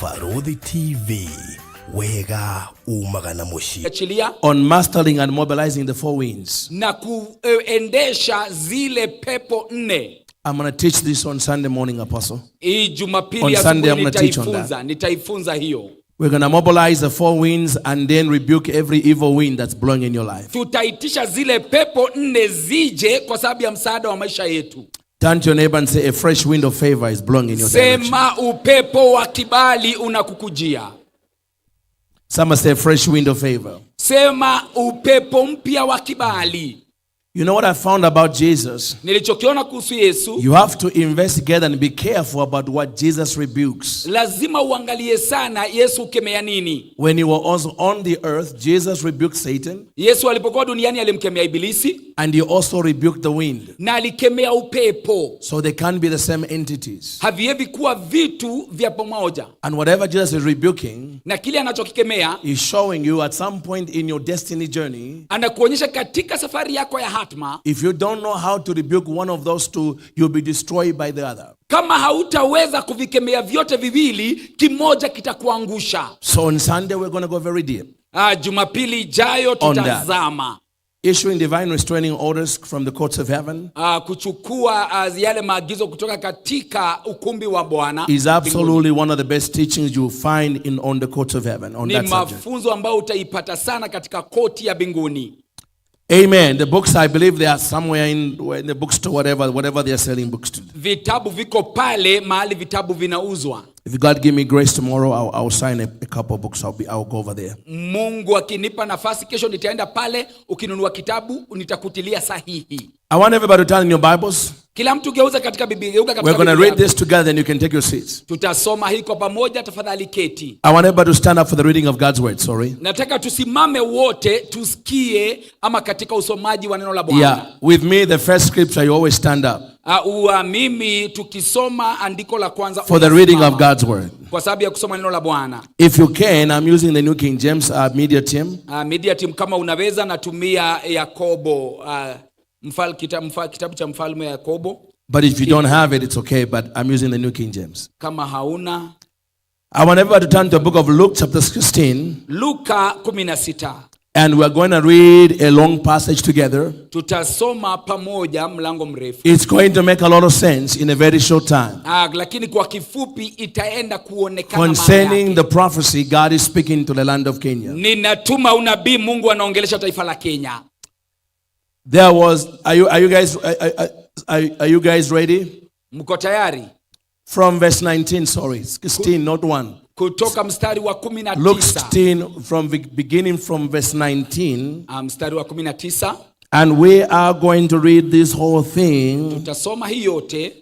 Barũthi TV, wega umaga na mũciĩ. Achilia. On mastering and mobilizing the four winds. Na kuendesha zile pepo nne. I'm going to teach this on Sunday morning, Apostle. Hii On Jumapili Sunday, asubuhi I'm gonna teach on nitaifunza hiyo. We're going to mobilize the four winds and then rebuke every evil wind that's blowing in your life. Tutaitisha zile pepo nne zije kwa sababu ya msaada wa maisha yetu. Turn to your neighbor and say, "A fresh wind of favor is blowing in your direction." Sema, "Upepo wa kibali unakukujia." Someone say, "Fresh wind of favor." Sema, "Upepo mpya wa kibali." You know what I found about Jesus? Nilichokiona kuhusu Yesu, You have to investigate and be careful about what Jesus rebukes. Lazima uangalie sana Yesu ukemea nini. When he was also on the earth, Jesus rebuked Satan Yesu alipokuwa duniani alimkemea Ibilisi and he also rebuked the wind. Na alikemea upepo. So they can't be the same entities. Haviwezi kuwa vitu vya pamoja. And whatever Jesus is rebuking, Na kile anachokikemea, is showing you at some point in your destiny journey, anakuonyesha katika safari yako ya hatma, if you don't know how to rebuke one of those two, you'll be destroyed by the other. Kama hautaweza kuvikemea vyote viwili, kimoja kitakuangusha. So on Sunday, we're going to go very deep. Ah, Jumapili ijayo On that. Tutazama. Issuing divine restraining orders from the courts of heaven Ah, kuchukua yale maagizo kutoka katika ukumbi wa Bwana is absolutely one of the best teachings you'll find in on the courts of heaven on ni that subject. Mafunzo ambayo utaipata sana katika koti ya mbinguni. Amen. The books, I believe they are somewhere in the bookstore, whatever they are selling books to. Vitabu viko pale mahali vitabu vinauzwa. If God give me grace tomorrow, I'll sign a couple of books. I'll go over there. Mungu akinipa nafasi kesho nitaenda pale, ukinunua kitabu nitakutilia sahihi. I want everybody to turn in your Bibles. Kila mtu geuza katika Biblia, geuka katika We're going to Biblia read yako. this together, then you can take your seats. Tutasoma hii kwa pamoja, tafadhali keti. I want everybody to stand up for the reading of God's word. Sorry. Nataka tusimame wote tusikie ama katika usomaji wa neno la Bwana. Yeah. With me, the first scripture, you always stand up Mimi tukisoma andiko la kwanza for the reading of unasimama God's word. Kwa sababu ya kusoma neno la Bwana. If you can, I'm using the New King James media team. Media team, kama unaweza natumia Yakobo kitabu cha mfalme Yakobo. But if you don't have it, it's okay. But I'm using the New King James. Kama hauna. I want everybody to turn to the book of Luke, chapter 16, Luka 16. And we're going to read a long passage together. Tutasoma pamoja mlango mrefu. It's going to make a lot of sense in a very short time Lakini kwa kifupi itaenda kuonekana maana concerning yake. The prophecy God is speaking to the land of Kenya. Ninatuma unabii Mungu anaongelesha taifa la Kenya. There was, are you guys ready? Mko tayari? From verse 19, sorry, 16, not 1. Kutoka mstari wa kumi na Luke tisa. 16, beginning from verse 19. Mstari wa 19. And we are going to read this whole thing Tutasoma hii yote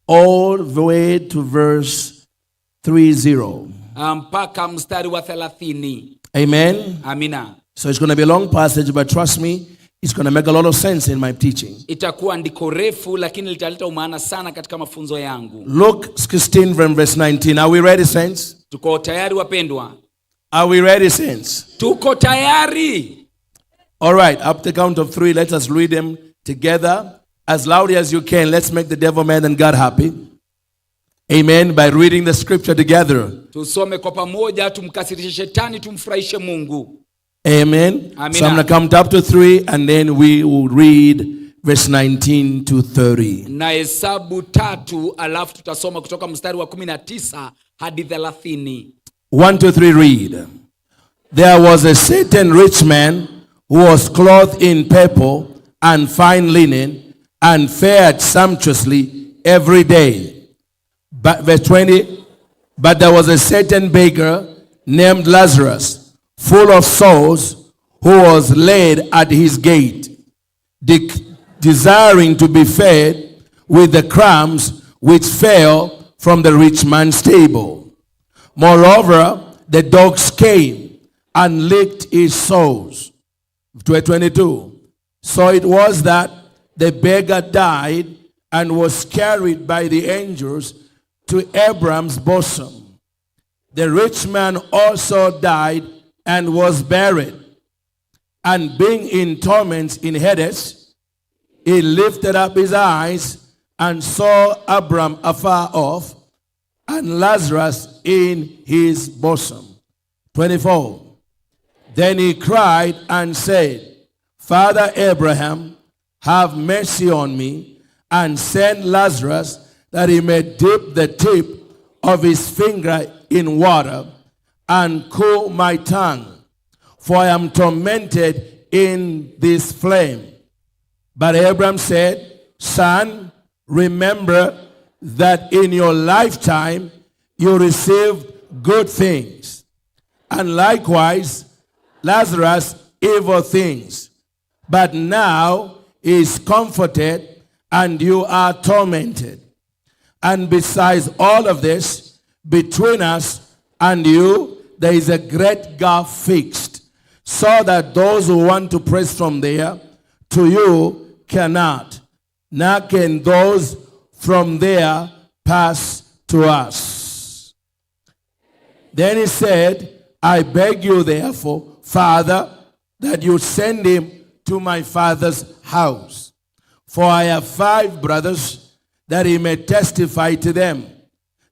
all the way to verse 30. Mpaka mstari wa 30. Amen. Amina. So it's going to be a long passage, but trust me, it's going to make a lot of sense in my teaching. Itakuwa andiko refu lakini litaleta umaana sana katika mafunzo yangu. Luke 16 from verse 19. Are we ready, saints? Tuko tayari, wapendwa? Are we ready, saints? Tuko tayari. All right, up to count of three, let us read them together as loudly as you can. Let's make the devil mad and God happy. Amen. By reading the scripture together. Tusome kwa pamoja, tumkasirishe shetani, tumfurahishe Mungu. Amen. Amina. So I'm going to count up to three and then we will read verse 19 to 30. Na hesabu tatu alafu tutasoma kutoka mstari wa 19 hadi 30. One, two, three, read. There was a certain rich man who was clothed in purple and fine linen and fared sumptuously every day. But, verse 20, but there was a certain beggar named Lazarus, full of sores, who was laid at his gate, desiring to be fed with the crumbs which fell from the rich man's table. Moreover, the dogs came and licked his sores. 22. So it was that the beggar died and was carried by the angels to Abraham's bosom. The rich man also died and was buried. And being in torments in Hades, he lifted up his eyes and saw Abraham afar off and Lazarus in his bosom. and Lazarus in his bosom. 24. Then he cried and said, Father Abraham, have mercy on me, and send Lazarus that he may dip the tip of his finger in water and cool my tongue, for I am tormented in this flame. But Abraham said, Son, remember that in your lifetime you received good things, and likewise Lazarus evil things. But now he is comforted, and you are tormented. And besides all of this, between us and you, there is a great gulf fixed, so that those who want to press from there to you cannot, nor can those from there pass to us. Then he said, I beg you therefore, Father, that you send him to my father's house. For I have 5 brothers, that he may testify to them,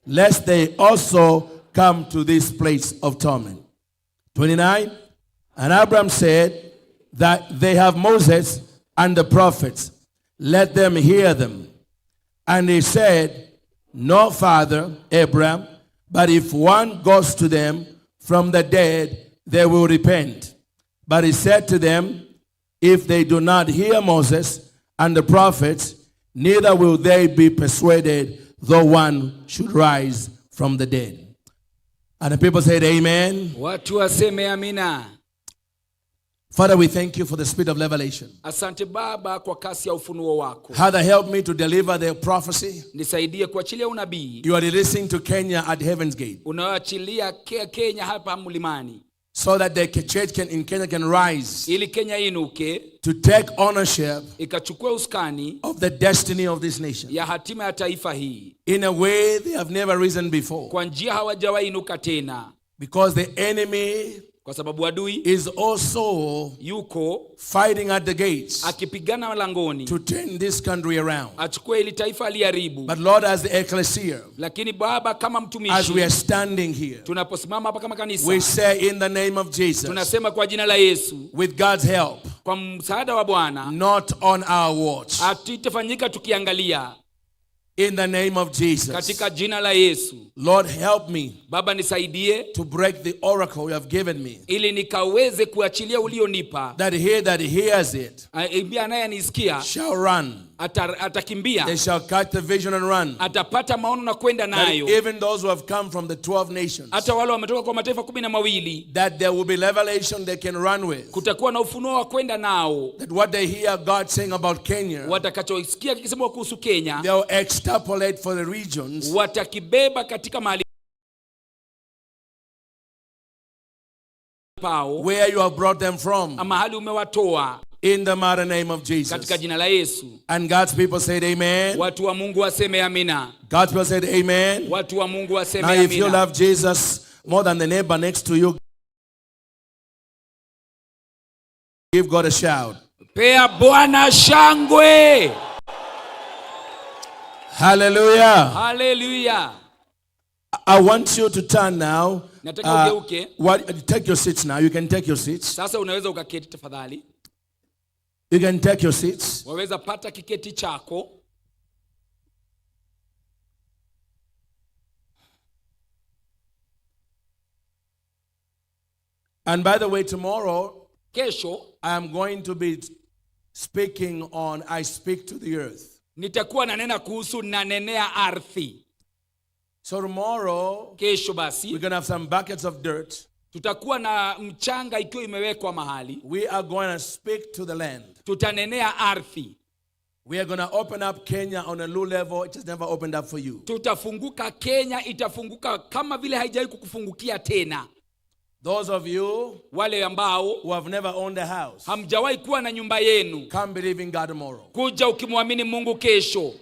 lest they also come to this place of torment. 29. And Abraham said that they have Moses and the prophets. Let them hear them. And he said, No, Father Abraham, but if one goes to them from the dead, they will repent. But he said to them, If they do not hear Moses and the prophets, neither will they be persuaded, though one should rise from the dead. And the people said, Amen. Watu waseme amina. Father, we thank you for the spirit of revelation. Asante Baba kwa kasi ya ufunuo wako. Father, help me to deliver the prophecy Nisaidie kuachilia unabii you are releasing to Kenya at Heaven's Gate, unaoachilia Kenya hapa mlimani, so that the church in Kenya can rise ili Kenya inuke to take ownership ikachukua usukani of the destiny of this nation ya hatima ya taifa hii in a way they have never risen before, kwa njia hawajawahi inuka tena, because the enemy kwa sababu adui is also yuko fighting at the gates akipigana langoni to turn this country around. achukue ili taifa aliharibu. But Lord, as the ecclesia, Lakini Baba, kama as we mtumishi, are standing here, tunaposimama hapa kama kanisa, we say in the name of Jesus, tunasema kwa jina la Yesu, with God's help, kwa msaada wa Bwana, not on our watch. hatitafanyika tukiangalia. In the name of Jesus. Katika jina la Yesu. Lord, help me Baba, nisaidie to break the oracle you have given me, ili nikaweze kuachilia ulionipa. that he that hears it Anayenisikia shall run. atakimbia, They shall catch the vision and run. atapata maono na kwenda That nayo. even those who have come from the 12 nations, Hata wale wametoka kwa mataifa 12, that there will be revelation they can run with. kutakuwa na ufunuo wa kwenda nao. That what they hear God saying about Kenya, Watakachosikia kikisemwa kuhusu Kenya, they'll extrapolate for the regions, watakibeba katika mahali pao, where you have brought them from, mahali umewatoa, in the mighty name of Jesus. katika jina la Yesu. And God's people said amen. Watu wa Mungu waseme amina. God's people said amen. Watu wa Mungu waseme Now if you amina. love Jesus more than the neighbor next to you, give God a shout. Pea Bwana shangwe. Hallelujah. Hallelujah. I want you to turn now. Nataka ugeuke. Take your seats now. You can take your seats. Sasa unaweza ukaketi tafadhali. You can take your seats. Waweza pata kiketi chako. And by the way, tomorrow Kesho I am going to be speaking on I Speak to the Earth. nitakuwa nanena kuhusu nanenea ardhi. So tomorrow Kesho basi we're going to have some buckets of dirt. tutakuwa na mchanga ikiwa imewekwa mahali. We are going to speak to the land. Tutanenea ardhi. We are going to open up Kenya on a low level. It has never opened up for you. Tutafunguka Kenya, itafunguka kama vile haijawahi kukufungukia tena. Those of you Wale ambao who have never owned a house, hamjawahi kuwa na nyumba yenu, come believe in God tomorrow. kuja ukimwamini Mungu kesho.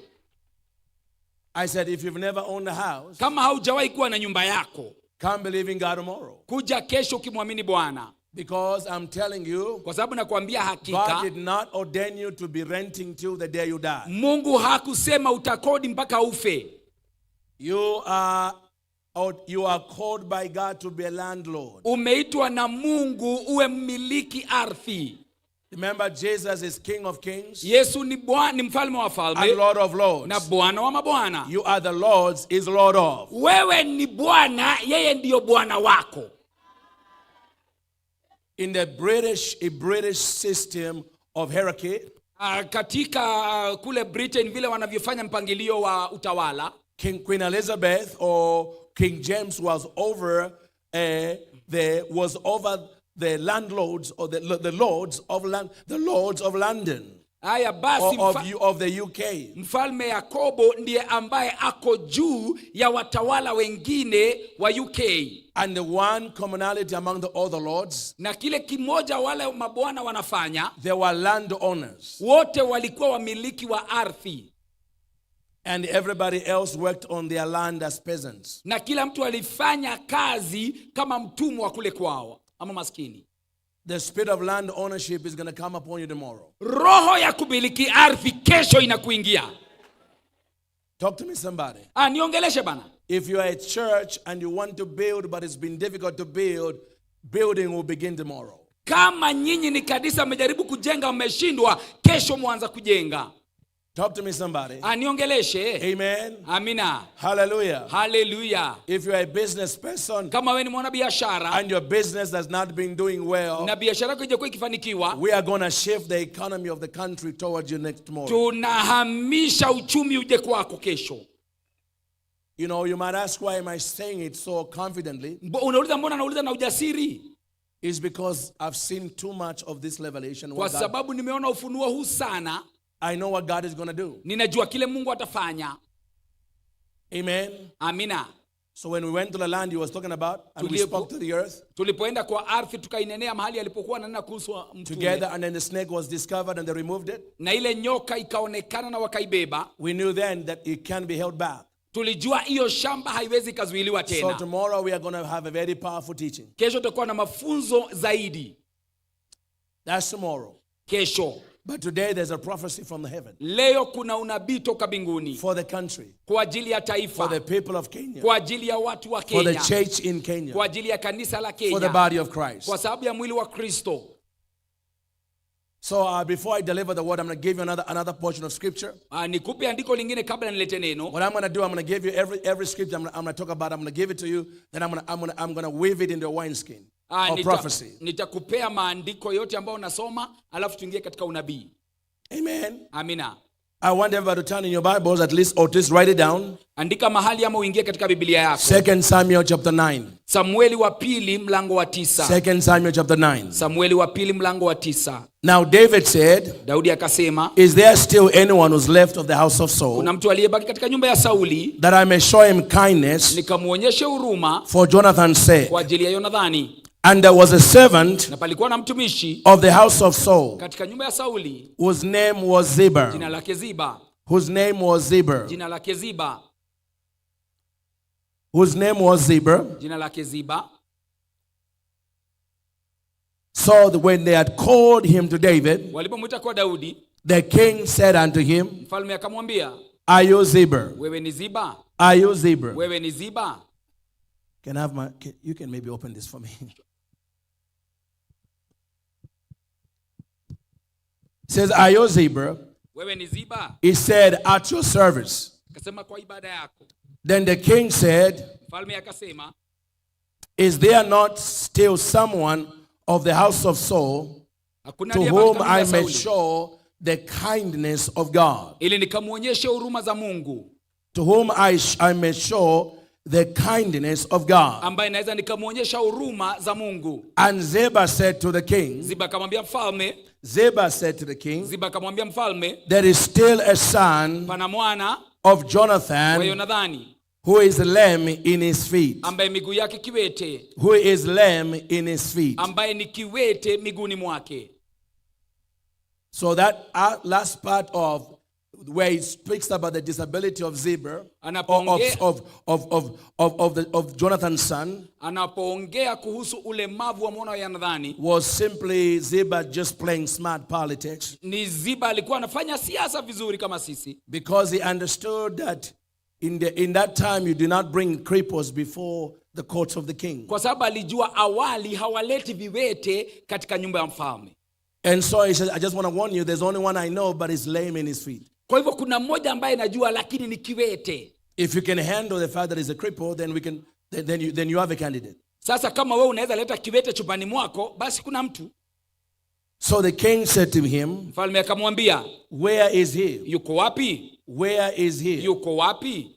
I said, if you've never owned a house, Kama haujawahi kuwa na nyumba yako, come believe in God tomorrow. kuja kesho ukimwamini Bwana, Because I'm telling you, kwa sababu nakwambia God hakika did not ordain you to be renting till the day you die. Mungu hakusema utakodi mpaka ufe. You are Or you are called by God to be a landlord. Umeitwa na Mungu uwe mmiliki ardhi. Remember, Jesus is King of Kings Yesu ni bwana, ni mfalme wa and falme Lord of na Lords. Bwana wa mabwana. You are the Lord's, is Lord of. Wewe ni Bwana, yeye ndiyo Bwana wako. In the British, a British system of hierarchy, Katika kule Britain vile wanavyofanya mpangilio wa utawala, King Queen Elizabeth or King James was over the landlords or the lords of land, the lords of London Haya basi, or of the UK. Mfalme Yakobo ndiye ambaye ako juu ya watawala wengine wa UK. And the one commonality among the other lords, Na kile kimoja wale mabwana wanafanya, they were landowners, wote walikuwa wamiliki wa ardhi, and everybody else worked on their land as peasants. Na kila mtu alifanya kazi kama mtumwa kule kwao ama maskini. The spirit of land ownership is going to come upon you tomorrow. Roho ya kumiliki ardhi kesho inakuingia. Talk to me, somebody. Niongeleshe bana. If you are a church and you want to build, but it's been difficult to build, building will begin tomorrow. Kama nyinyi ni kanisa mmejaribu kujenga mmeshindwa, kesho mwanza kujenga. Talk to me, somebody. Niongeleshe. Amen. Amina. Hallelujah. Haleluya. If you are a business person Kama wewe ni mwanabiashara and your business has not been doing well, na biashara yako haijakuwa ikifanikiwa, we are going to shift the economy of the country towards you next tomorrow. Tunahamisha uchumi uje kwako kesho. You might ask, why am I saying it so confidently? Unauliza mbona nauliza na ujasiri? It's because I've seen too much of this revelation. Kwa sababu nimeona ufunuo huu sana. I know what God is going to do. Ninajua kile Mungu atafanya. Amen. Amina. So when we went to the land he was talking about, and we spoke to the earth Tulipoenda kwa ardhi tukainenea mahali alipokuwa ananena kuhusu mtume, together, and then the snake was discovered and they removed it. Na ile nyoka ikaonekana na wakaibeba. We knew then that it can be held back. Tulijua hiyo shamba haiwezi ikazuiliwa So tena. tomorrow we are going to have a very powerful teaching. Kesho tutakuwa na mafunzo zaidi. That's tomorrow. Kesho. But today there's a prophecy from the heaven Leo kuna unabii toka mbinguni for the country, kwa ajili ya taifa, for the people of Kenya, kwa ajili ya watu wa for the Kenya, church in Kenya, kwa ajili ya kanisa la for the Kenya, body of Christ. kwa sababu ya mwili wa Kristo. So before I deliver the word, I'm going to give you another portion of scripture. Nikupe andiko lingine kabla nilete neno. What I'm going to do, I'm going to give you every scripture I'm going to talk about. I'm going to give it to you. Then I'm going to weave it into a wineskin of prophecy. Nitakupea maandiko yote ambayo unasoma, alafu tuingie katika unabii. Amen. Amina. I want everybody to turn in your Bibles at least, or just write it down. Andika mahali ama uingie katika Biblia yako. 2 Samuel chapter 9. Samueli wa pili mlango wa 9. 2 Samuel chapter 9. Samueli wa pili mlango wa 9. Now David said, Daudi akasema, Is there still anyone who's left of the house of Saul, kuna mtu aliyebaki katika nyumba ya Sauli that I may show him kindness nikamuonyeshe huruma for Jonathan's sake? kwa ajili ya Yonathani? And there was a servant Na palikuwa na mtumishi of the house of Saul, katika nyumba ya Sauli, whose name was Ziba. jina lake Ziba. Whose name was Ziba. Jina lake Ziba. Whose name was Ziba. Jina lake Ziba. So when they had called him to David, Walipomwita kwa Daudi, the king said unto him, mfalme akamwambia, Are you Ziba? wewe ni Ziba? Are you Ziba? Wewe ni Ziba? Can I have my? You can maybe open this for me. Says, Are you Ziba? Wewe ni Ziba? He said, At your service. Akasema, kwa ibada yako. Then the king said, Mfalme akasema, Is there not still someone of the house of Saul hakuna to aliyebaki whom katika nyumba ya I may Sauli, show the kindness of God? ili nikamwonyeshe huruma za Mungu, To whom I may show the kindness of God. Ambaye naweza nikamwonyesha huruma za Mungu. And Ziba said to the king, Ziba akamwambia mfalme, Ziba said to the king, Ziba akamwambia mfalme, There is still a son pana mwana of wa Jonathan Yonathani who is lame in his feet. Ambaye miguu yake kiwete, Who is lame in his feet. Ambaye ni kiwete miguuni mwake. So that last part of where it speaks about the disability of Ziba, of Jonathan's son, Anapoongea kuhusu ulemavu wa mwana wa Yonathani, was simply Ziba just playing smart politics. Ni Ziba alikuwa anafanya siasa vizuri kama sisi. Because he understood that In that time, you do not bring cripples before the courts of the king. Kwa sababu alijua awali hawaleti viwete katika nyumba ya mfalme. And so he says, "I just want to warn you, there's only one I know, but he's lame in his feet. Kwa hivyo kuna mmoja ambaye najua lakini ni kiwete. If you can handle the fact that he's a cripple, then we can then you have a candidate." Sasa kama wewe unaweza leta kiwete chumbani mwako, basi kuna mtu. So the king said to him, Mfalme akamwambia, "Where is he? "Yuko wapi? Where is he?" Yuko wapi?"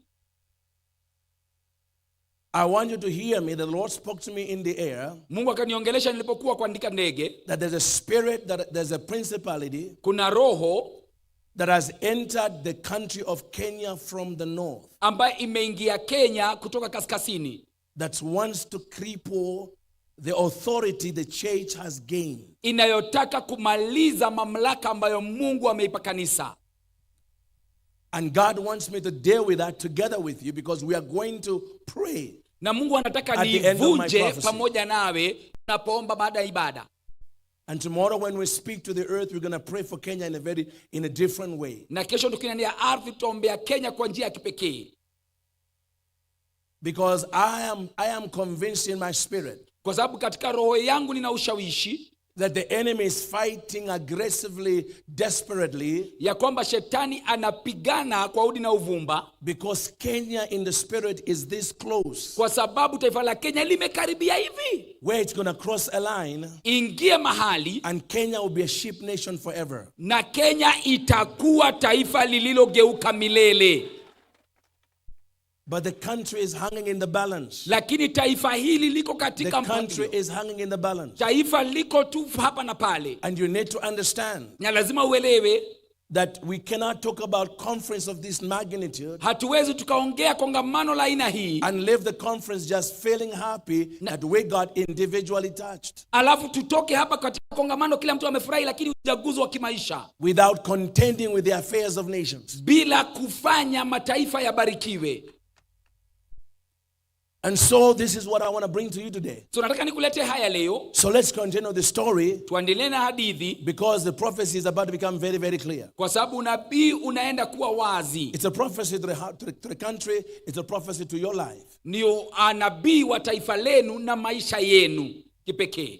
I want you to hear me. The Lord spoke to me in the air Mungu akaniongelesha nilipokuwa kuandika ndege. That there's a spirit, that there's a principality Kuna roho that has entered the country of Kenya from the north ambayo imeingia Kenya kutoka kaskazini that wants to cripple the authority the church has gained. Inayotaka kumaliza mamlaka ambayo Mungu ameipa kanisa. And God wants me to deal with that together with you because we are going to pray. Na Mungu anataka At the end of my niivunje prophecy. Pamoja nawe tunapoomba baada ya ibada. And tomorrow when we speak to the earth, we're going to pray for Kenya in a different way. Na kesho tukinenea ardhi tutaombea Kenya kwa njia ya kipekee. Because I am convinced in my spirit Kwa sababu katika roho yangu nina ushawishi that the enemy is fighting aggressively, desperately, ya kwamba shetani anapigana kwa udi na uvumba because Kenya in the spirit is this close, kwa sababu taifa la Kenya limekaribia hivi where it's going to cross a line ingie mahali and Kenya will be a sheep nation forever. Na Kenya itakuwa taifa lililogeuka milele. But the country is hanging in the balance. Lakini taifa hili liko The katika country mpangilio. Is hanging in the balance. Taifa liko tu hapa na pale. And you need to understand Na lazima uelewe that we cannot talk about conference of this magnitude hatuwezi tukaongea kongamano la aina hii and leave the conference just feeling happy that we got individually touched alafu tutoke hapa katika kongamano kila mtu amefurahi lakini hujaguzwa kimaisha without contending with the affairs of nations. Bila kufanya mataifa yabarikiwe. And so this is what I want to bring to you today. So nataka nikulete haya leo. So let's continue the story Tuendelee na hadithi because the prophecy is about to become very, very clear. Kwa sababu unabii unaenda kuwa wazi. It's a prophecy to the country, it's a prophecy to your life. Ni nabii wa taifa lenu na maisha yenu kipekee.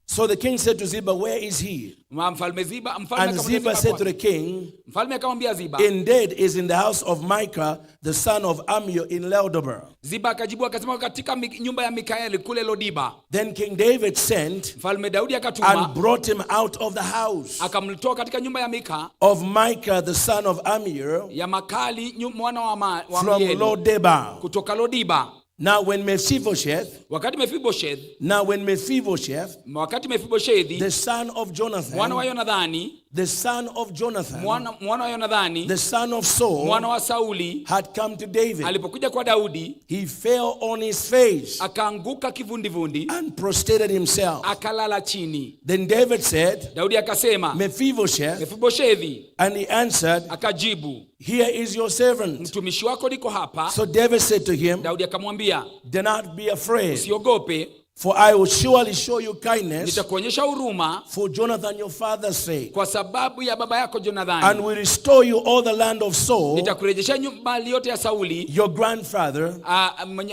So the king said to Ziba, "Where is he?" Mfalme Ziba, mfalme And akamwambia Ziba Ziba said to kwake. the king, Mfalme akamwambia Ziba, "Indeed is in the house of Micah, the son of Ammiel in Lodebar." Ziba akajibu akasema katika nyumba ya Mikaeli kule Lodiba. Then King David sent Mfalme Daudi akatuma and brought him out of the house akamtoa katika nyumba ya Mika of Micah, the son of Ammiel, ya Makali mwana wa from Amieli, Lodebar. Kutoka Lodiba. Now when Mephibosheth, Wakati Mephibosheth, now when Mephibosheth, wakati Mephibosheth the son of Jonathan, mwana wa Yonathani, the son of Jonathan, mwana wa Yonathani, the son of Saul, mwana wa Sauli, had come to David, alipokuja kwa Daudi, he fell on his face akaanguka kivundivundi, and prostrated himself. Akalala chini. Then David said, Daudi akasema, "Mephibosheth," Mefiboshethi, and he answered, akajibu, "Here is your servant." Mtumishi wako niko hapa. So David said to him, Daudi akamwambia, "Do not be afraid, usiogope, for I will surely show you kindness nitakuonyesha huruma for Jonathan your father's sake, kwa sababu ya baba yako and Jonathani, will restore you all the land of Saul, nitakurejesha mali yote ya Sauli, your grandfather,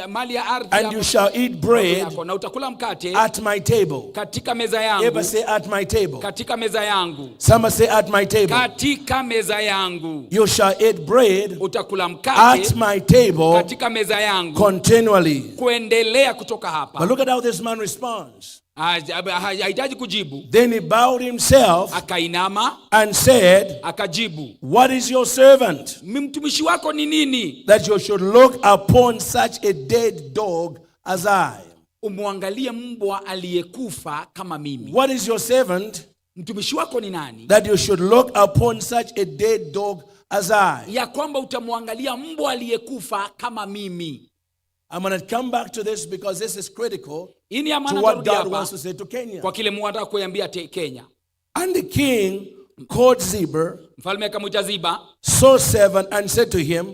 mali ya ardhi and you shall eat bread yako, na utakula mkate at my table." Katika meza yangu. Everybody say, "At my table." Katika meza yangu. Somebody say, "At my table." Katika meza yangu. You shall eat bread Utakula mkate at my table katika meza yangu continually. Kuendelea kutoka hapa. But look at how this man responds. Hahitaji kujibu. Then he bowed himself Akainama and said, akajibu, "What is your servant Mtumishi wako ni nini that you should look upon such a dead dog as I?" umwangalie mbwa aliyekufa kama mimi? What is your servant Mtumishi wako ni nani that you should look upon such a dead dog as I? Ya kwamba utamwangalia mbwa aliyekufa kama mimi? I'm going to come back to this because this is critical Hii ni ya to maana what tarudi God hapa wants to say to Kenya. Kwa kile Mungu anataka kuiambia Kenya. And the king called Ziba, Mfalme akamwita Ziba, Saul's servant, and said to him,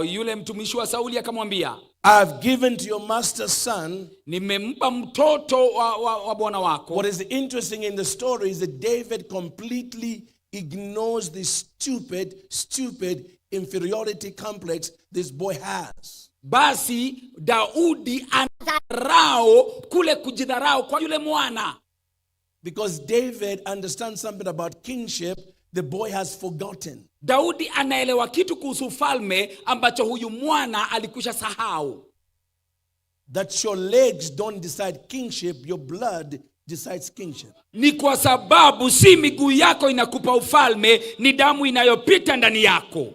yule mtumishi wa Sauli akamwambia, "I have given to your master's son." Nimempa mtoto wa bwana wako. What is interesting in the story is that David completely ignores this stupid, stupid, inferiority complex this boy has. Basi Daudi anadharau kule kujidharau kwa yule mwana. Because David understands something about kingship the boy has forgotten. Daudi anaelewa kitu kuhusu ufalme ambacho huyu mwana alikwisha sahau. That your legs don't decide kingship, your blood decides kingship. Ni kwa sababu si miguu yako inakupa ufalme, ni damu inayopita ndani yako.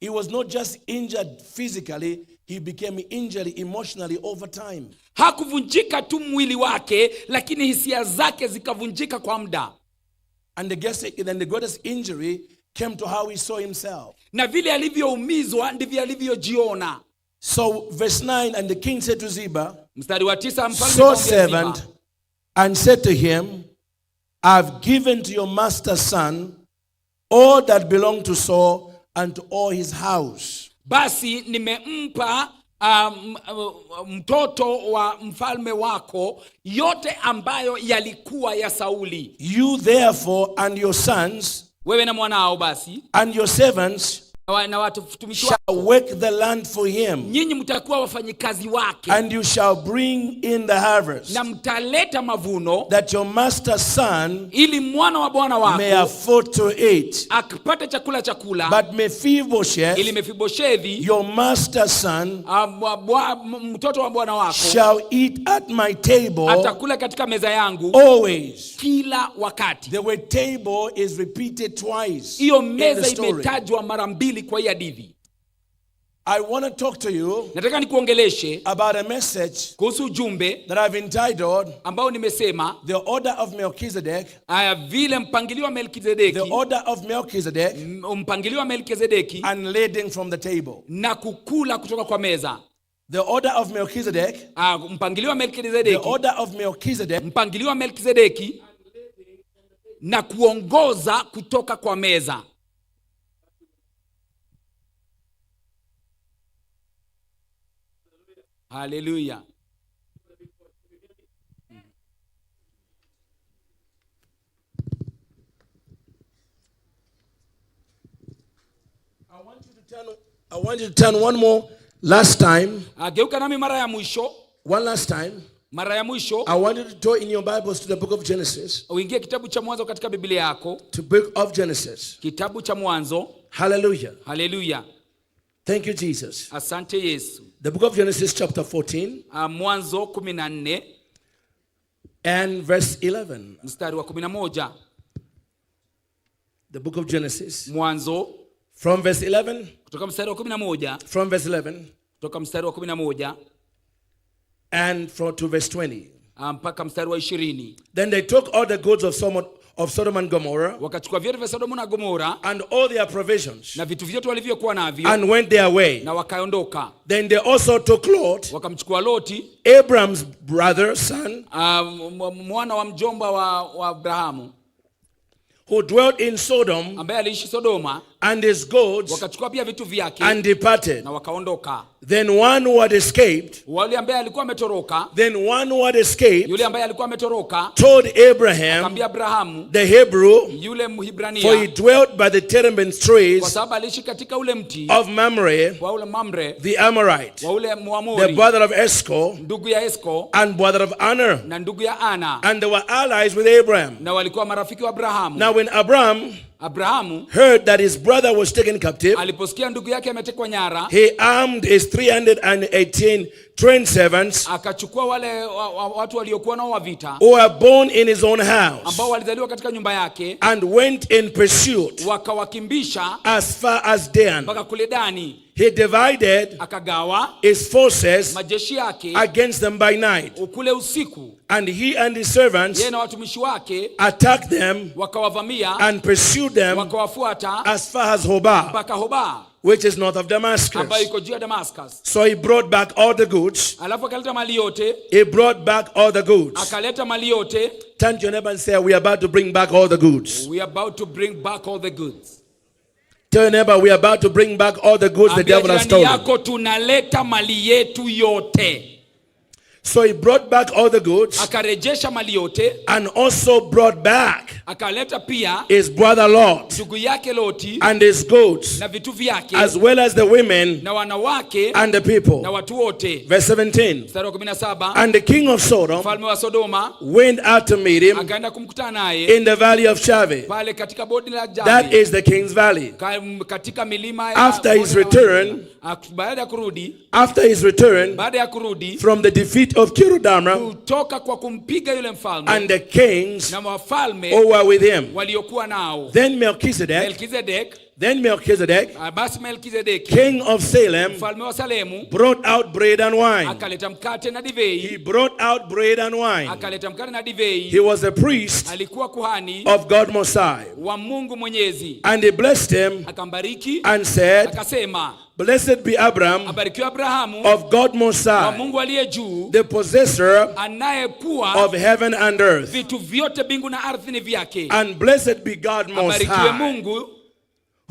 He was not just injured physically, he became injured emotionally over time. Hakuvunjika tu mwili wake, lakini hisia zake zikavunjika kwa muda. And then the greatest injury came to how he saw himself. Na vile alivyoumizwa ndivyo alivyojiona. So, verse 9, and the king said to Ziba, Mstari wa 9, mfalme Saul's akamwambia Ziba, servant, and said to him, I've given to your master's son all that belonged to Saul and to all his house. Basi nimempa mtoto wa mfalme wako yote ambayo yalikuwa ya Sauli. You therefore and your sons Wewe na mwanao basi and your servants na watumishi wako, shall work the land for him, nyinyi mtakuwa wafanyikazi wake and you shall bring in the harvest, na mtaleta mavuno, that your master's son ili mwana wa bwana may wako afford to eat. akipate chakula chakula, But Mephibosheth, ili Mefiboshethi your master's son, mtoto wa bwana wako shall eat at my table atakula katika meza yangu always. kila wakati. The word table is repeated twice Hiyo in the meza story. imetajwa mara mbili kwa hii hadithi. I want to talk to you Nataka nikuongeleshe about a message kuhusu ujumbe that I've entitled ambao nimesema The Order of Melchizedek, aya vile mpangilio wa the Melkizedeki, Order of Melchizedek, mpangilio wa Melkizedeki and leading from the table. na kukula kutoka kwa meza. The Order of Melchizedek, Mpangilio wa the Melkizedeki, Order of Melchizedek, mpangilio wa Melkizedeki na kuongoza kutoka kwa meza. Haleluya. I want you to turn one more last time, Geuka nami mara ya mwisho, one last time. Mara ya mwisho I want you to turn in your Bibles to the book of Genesis, uingie kitabu cha Mwanzo katika Biblia yako, to book of Genesis. Kitabu cha Mwanzo. Hallelujah. Haleluya. Thank you, Jesus. Asante Yesu. The book of Genesis, chapter 14 Mwanzo 14 and verse 11. Mstari wa 11. The book of Genesis. Mwanzo From verse 11, kutoka mstari wa 11, from verse 11 kutoka mstari wa 11 and from to verse 20. Mpaka mstari wa 20. Then they took all the goods of Sodom and Gomorrah Wakachukua vyote vya Sodomu na Gomora and all their provisions na vitu vyote walivyokuwa navyo and went their way. na wakaondoka. Then they also took Lot, Wakamchukua Loti, Abram's brother, son, mwana wa mjomba wa Abrahamu who dwelt in Sodom, ambaye aliishi Sodoma, and his goods, wakachukua pia vitu vyake and departed. Na wakaondoka. Then one who had escaped, Wale ambaye alikuwa ametoroka, then one who had escaped yule ambaye alikuwa ametoroka told Abraham, akamwambia Abrahamu, the Hebrew, yule for he Mhibrania, dwelt by the terebinth kwa trees sababu aliishi katika ule mti of Mamre, wa ule Mamre, the Amorite, wa ule the Muamori, brother of Eshcol ndugu ya Esko and brother of Aner. Na ndugu ya Ana, And they were allies with Abraham. Na walikuwa marafiki wa Abrahamu. Now, when Abraham Abrahamu heard that his brother was taken captive, aliposikia ndugu yake ametekwa nyara, he armed his 318 trained servants akachukua wale watu waliokuwa nao wa vita who were born in his own house ambao walizaliwa katika nyumba yake, and went in pursuit wakawakimbisha as far as Dan. mpaka kule Dani. He divided Akagawa his forces majeshi yake against them by night. kule usiku, And he and his servants yeye na watumishi wake attacked them wakawavamia, and pursued them wakawafuata as far as Hobah, mpaka Hoba which is north of Damascus. ambayo iko juu ya Damascus. So he brought back all the goods. Alafu akaleta mali yote, He brought back all the goods. Akaleta mali yote. Turn to your neighbor and say, "We are about to bring back all the goods." We are about to bring back all the goods. Tell your neighbor, "We are about to bring back all the goods the Ambia devil has jirani stolen." yako tunaleta mali yetu yote. So he brought back all the goods Akarejesha mali yote, and also brought back akaleta pia his brother Lot ndugu yake Loti and his goods, na vitu vyake as well as the women na wanawake and the na people. watu wote. Verse 17. Mstari wa 17, And the king of Sodom mfalme wa Sodoma went out to meet him akaenda kumkutana naye in the valley of Shaveh. pale katika bonde la That Jabi, is the king's valley. katika milima ya After his bonde la return, Baada ya kurudi, After his return baada ya kurudi from the defeat of Chedorlaomer kutoka kwa kumpiga yule mfalme and the kings na wafalme who were with him. waliokuwa nao. Then Melchizedek, Melkizedek, then Melchizedek, basi Melkizedeki king of Salem, mfalme wa Salemu brought out bread and wine. akaleta mkate na He divei, brought out bread and wine. akaleta mkate na divei. He was a priest Alikuwa kuhani of God Most High. wa Mungu Mwenyezi, And he blessed him akambariki and said, akasema, Blessed be Abram abarikiwe Abrahamu of God Most wa High, Mungu aliye juu, the possessor anayekuwa of heaven and earth. vitu vyote mbingu na ardhi ni vyake. And blessed be God Most Abarikiwe High, Mungu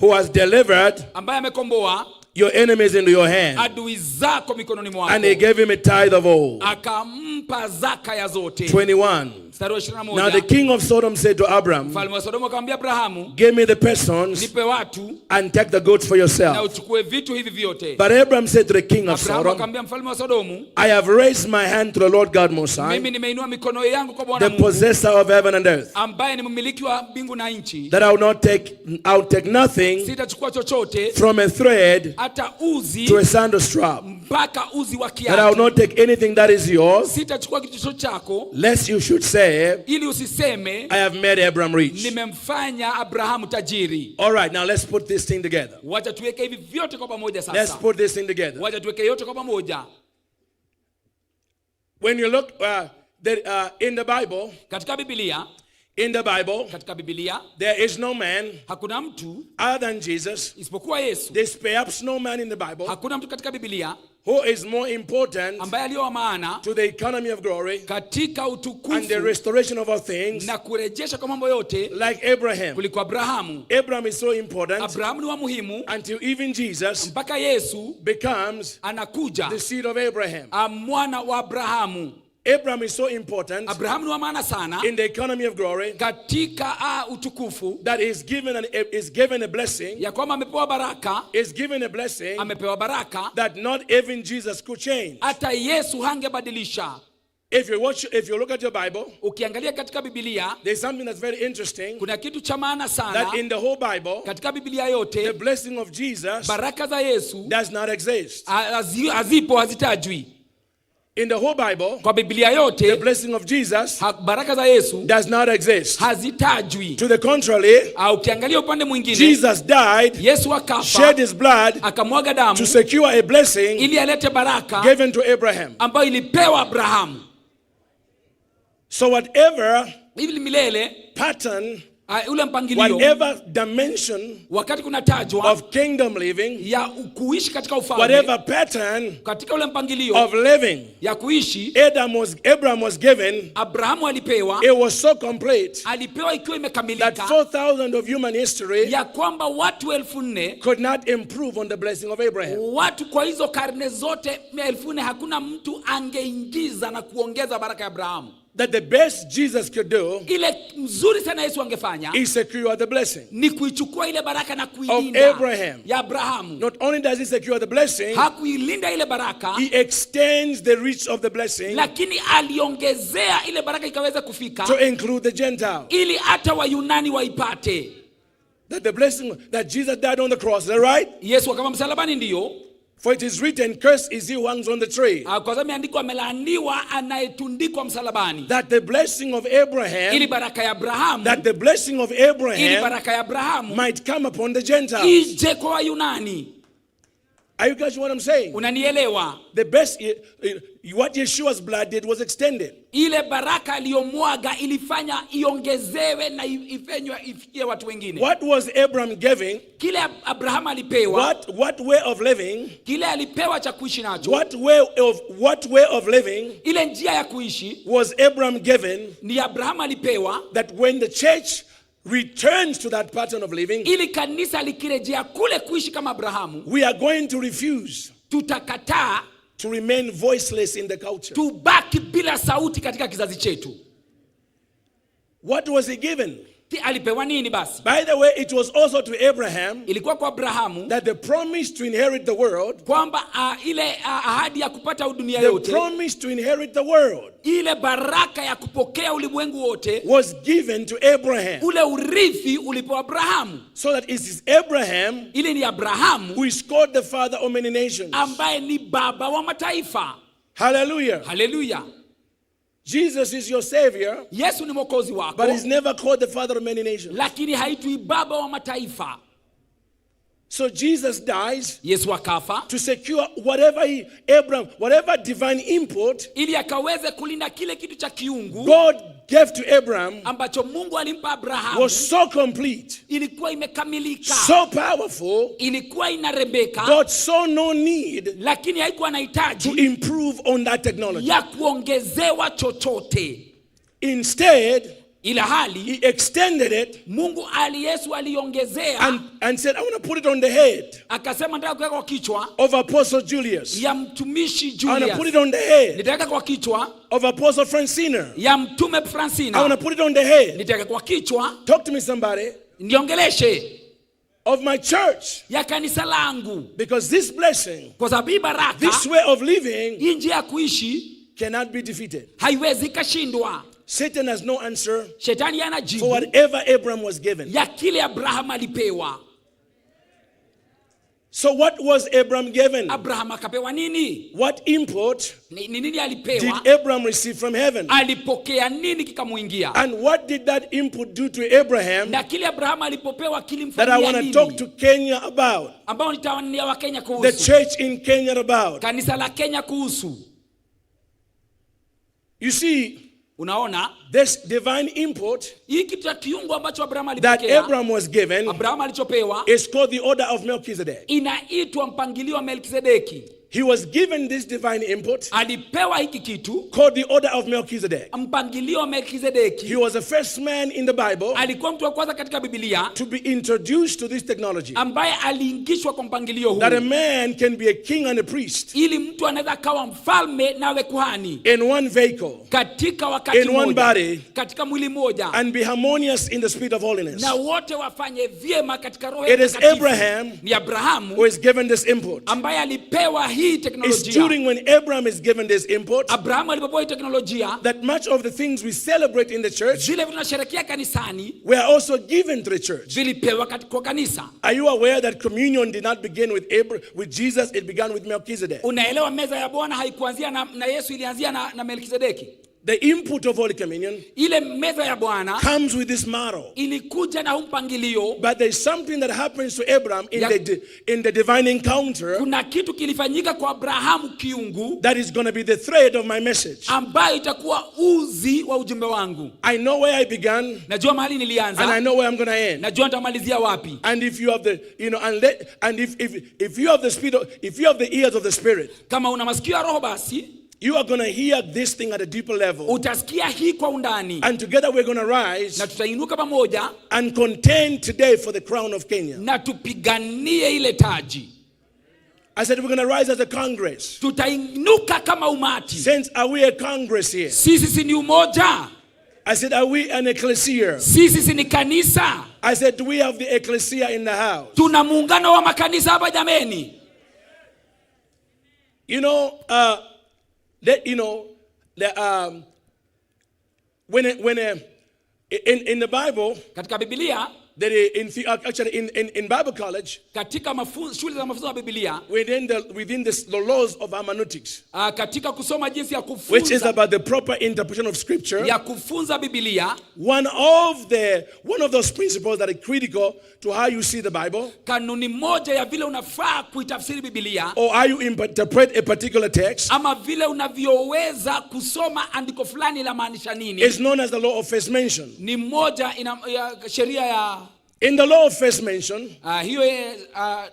who has delivered ambaye amekomboa your enemies into your hand. adui zako mikononi And he mwako, gave him a tithe of all. akampa zaka ya zote. 21. Mstari wa Now the 21, king of Sodom said to Abram, mfalme wa Sodoma akamwambia Abrahamu, Give me the persons nipe watu and take the goods for na yourself. uchukue vitu hivi vyote. But Abram said to the king of Abrahamu Sodom, akamwambia mfalme wa Sodomu, I have raised my hand to the Lord God Most High, mimi nimeinua mikono yangu kwa Bwana the Mungu possessor of heaven and earth, ambaye ni mmiliki wa mbingu na nchi, that I will not take, I will take nothing sitachukua chochote from a thread hata uzi to a sandal strap, mpaka uzi wa that I will kiatu, not take anything that is yours, sitachukua kitu chochote chako, lest you should say, ili usiseme I have made Abram rich. nimemfanya Abrahamu tajiri. All right, now let's put this thing together. Wacha tuweke hivi vyote kwa pamoja Let's sasa, put this thing together. wacha tuweke yote kwa pamoja. When you look in the Bible, Katika Biblia, in the Bible, katika Biblia there is no man hakuna mtu other than Jesus. isipokuwa Yesu. There's perhaps no man in the Bible Hakuna mtu katika Biblia who is more important ambaye aliyo wa maana to the economy of glory katika and the utukufu restoration of all things na kurejesha kwa mambo yote like Abraham. kuliko Abrahamu. Abraham is so important Abrahamu ni wa muhimu until even Jesus mpaka Yesu becomes anakuja the seed of Abraham. mwana wa Abrahamu. Abraham is so important Abrahamu ni wa maana sana in the economy of glory katika utukufu that is given a blessing, ya kwamba amepewa baraka, is given a blessing amepewa baraka that not even Jesus could change. hata Yesu hangebadilisha. If you watch, if you look at your Bible, Ukiangalia katika Biblia there's something that's very interesting kuna kitu cha maana sana that in the whole Bible, katika Biblia the yote, blessing of Jesus baraka za Yesu does not exist. hazipo, hazitajwi In the whole Bible, kwa Biblia the yote. blessing of Jesus Baraka za Yesu does not exist. hazitajwi. To the contrary, Ukiangalia upande mwingine, Jesus died, Yesu akafa shed his blood akamwaga damu to secure a blessing ili alete baraka given to Abraham. ambayo ilipewa Abrahamu So whatever ili milele. pattern, Ule mpangilio whatever dimension wakati kunatajwa of kingdom living, ya kuishi katika ufalme, whatever pattern katika ule mpangilio of living ya kuishi Abraham was given, Abrahamu alipewa, it was so complete alipewa ikiwa that imekamilika 4,000 of human history ya kwamba watu 4,000 could not improve on the blessing of Abraham. watu kwa hizo karne zote 4,000 hakuna mtu angeingiza na kuongeza baraka ya Abrahamu. That the best Jesus could do Ile mzuri sana Yesu angefanya is secure the blessing. ni kuichukua ile baraka na kuilinda Abraham. ya Abrahamu. Not only does he secure the blessing, Hakuilinda ile baraka, he extends the reach of the blessing lakini aliongezea ile baraka ikaweza kufika to include the Gentiles. ili hata Wayunani waipate. That the blessing that Jesus died on the cross, is that right? Yesu akafa msalabani, ndiyo For it is written, Cursed is he who hangs on the tree. Kwa sababu imeandikwa, amelaaniwa anayetundikwa msalabani. That the blessing of Ili Abraham, baraka ya Abrahamu, that the blessing of ili Abraham baraka ya Abrahamu might come upon the Gentiles. ije kwa Wayunani. Are you guys what I'm saying? Unanielewa? The best, what Yeshua's blood did was extended. Ile baraka aliyomwaga ilifanya iongezewe na ifenywe ifikie watu wengine. What was Abraham giving? Kile Abrahamu alipewa, What way of living? kile alipewa cha kuishi nacho, What way of living ile njia ya kuishi was Abraham given ni Abrahamu alipewa, that when the church returns to that pattern of living, ili kanisa likirejea kule kuishi kama Abrahamu, we are going to refuse tutakataa to To remain voiceless in the culture. Tubaki bila sauti katika kizazi chetu. What was he given? Alipewa nini basi? By the way, it was also to Abraham Ilikuwa kwa Abrahamu that the promise to inherit the world, kwamba ile ahadi ya kupata dunia the yote, promise to inherit the world ile baraka ya kupokea ulimwengu wote, was given to Abraham. Ule urithi ulipewa Abrahamu. So that it is Abraham Ili ni Abrahamu who is called the father of many nations. Ambaye ni baba wa mataifa. Hallelujah. Haleluya. Jesus is your savior, Yesu ni mwokozi wako, but he's never called the father of many nations. Lakini haitwi baba wa mataifa. So Jesus dies Yesu akafa to secure whatever he, Abraham, whatever divine input ili akaweze kulinda kile kitu cha kiungu God gave to Abraham ambacho Mungu alimpa Abrahamu was so complete, ilikuwa imekamilika, so powerful, ilikuwa inarembeka, God saw no need lakini haikuwa na to hitaji improve on that technology. Ya kuongezewa chochote. Instead, Ila hali he extended it Mungu ali Yesu aliongezea and said, I want to put it on the head akasema nataka kuweka kwa kichwa of Apostle Julius. Ya mtumishi I want to put it Julius, on the head nitaweka kwa kichwa of Apostle Francina. Ya mtume I want Francina, to put it on the head. Nitaweka kwa kichwa. Talk to me, somebody. Niongeleshe. Of my church. Ya kanisa langu. Because this blessing, Kwa sababu hii baraka, this way of living, hii njia ya kuishi cannot be defeated. Haiwezi ikashindwa. Satan has no answer Shetani hana for jibu whatever Abraham was given. Ya kile Abraham alipewa. So what was Abraham given? Abraham akapewa nini? What input Ni nini did alipewa? Abraham receive from heaven? Alipokea nini kikamuingia? And what did that input do to Abraham Na kile Abraham alipopewa that I kilimfanyia want to nini? talk to Kenya about? Ambao nitawania Wakenya The kuhusu. church in Kenya about. Kanisa la Kenya kuhusu. You see, Unaona? This divine input Hii kitu cha kiungu ambacho Abraham that alipokea, Abraham was given Abraham alichopewa is called the order of Melchizedek. Inaitwa mpangilio wa Melkizedeki. He was given this divine input Alipewa hiki kitu called the order of Melchizedek. Mpangilio wa Melkizedeki. He was the first man in the Bible Alikuwa mtu wa kwanza katika Biblia to be introduced to this technology. Ambaye aliingishwa kwa mpangilio huu. That a man can be a king and a priest Ili mtu anaweza akawa mfalme nawe kuhani in one vehicle katika wakati in one mmoja, body katika mwili mmoja and be harmonious in the spirit of holiness. Na wote wafanye vyema katika roho It ya is utakatifu. Abraham Ni Abrahamu who is given this input. Ambaye alipewa hii It's teknolojia. during when Abraham is given this input Abrahamu alipopewa hii teknolojia that much of the things we celebrate in the church zile tunasherehekea kanisani were also given to the church. Zilipewa kwa kanisa. Are you aware that communion did not begin with Jesus? It began with Melchizedek. Unaelewa meza ya Bwana haikuanzia na Yesu, ilianzia na Melkizedeki. The input of Holy Communion Ile meza ya Bwana comes with this model. Ilikuja na huu mpangilio. But there's something that happens to Abraham in the divine encounter Kuna kitu kilifanyika kwa Abrahamu kiungu that is going to be the thread of my message. Ambayo itakuwa uzi wa ujumbe wangu. I know where I began Najua mahali nilianza. And I know where I'm going to end. Najua nitamalizia wapi. And if you have the, you know, and let, and if you have the spirit, if you have the ears of the Spirit, Kama una masikio ya Roho basi you are going to hear this thing at a deeper level. Utasikia hii kwa undani. And together we're going to rise Na tutainuka pamoja and contend today for the crown of Kenya. Na tupiganie ile taji. I said we're going to rise as a congress. Tutainuka kama umati. Since are we a congress here? Sisi si ni umoja. I said, are we an ecclesia? Sisi si ni kanisa. I said, do we have the ecclesia in the house? Tuna muungano wa makanisa hapa jameni. You know, that, you know, the, when it, when in the Bible, Katika Biblia, that in actually in Bible college, katika shule za mafunzo ya Biblia, within the laws of hermeneutics, katika kusoma jinsi ya which is kufunza, about the proper interpretation of scripture, ya kufunza Biblia, one of those principles that are critical to how you see the Bible, kanuni moja ya vile unafaa kuitafsiri Biblia, or how you interpret a particular text, ama vile unavyoweza kusoma andiko fulani la maanisha nini, is known as the law of first mention. Ni moja ina, ya, sheria ya In the law of first mention, hiyo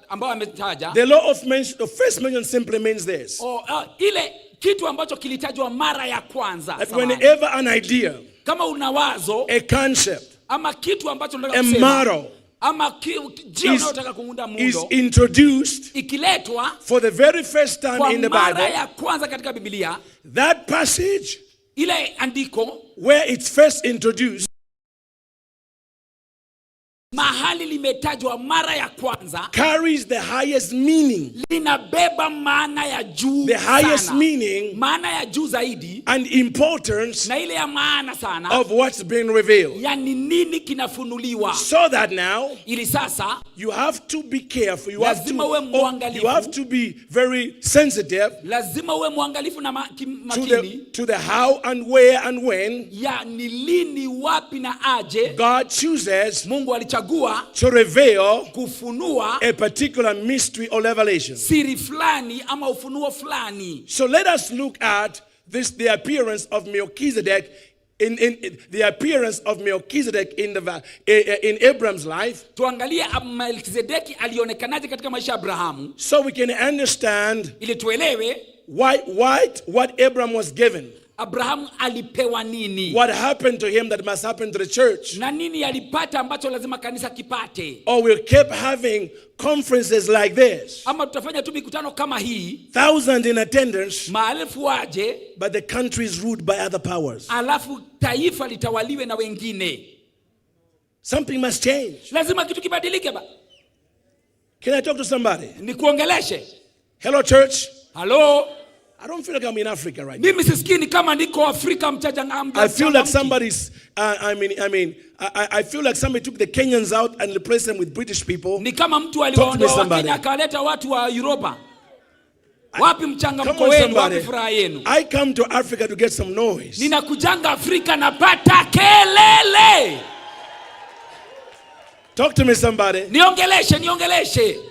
ambayo ametaja. The law of, mention, of first mention simply means this. Oh, ile kitu ambacho kilitajwa mara ya kwanza. That Samahani. whenever an idea, Kama una wazo, a concept, ama kitu ambacho unataka a kusema, model Ama njia is, unayotaka kuunda is muundo introduced ikiletwa for the very first time kwa in the mara Bible, ya kwanza katika Biblia, that passage ile andiko where it's first introduced mahali limetajwa mara ya kwanza carries the highest meaning, linabeba maana ya juu the highest sana. meaning Maana ya juu zaidi and importance na ile ya maana sana of what's being revealed. ya ni nini kinafunuliwa. So that now Ili sasa you have to be careful. You have to, Lazima uwe oh, mwangalifu. you have to be very sensitive lazima uwe mwangalifu na to the, makini to the how and where and when ya ni lini, wapi na aje God chooses Mungu alichagua to reveal kufunua a particular mystery or revelation. Siri fulani ama ufunuo fulani. So let us look at this the appearance of Melchizedek in the appearance of Melchizedek in Abraham's life, Tuangalie Melkizedeki alionekanaje katika maisha ya Abrahamu so we can understand ili tuelewe why what Abraham was given, Abrahamu alipewa nini what happened to him that must happen to the church. Na nini alipata ambacho lazima kanisa kipate. Or we'll keep having conferences like this, Ama tutafanya tu mikutano kama hii, thousands in attendance, maelfu waje, but the country is ruled by other powers. Alafu taifa litawaliwe na wengine. Something must change. Lazima kitu kibadilike ba. Can I talk to somebody? Nikuongeleshe. Hello, church. Halo. I don't feel like I'm in Africa right now. Mimi sisikii ni kama niko Afrika mchaja. I feel like somebody's, I mean, I feel like somebody took the Kenyans out and replaced them with British people. Ni kama mtu Talk to me, aliwaondoa somebody. Wakenya akawaleta watu wa Europa. Wapi mchangamko Come on, wenu? somebody. Wapi furaha yenu? I come to Africa to get some noise. Ninakujanga Afrika napata kelele. Talk to me, somebody. Niongeleshe, niongeleshe.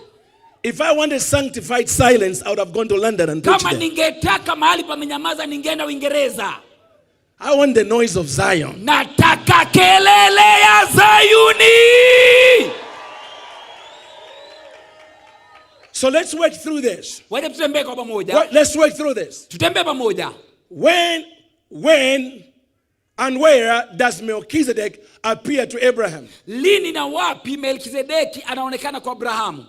If I wanted sanctified silence, I would have gone to London and preached Kama there. ningetaka mahali pamenyamaza ningeenda Uingereza. I want the noise of Zion. Nataka kelele ya Zayuni. So let's work through this. Wacha tutembee kwa pamoja. Let's work through this. Tutembee pamoja. When, and where does Melchizedek appear to Abraham? Lini na wapi Melkizedeki anaonekana kwa Abrahamu?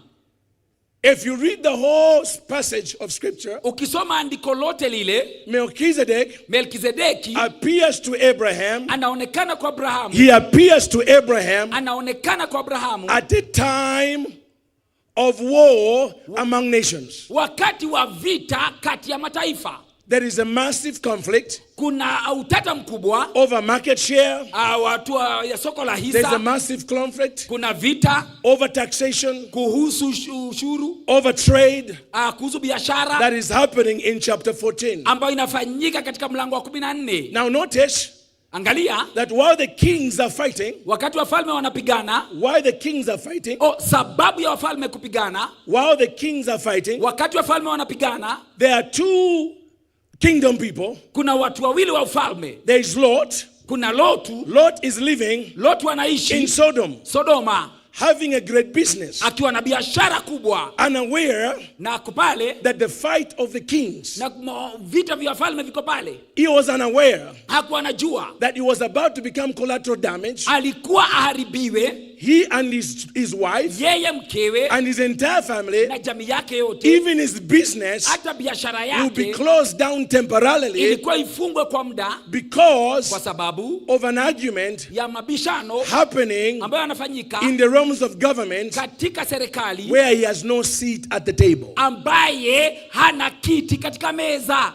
If you read the whole passage of scripture, Ukisoma andiko lote lile, Melchizedek Melkizedeki appears to Abraham. Anaonekana kwa Abrahamu. He appears to Abraham Anaonekana kwa Abrahamu at a time of war among nations. Wakati wa vita kati ya mataifa. There is a massive conflict Kuna utata mkubwa over market share. Watu ya soko la There's a hisa. Massive conflict Kuna vita over taxation, kuhusu ushuru, over trade kuhusu biashara that is happening in chapter 14. Ambayo inafanyika katika mlango wa 14. Now, notice Angalia that while the kings are fighting, wakati wafalme wanapigana, while the kings are fighting, oh, sababu ya wafalme kupigana, while the kings are fighting, wakati wafalme wanapigana, there are two kingdom people. Kuna watu wawili wa ufalme. There is Lot. Kuna Lotu. Lot is living Lotu anaishi in Sodom, Sodoma having a great business, akiwa na biashara kubwa, unaware na ako pale that the fight of the kings, na vita vya wafalme viko pale. He was unaware Hakuwa anajua that he was about to become collateral damage. Alikuwa aharibiwe, He and his wife yeye, mkewe and his entire family, na jamii yake yote, even his business, hata biashara will be yake closed down temporarily ilikuwa ifungwe kwa muda because kwa sababu of an argument ya mabishano happening ambayo yanafanyika in the realms of government katika serikali where he has no seat at the table. Ambaye hana kiti katika meza.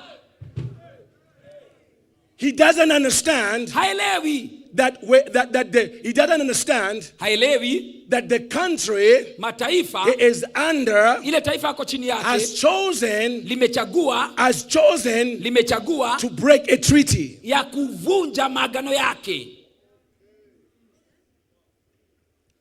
He doesn't understand Haelewi that, where, that, that the, he doesn't understand haelewi that the country mataifa he is under ile taifa ako chini yake limechagua has chosen limechagua to break a treaty. Ya kuvunja maagano yake.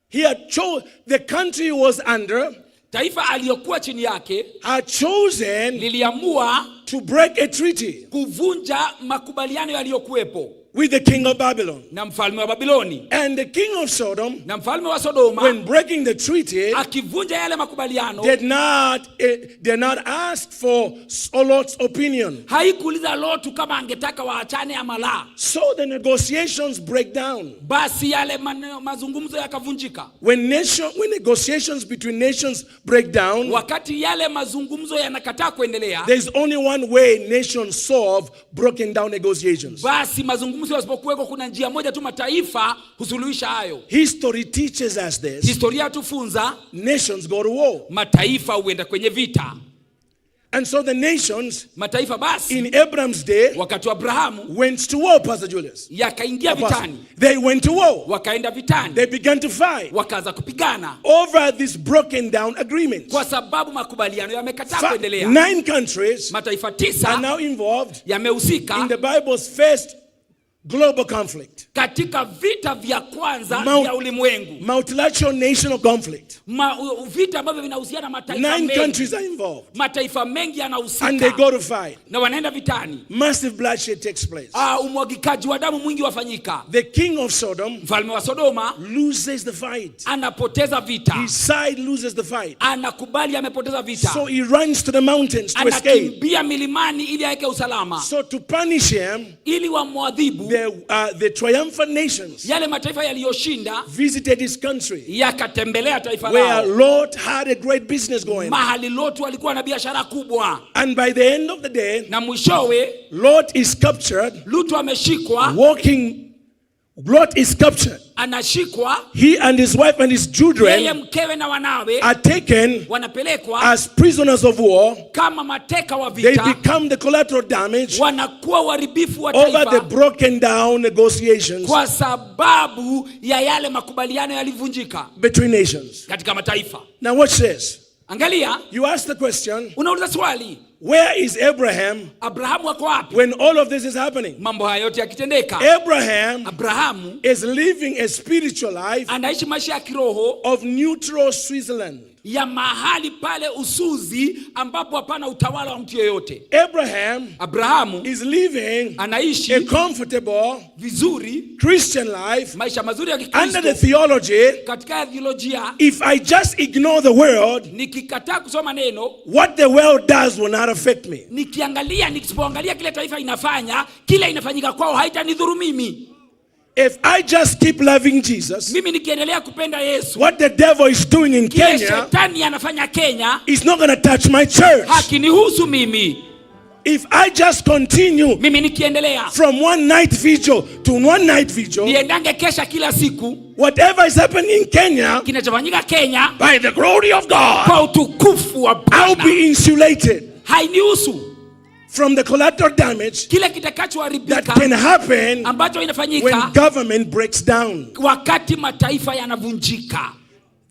He had chose the country he was under Taifa aliyokuwa chini yake had chosen liliamua to break a treaty. Kuvunja makubaliano yaliyokuwepo. with the king of Babylon. Na mfalme wa Babiloni. And the king of Sodom, Na mfalme wa Sodoma when breaking the treaty, akivunja yale makubaliano did not ask for Lot's opinion. Haikuuliza Lotu kama angetaka waachane ama la. So the negotiations break down. Basi yale mazungumzo yakavunjika. When negotiations between nations break down, Wakati yale mazungumzo yanakataa kuendelea, there's only one way nations solve broken down negotiations. Basi mazungumzo yasipokuweko, kuna njia moja tu mataifa husuluhisha hayo. History teaches us this. Historia tufunza Nations go to war. Mataifa huenda kwenye vita. And so the nations Mataifa basi in Abraham's day wakati wa Abrahamu went to war, Pastor Julius. Yakaingia Apostle. vitani. They went to war. Wakaenda vitani. They began to fight Wakaanza kupigana over this broken down agreement. Kwa sababu makubaliano yamekataa kuendelea. Nine countries Mataifa are 9 now involved yamehusika in the Bible's first global conflict. Katika vita vya kwanza vya ulimwengu. Multilateral national conflict. Vita ambavyo vinahusiana na mataifa Nine mengi. Countries are involved. Mataifa mengi yanahusika. And they go to fight. Na wanaenda vitani. Massive bloodshed takes place. Umwagikaji wa damu mwingi wafanyika. The king of Sodom Mfalme wa Sodoma loses the fight. Anapoteza vita. His side loses the fight. Anakubali amepoteza vita. So he runs to the mountains to escape. Anakimbia milimani ili aweke usalama. So to punish him, Ili wamwadhibu, the triumphant nations yale mataifa yaliyoshinda visited his country yakatembelea taifa where lao. Lot had a great business going. Mahali Lotu alikuwa na biashara kubwa. And by the end of the day, Na mwishowe Lot is captured, Lutu ameshikwa, walking. Lot is captured. Anashikwa He and his wife and his yeye children mkewe na wanawe are taken wanapelekwa as prisoners of war. Kama mateka wa They vita, become the collateral damage wanakuwa uharibifu wa over the taifa broken down negotiations kwa sababu ya yale makubaliano yalivunjika between nations. Katika mataifa. Now, watch this. Angalia, You ask the question, unauliza swali, where is Abraham Abrahamu ako wapi when all of this is happening? Mambo haya yote yakitendeka? Abraham Abrahamu is living a spiritual life anaishi maisha ya kiroho of neutral Switzerland. Ya mahali pale Usuzi ambapo hapana utawala wa mtu yeyote. Abraham Abrahamu is living anaishi a comfortable vizuri Christian life maisha mazuri ya under the Kikristo theology, katika theolojia, if I just ignore the world, nikikataa kusoma neno, what the world does will not affect me. Nikiangalia nisipoangalia kile taifa inafanya, kile inafanyika kwao haitanidhuru mimi. If I just keep loving Jesus, Mimi nikiendelea kupenda Yesu, what the devil is doing in kile Kenya shetani anafanya Kenya is not going to touch my church. Hakinihusu mimi. If I just continue Mimi nikiendelea from one night vigil to one night vigil, niendange kesha kila siku, whatever is happening in Kenya, kinachofanyika Kenya by the glory of God, kwa utukufu wa I'll Bwana be insulated hainihusu from the collateral damage kile that kitakachoharibika can happen ambacho when inafanyika government breaks down. Wakati mataifa yanavunjika.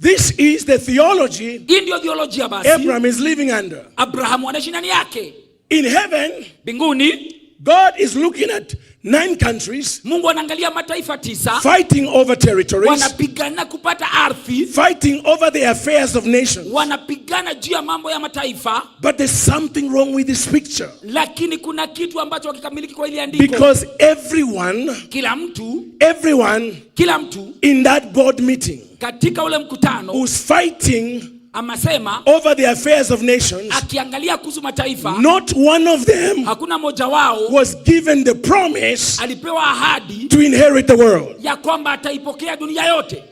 This is the theology Hii ndio theolojia basi Abraham is living under. Abrahamu anaishi ndani yake. In heaven, Mbinguni, God is looking at nine countries Mungu anaangalia mataifa 9 fighting over territories, wanapigana kupata ardhi, fighting over the affairs of nations. Wanapigana juu ya mambo ya mataifa. But there's something wrong with this picture. Lakini kuna kitu ambacho hakikamiliki kwa ile andiko. Because everyone, Kila mtu, everyone kila mtu in that board meeting katika ule mkutano who's fighting amasema over the affairs of nations, akiangalia kuhusu mataifa, not one of them hakuna mmoja wao was given the promise alipewa ahadi to inherit the world. Ya kwamba ataipokea dunia yote.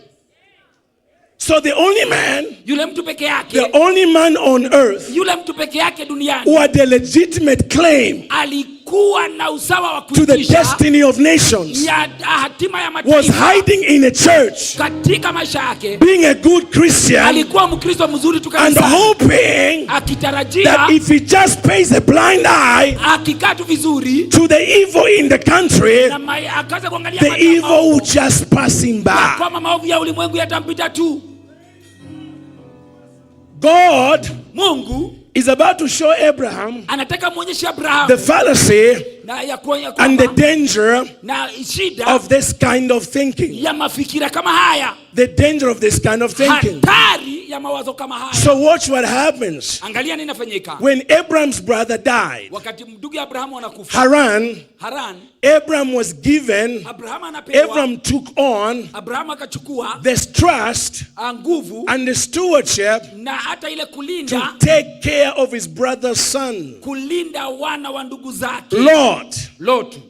So the only man, Yule mtu peke yake, the only man on earth yule mtu peke yake duniani who had a legitimate claim alikuwa na usawa wa to the kuitisha destiny of nations ya hatima ya was mataifa hiding in a church, katika maisha yake being a good Christian alikuwa Mkristo mzuri tu and kanisani, hoping akitarajia that if he just pays a blind eye akikaa tu vizuri to the evil in the country, na akaanza kuangalia the evil maovu, will just pass him by. Kwamba maovu ya ulimwengu yatampita tu. God Mungu is about to show Abraham anataka muonyeshe Abrahamu the fallacy na Na ya kuonya and the kwamba danger na shida of this kind of thinking. Ya mafikira kama haya. The danger of this kind of thinking. Hatari ya mawazo kama haya. So watch what happens. Angalia nini inafanyika. When Abraham's brother died, Wakati ndugu ya Abrahamu anakufa, Haran, Haran, Abraham was given, Abrahamu anapewa, Abraham took on Abrahamu akachukua this trust ah, nguvu and the stewardship na hata ile to kulinda take care of his brother's son, kulinda wana wa ndugu zake Lot. Lotu.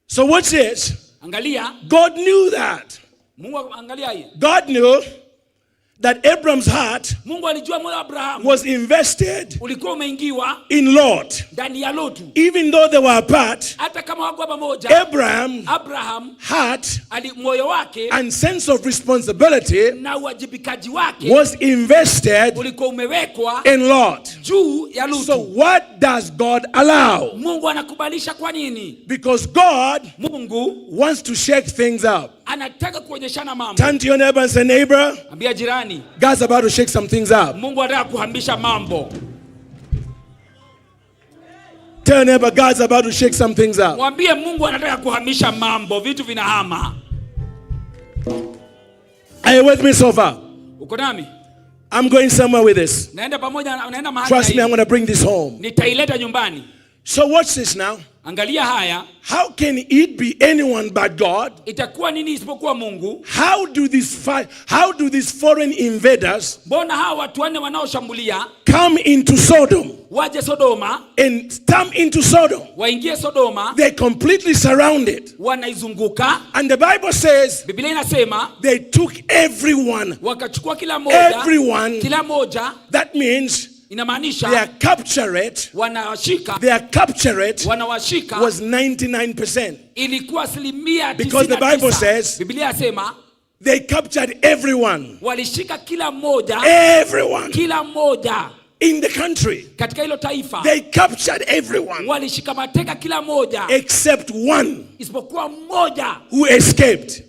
So watch this. Angalia, God knew that. Mungu angalia hii. God knew that Abraham's heart Mungu alijua moyo wa Abrahamu was invested ulikuwa umeingiwa in Lot. Ndani ya Lotu. Even though they were apart, Hata kama wako pamoja, Abraham Abraham heart ali moyo wake and sense of responsibility na uwajibikaji wake was invested ulikuwa umewekwa in Lot. Juu ya Lutu. So what does God allow? Mungu anakubalisha kwa nini? Because God Mungu wants to shake things up. Anataka kuonyeshana mambo. Turn to your neighbor and say, "Neighbor, Ambia jirani, God's about to shake some things up." Mungu anataka kuhamisha mambo. Tell your neighbor, "God's about to shake some things up." Mwambie Mungu anataka kuhamisha mambo, vitu vinahama. Are you with me so far? Uko nami? I'm going somewhere with this. Naenda pamoja, naenda mahali. Trust me, Na I'm hii. going to bring this home. Nitaileta nyumbani. So watch this now. Angalia haya, How can it be anyone but God? Itakuwa nini isipokuwa Mungu? How do these foreign invaders Mbona hawa watu wanne wanaoshambulia come into Sodom waje Sodoma, and come into Sodom? Waingie Sodoma, They completely surrounded. Wanaizunguka. And the Bible says Biblia inasema they took everyone. Wakachukua kila moja, Everyone. Kila moja. That means Inamaanisha their capture rate, wanawashika, their capture rate wanawashika was 99%. Ilikuwa asilimia Because the Bible 99. says Biblia yasema they captured everyone. Walishika kila moja, Everyone kila moja in the country. Katika hilo taifa. They captured everyone walishika mateka kila moja except one isipokuwa mmoja who escaped.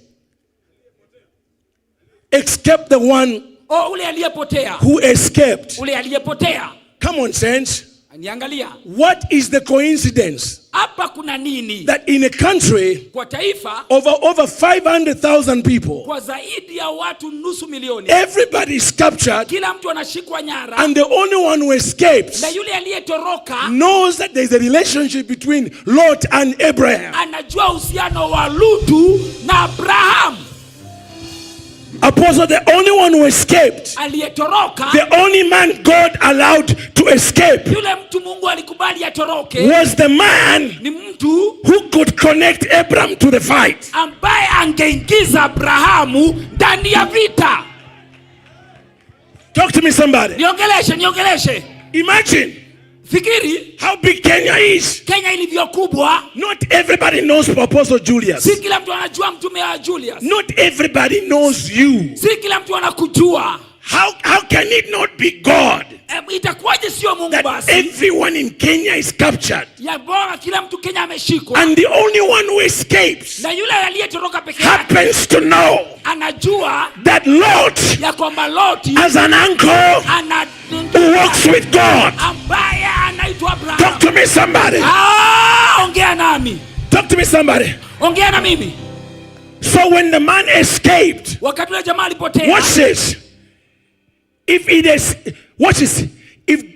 Except the one oh, ule aliyepotea, who escaped. Ule aliyepotea. Come on, saints. Niangalia. What is the coincidence Hapa kuna nini? that in a country Kwa taifa over 500,000 people, kwa zaidi ya watu nusu milioni, everybody is captured, kila mtu anashikwa nyara, and the only one who escapes na yule aliyetoroka knows that there is a relationship between Lot and Abraham? Anajua uhusiano wa Lutu na Abrahamu. Apostle, the only one who escaped, Aliyetoroka, the only man God allowed to escape, yule mtu Mungu alikubali atoroke was the man ni mtu who could connect Abraham to the fight. Ambaye angeingiza Abrahamu ndani ya vita. Talk to me, somebody. Niongeleshe, niongeleshe. Imagine Fikiri how big Kenya is. Kenya ilivyo kubwa. Not everybody knows Apostle Julius. Si kila mtu anajua mtume wa Julius. Not everybody knows you. Si kila mtu anakujua. How can it not be God Itakuwaje sio Mungu that basi? Everyone in Kenya is captured Ya bora kila mtu Kenya ameshikwa. And the only one who escapes Na yule aliyetoroka peke yake happens to know anajua that Lot ya kwamba Loti has an uncle ana who walks with God? Ambaye anaitwa Abraham. Talk to me, somebody. Ah, ongea nami. Talk to me, somebody. Ongea na mimi. So when the man escaped, Wakati yule jamaa alipotea, watch this. If it is, watch this. If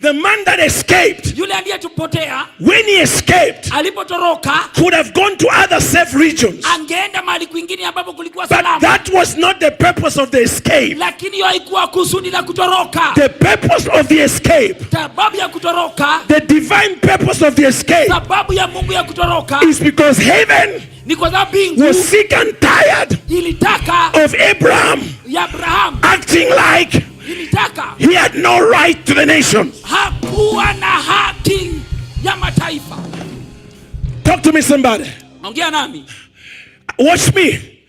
the man that escaped, yule aliyetupotea when he escaped, alipotoroka could have gone to other safe regions. Angeenda mahali kwingine ambapo kulikuwa But salama. that was not the purpose of the escape. Lakini hiyo haikuwa kusudi la kutoroka. The purpose of the escape, Sababu ya kutoroka, the divine purpose of the escape, sababu ya Mungu ya kutoroka is because heaven ni kwa sababu mbingu was sick and tired ilitaka of Abraham ya Abraham acting like ilitaka he had no right to the nations. Hakuwa na haki ya mataifa. Talk to me, somebody. Ongea nami. Watch me.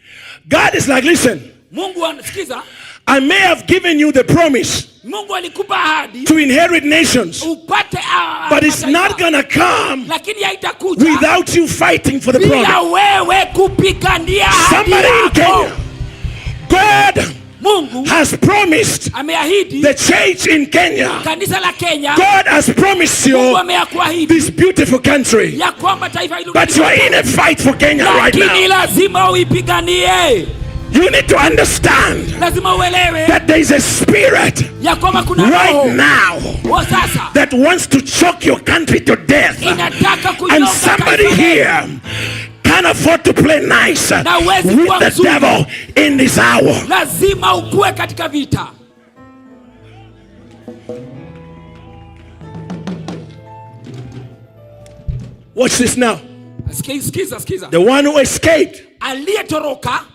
God is like, "Listen, Mungu anasikiza. I may have given you the promise Mungu alikupa ahadi to inherit nations, upate ah, but it's mataifa. Not gonna come lakini haitakuja without you fighting for the bila promise." wewe kupigania ahadi Somebody in yako. Kenya, God Mungu has promised ameahidi the church in Kenya. Kanisa la Kenya. God has promised Mungu you ameakuahidi this beautiful country. ya kwamba taifa hili, But you are in a fight for Kenya right lakini now. Lazima uipiganie. You need to understand Lazima uelewe that there is a spirit ya kwamba kuna right roho now wa sasa that wants to choke your country to death. Inataka And kunyonga somebody taifa letu. here can't afford to play nice Na huwezi with kuwa the mzuri. devil in this hour. Lazima ukue katika vita. Watch this now. Sikiza, sikiza. The one who escaped Aliyetoroka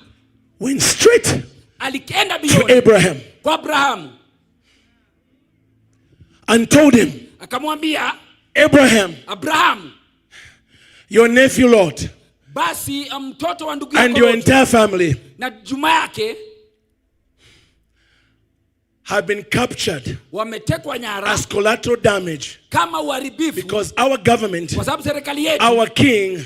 went straight alienda to bioni Abraham kwa Abrahamu and told him, akamwambia, "Abraham, Abrahamu, your nephew Lot basi mtoto wa ndugu and yako your Lot entire family na juma yake have been captured wametekwa nyara as collateral damage kama uharibifu because our government, kwa sababu serikali yetu, our king,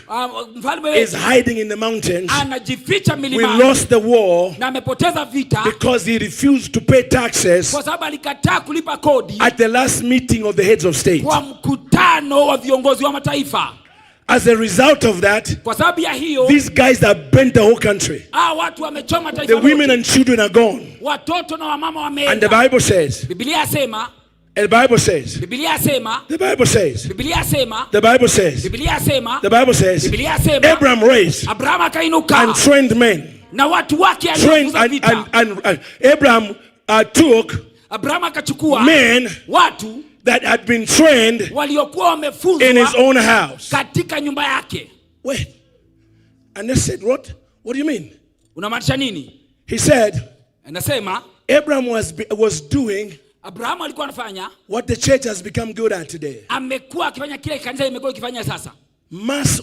mfalme is wetu hiding in the mountains. Anajificha We milimani lost the war na amepoteza vita because he refused to pay taxes kwa sababu alikataa kulipa kodi at the last meeting of the heads of state. Kwa mkutano wa viongozi wa mataifa. As a result of that, Kwa sababu ya hiyo, these guys that bent the whole country, hawa watu wamechoma the taifa women lote. And children are gone. Watoto na wamama And the wameenda. Bible says, Biblia yasema, and the Bible says, Biblia yasema, the Bible says, Biblia yasema, the Bible says, Biblia yasema, the Bible says, Biblia yasema, Abraham raised Abrahamu akainuka and trained men. Na watu wake Trained aliwafunza and, vita. and Abraham took Abrahamu akachukua men watu that had been trained waliokuwa in his wamefunzwa own house. Katika nyumba yake. Wait. And they said, "What? What do you mean?" Unamaanisha nini? He said, Anasema Abraham was doing Abrahamu alikuwa anafanya what the church has become good at today. Amekuwa akifanya kile kanisa imekuwa ikifanya sasa.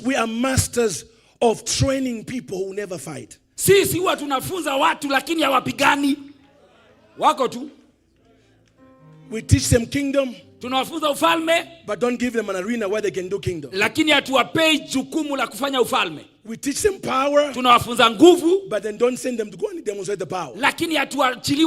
We are masters of training people who never fight. Sisi huwa tunafunza watu lakini hawapigani, wako tu. We teach them kingdom, Tunawafunza ufalme, but don't give them an arena where they can do kingdom. Lakini hatuwapei jukumu la kufanya ufalme. We teach them power, Tunawafunza nguvu, but then don't send them to go and demonstrate the power. Lakini hatuachilii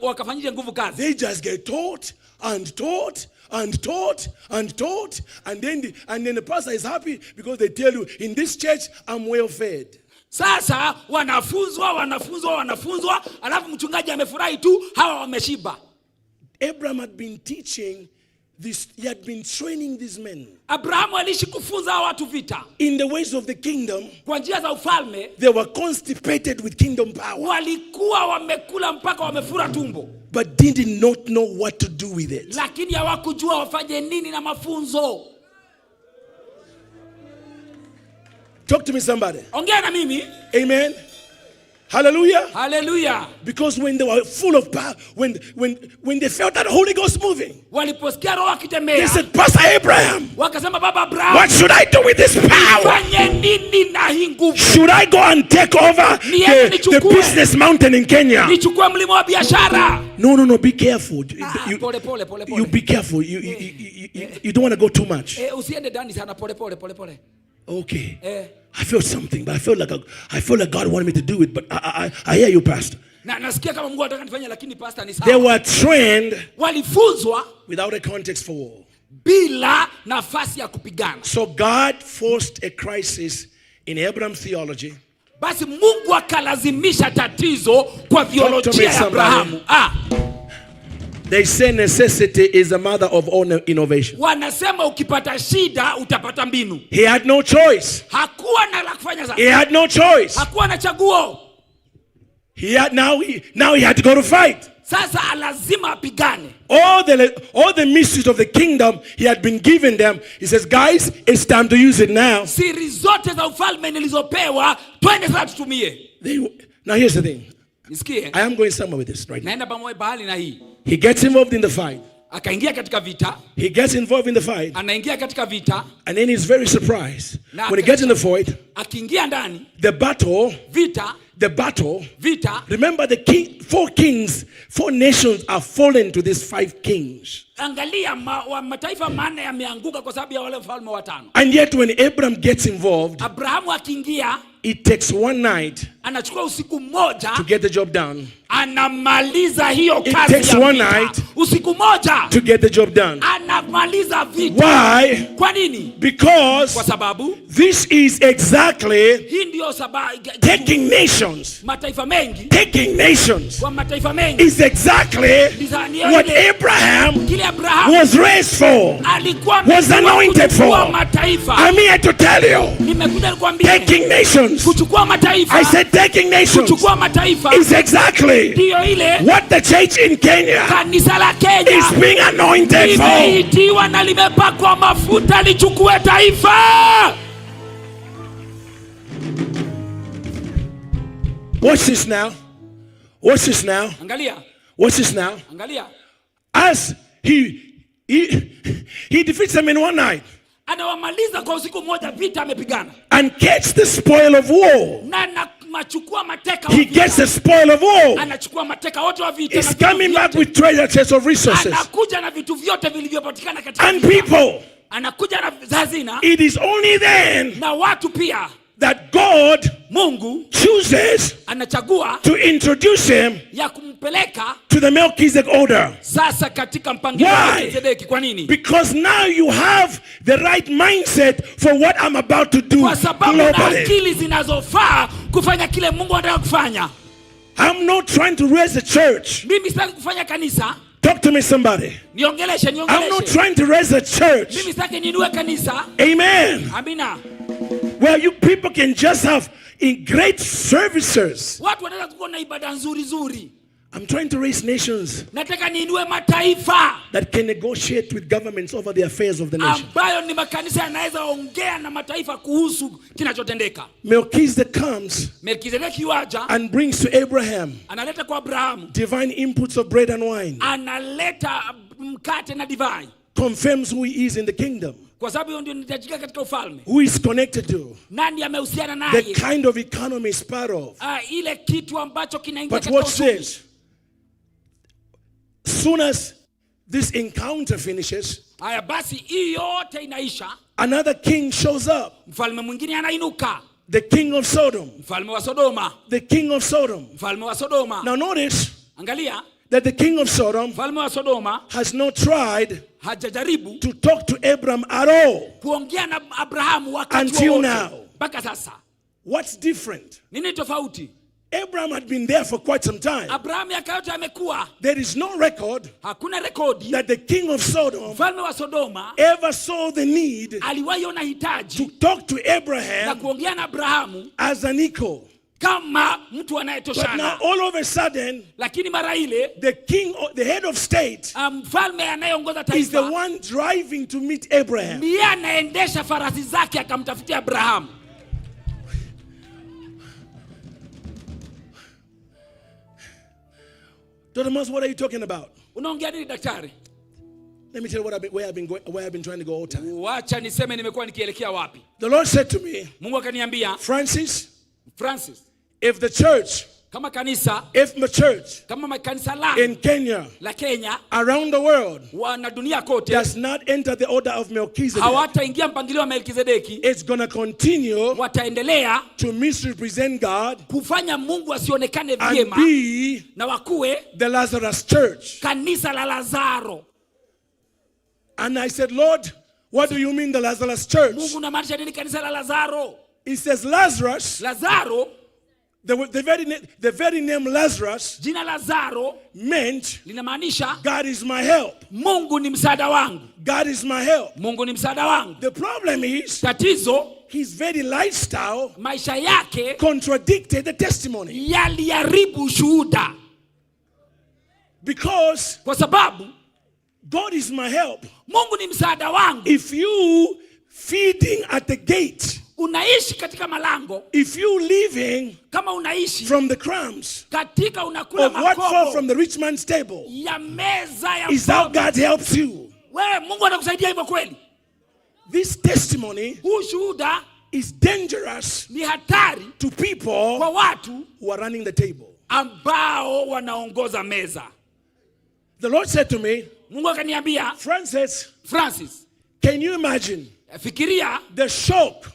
wakafanyishe nguvu kazi. They just get taught and taught and taught and taught, and then the pastor is happy because they tell you, "In this church, I'm well fed." Sasa wanafunzwa, wanafunzwa, wanafunzwa, alafu mchungaji amefurahi tu, hawa wameshiba. Abraham had been teaching this, he had been training these men Abrahamu aliishi kufunza hawa watu vita in the ways of the kingdom. Kwa njia za ufalme. They were constipated with kingdom power, Walikuwa wamekula mpaka wamefura tumbo, but did not know what to do with it. Lakini hawakujua wafanye nini na mafunzo. Talk to me, somebody. Ongea na mimi. Amen. Hallelujah. Haleluya. Because when they were full of power, when they felt that Holy Ghost moving, Waliposikia roho akitembea, they said, "Pastor Abraham, wakasema, Baba Abraham, what should I do with this power? Fanye nini na hii nguvu? Should I go and take over Niende the nichukue. Business mountain in Kenya?" Nichukue mlima wa biashara? No, be careful. Ah, You, pole pole pole pole. you be careful. You don't want to go too much. Eh, usiende ndani sana, pole pole pole pole. Okay. Eh. I feel something, but I feel like God wanted me to do it, but I hear you, Pastor. Na nasikia kama Mungu anataka nifanye lakini pastor ni They sawa. were trained Walifunzwa without a context for war. Bila nafasi ya kupigana. So God forced a crisis in Abraham's theology. Basi Mungu akalazimisha tatizo kwa Talk to me, theolojia ya somebody. Abrahamu. Ah, They say necessity is the mother of all innovation. Wanasema ukipata shida utapata mbinu. He had no choice. Hakuwa na la kufanya sasa. He had no choice. Hakuwa na chaguo. He had now he now he had to go to fight. Sasa lazima apigane. All the mysteries of the kingdom he had been given them. He says, "Guys, it's time to use it now." Siri zote za ufalme nilizopewa, twende sasa tutumie. Now here's the thing. Nisikie. I am going somewhere with this right now. Naenda pamoja bahali na hii. He gets involved in the fight. Akaingia katika vita. He gets involved in the fight. Anaingia katika vita. And then he's very surprised. Na When he gets in the fight, akiingia ndani, the battle vita The battle. Vita. Remember the king, four kings, four nations are fallen to these five kings. Angalia mataifa manne yameanguka kwa sababu ya wale wafalme watano. And yet when Abraham gets involved, Abrahamu akiingia, it takes one night anachukua usiku mmoja to get the job done. Anamaliza hiyo It kazi takes ya one vita. night Usiku moja to get the job done. Anamaliza vita. Why? Kwa nini? Because Kwa sababu this is exactly hii ndiyo sababu taking nations. Mataifa mengi Taking nations kwa mataifa mengi is exactly what Abraham kile Abrahamu was raised for, alikuwa was anointed kuchukua for. mataifa. I'm here to tell you, Nimekuja nikwambie taking nations. kuchukua mataifa. I said taking nations Kuchukua mataifa is exactly ndiyo ile what the church in Kenya kanisa la Kenya is being anointed for. limeitiwa na limepakwa mafuta lichukue taifa. Watch this now. Watch this now. Angalia, Watch this now. Angalia. As he defeats them in one night Anawamaliza kwa usiku mmoja, vita amepigana and gets the spoil of war. na anachukua mateka wa He vita. gets the spoil of war. Anachukua mateka wote wa vita He's na vitu coming back vyote. with treasure chests of resources Anakuja na vitu vyote vilivyopatikana katika and vita. people. Anakuja na hazina It is only then na watu pia. That God Mungu chooses anachagua to introduce him ya kumpeleka to the Melchizedek order. Sasa katika mpangilio wa Why? Melkizedeki. Kwa nini? Because now you have the right mindset for what I'm about to do Kwa sababu na globally. Akili zinazofaa kufanya kile Mungu anataka kufanya. I'm not trying to raise a church. Mimi sitaki kufanya kanisa. Talk to me, somebody. Niongeleshe, I'm not niongeleshe. trying to raise a church. Mimi sitaki niinue kanisa. Amen. Amina. Where you people can just have in great services. Watu wanataka kuwa na ibada nzuri nzuri. I'm trying to raise nations Nataka niinue mataifa that can negotiate with governments over the affairs of the nation. Ambayo ni makanisa yanaweza ongea na mataifa kuhusu kinachotendeka. Melchizedek comes Melkizedeki waja and brings to Abraham analeta kwa Abrahamu divine inputs of bread and wine. Analeta mkate na divai. Confirms who he is in the kingdom, Kwa sababu hiyo ndio inahitajika katika ufalme. who is connected to, Nani amehusiana the naye? Kind of economy is part of. Ah, ile kitu ambacho kinaingia But katika watch uchumi. this. Soon as this encounter finishes, Haya basi, hii yote inaisha, another king shows up. Mfalme mwingine anainuka. The king of Sodom. Mfalme wa Sodoma. The king of Sodom. Mfalme wa Sodoma. Now notice Angalia, that the king of Sodom mfalme wa Sodoma has not tried hajajaribu to talk to Abraham at all. Kuongea na Abrahamu wakati Until wowote now. Mpaka sasa. What's different? Nini tofauti? Abraham had been there for quite some time. Abrahamu miaka yote amekuwa. There is no record Hakuna rekodi that the king of Sodom mfalme wa Sodoma ever saw the need aliwahi ona hitaji to talk to na Abraham kuongea na Abrahamu as an equal. Kama mtu But now anayetoshana. all of a sudden, Lakini mara ile the king, the head of state, mfalme anayeongoza is the taifa one driving to meet Abraham. Ndiye anaendesha farasi zake akamtafutia Abrahamu. Dr. Moss, what are you talking about? Unaongea nini daktari? Let me tell you what I've been, where I've been going, where I've been trying to go all time. Wacha niseme nimekuwa nikielekea wapi. The Lord said to me, Mungu akaniambia, Francis, Francis, if the church, kama kanisa, if the church kama makanisa la in Kenya, la Kenya around the world, wana dunia kote does not enter the order of Melchizedek, hawataingia mpangilio wa Melkizedeki, it's going to continue wataendelea to misrepresent God kufanya Mungu asionekane and vyema be na wakuwe the Lazarus church. Kanisa la Lazaro. And I said, Lord, what do you mean the Lazarus church? Mungu unamaanisha nini kanisa la Lazaro? He says, Lazarus, Lazaro, the very name Lazarus jina Lazaro meant linamaanisha God is my help. Mungu ni msaada wangu. God is my help. Mungu ni msaada wangu. The problem is Tatizo his very lifestyle maisha yake contradicted the testimony. Yaliharibu shuhuda. Because Kwa sababu God is my help. Mungu ni msaada wangu. If you feeding at the gate, Unaishi katika malango, if you living kama unaishi from the crumbs katika unakula of what fall makobo from the rich man's table, ya meza ya is how mfalme. God helps you. Wewe Mungu anakusaidia hivyo kweli? This testimony Huu shuhuda It's dangerous Ni hatari to people kwa watu who are running the table. Ambao wanaongoza meza. The Lord said to me, Mungu akaniambia, Francis, Francis, can you imagine fikiria the shock,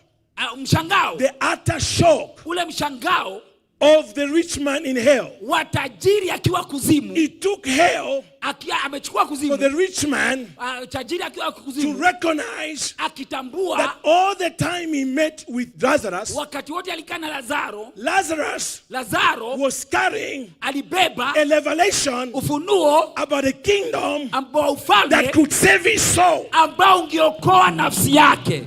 mshangao, the utter shock ule mshangao of the rich man in hell? Wa tajiri akiwa kuzimu. It took hell Akiwa amechukua kuzimu. For the rich man Tajiri akiwa to kuzimu recognize akitambua that all the time he met with Lazarus, wakati wote alikaa na Lazaro, Lazarus Lazaro was carrying alibeba a revelation ufunuo about a kingdom ambao ufalme that could save his soul. Ambao ungeokoa nafsi yake.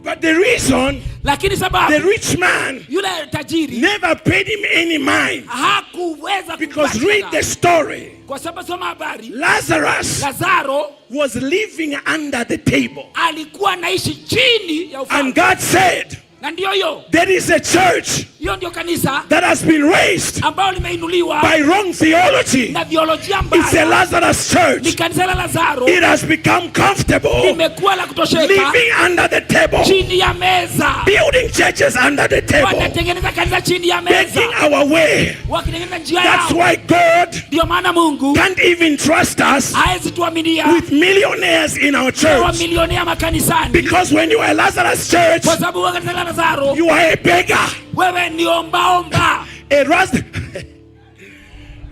But the reason Lakini sababu the rich man yule tajiri never paid him any mind, hakuweza because read kupata. The story. Kwa sababu soma habari, Lazarus Lazaro was living under the table. Alikuwa anaishi chini ya ufalme. And God said, Na ndio hiyo, there is a church hiyo ndio kanisa that has been raised ambayo limeinuliwa by wrong theology. Na theolojia It's a mbaya. Lazarus Ni church. kanisa la Lazaro. It has become comfortable Limekuwa la kutosheka living under the table, chini ya meza, building churches under the table, wanatengeneza kanisa chini ya meza, making our way. wakitengeneza njia That's yao. why God Ndio maana Mungu can't even trust us hawezi tuaminia with millionaires in our church. Wamilionea makanisani, Because when you are a Lazarus church, kwa sababu wewe kanisa la Lazaro, you are a beggar. Wewe ni ombaomba. A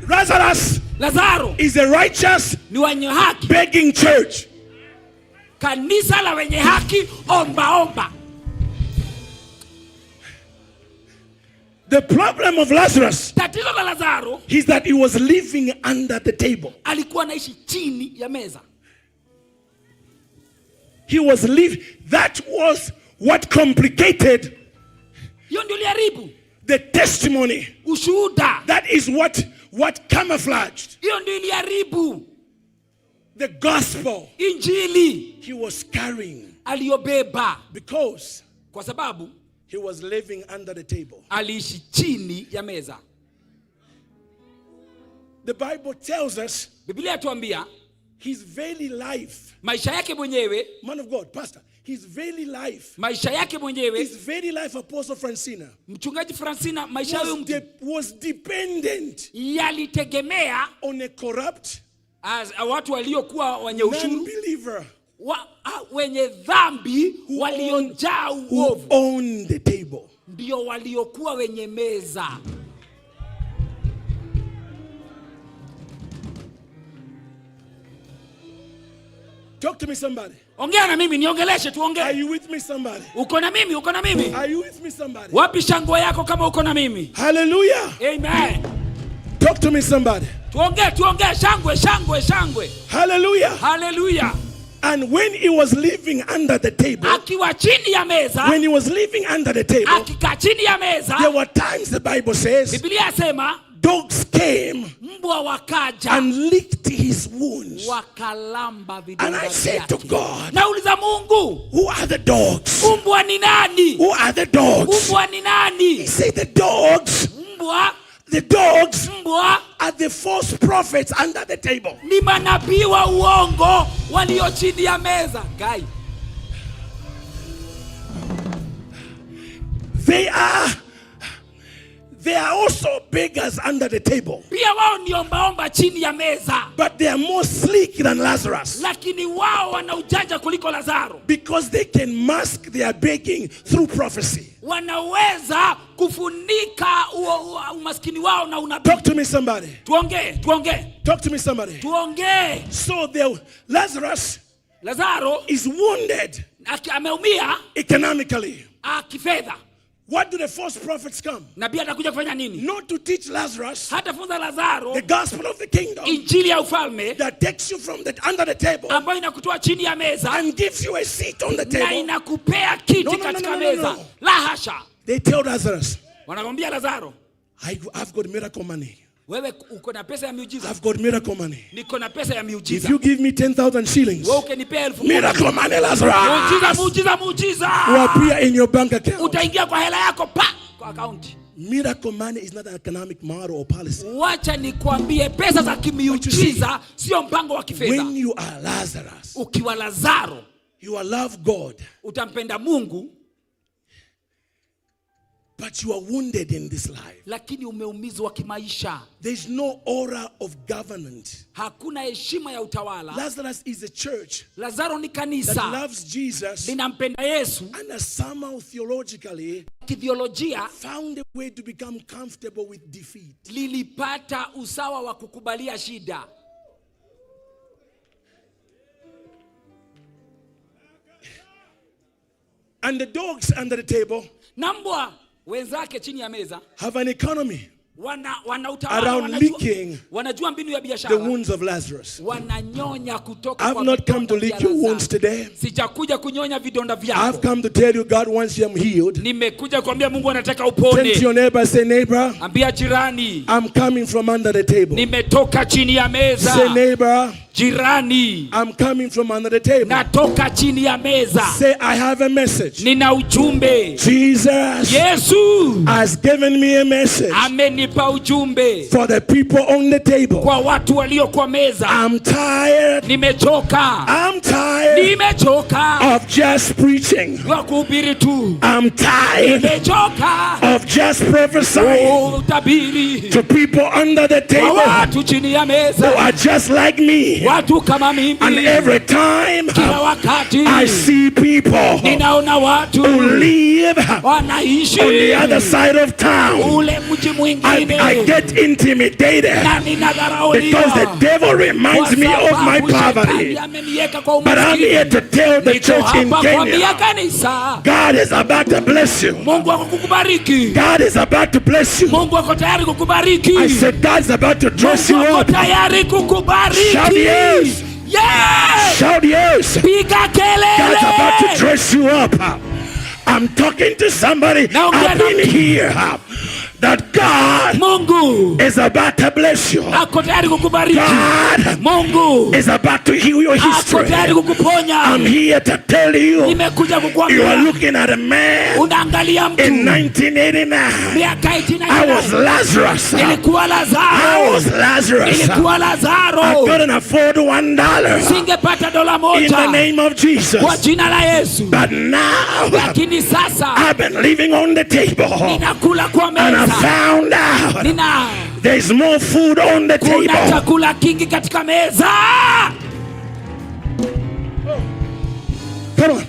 Lazarus Lazaro is a righteous ni wenye haki, begging church. Kanisa la wenye haki ombaomba. The problem of Lazarus Tatizo la Lazaro is that he was living under the table. Alikuwa anaishi chini ya meza. He was living. That was what complicated Hiyo ndio iliharibu the testimony. Ushuhuda. That is what camouflaged Hiyo ndio iliharibu the gospel injili he was carrying, aliyobeba, because kwa sababu he was living under the table. Aliishi chini ya meza. The Bible tells us Biblia yatuambia his very life, maisha yake mwenyewe, man of God, pastor, his very life, maisha yake mwenyewe, his very life, Apostle Francina, mchungaji Francina, maisha was, huyu mtu was dependent yalitegemea on a corrupt watu waliokuwa wenye ushuru non-believer wenye dhambi waliojaa who uovu owned the table. Ndio waliokuwa wenye meza. Talk to me, somebody. Ongea na mimi, niongeleshe, tuongee. Are you with me, somebody? Uko na mimi? Uko na mimi? Are you with me, somebody? Wapi shangwe yako kama uko na mimi? Hallelujah. Amen. Talk to me, somebody. Tuongee, tuongee, shangwe, shangwe, shangwe. Hallelujah. Hallelujah. And when he was living under the table, Akiwa chini ya meza, when he was living under the table, akikaa chini ya meza, there were times the Bible says Biblia yasema dogs came mbwa wakaja and licked his wounds. Wakalamba And vidonda I said to vyake. God, Nauliza Mungu, who are the dogs? Mbwa ni nani? Who are the dogs? Mbwa ni nani? He said the dogs, Mbwa, the dogs mbwa are the false prophets under the table. Ni manabii wa uongo walio chini ya meza. Guy. They are also beggars under the table. Pia wao ni ombaomba chini ya meza. But they are more sleek than Lazarus. Lakini wao wana ujanja kuliko Lazaro. Because they can mask their begging through prophecy. Wanaweza kufunika umaskini wao na unabii. Talk to me, somebody. Tuongee, tuongee. Talk to me, somebody. Tuongee. So the Lazarus Lazaro is wounded ameumia economically. Kifedha. What do the false prophets come? Nabii atakuja kufanya nini? Not to teach Lazarus Hatafunza Lazaro the gospel of the kingdom injili ya ufalme that takes you from the under the table ambayo inakutoa chini ya meza and gives you a seat on the na table. inakupea kiti No, no, no, katika no, no, no, meza. no. La hasha. They tell Lazarus, Wanakwambia Lazaro, I've got miracle money. Wewe uko na pesa ya miujiza. I've got miracle money. Niko na pesa ya If miujiza. you give me 10,000 shillings, Wewe ukinipea 10,000. miracle money, Lazarus, Muujiza, muujiza, muujiza. will appear in your bank account. Utaingia kwa hela yako pa kwa akaunti. Miracle money is not an economic model or policy. Wacha nikwambie pesa za kimiujiza sio mpango wa kifedha. When you are Lazarus, Ukiwa Lazaro, you will love God utampenda Mungu. But you are wounded in this life. Lakini umeumizwa kimaisha. There's no aura of government. Hakuna heshima ya utawala. Lazarus is a church Lazaro ni that kanisa loves Jesus linampenda Yesu and has somehow theologically kithiolojia found a way to become comfortable with defeat. Lilipata usawa wa kukubalia shida. And the dogs under the table Na mbwa wenzake chini ya meza have an economy wana utawala, around licking wanajua mbinu ya the biashara, wounds of Lazarus. Wananyonya kutoka I've kwa not come to vidonda lick vya your Lazaro. wounds today. Sijakuja kunyonya vidonda I've vyako. come to tell you God wants you healed. Nimekuja kuambia Mungu anataka Turn to upone. your neighbor, say, "Neighbor, Ambia jirani, I'm coming from under the table." nimetoka chini ya meza. Say, "Neighbor, Jirani, I'm coming from under the table." natoka chini ya meza. Say, "I have a message." Nina ujumbe. Jesus Yesu has given me a message amenipa ujumbe for the people on the table. kwa watu walio kwa meza. I'm tired. Nimechoka, I'm tired nimechoka of just preaching. wa kuhubiri tu, I'm tired nimechoka of just prophesying utabiri to people under the kwa table watu chini ya who meza, are just like me. Watu kama And mimi. every time Kila wakati I see people ninaona watu who live wanaishi on the other side of town, ule mji mwingine, I get intimidated na ninadharauliwa because the devil reminds me of my kwa sababu poverty. shetani ameniweka kwa But I'm umaskini. here to tell the Niko church in hapa kuambia Kenya, kanisa, God is about to bless you. Mungu ako kukubariki. God is about to bless you. Mungu ako tayari kukubariki. I said, God's about to dress you Mungu ako up. tayari kukubariki. Shout yes. Yes! Shout yes. Piga God's about to kelele. dress you up. I'm talking to somebody Naongea up na in mtu. here that God Mungu is about to bless you. ako tayari kukubariki. God Mungu is about to heal your ako history. tayari kukuponya. I'm here to tell you, Nimekuja you are kukuambia, looking at a man unaangalia mtu in 1989. miaka I was 89 Lazarus. nilikuwa I Lazaro, was Lazarus. nilikuwa I Lazaro, couldn't afford $1 singepata dola in the moja name of kwa Jesus. jina la Yesu, But now lakini sasa I've been living on the table ninakula kwa and I meza, found out nina there's more food on the kuna table. chakula kingi katika meza. Come on.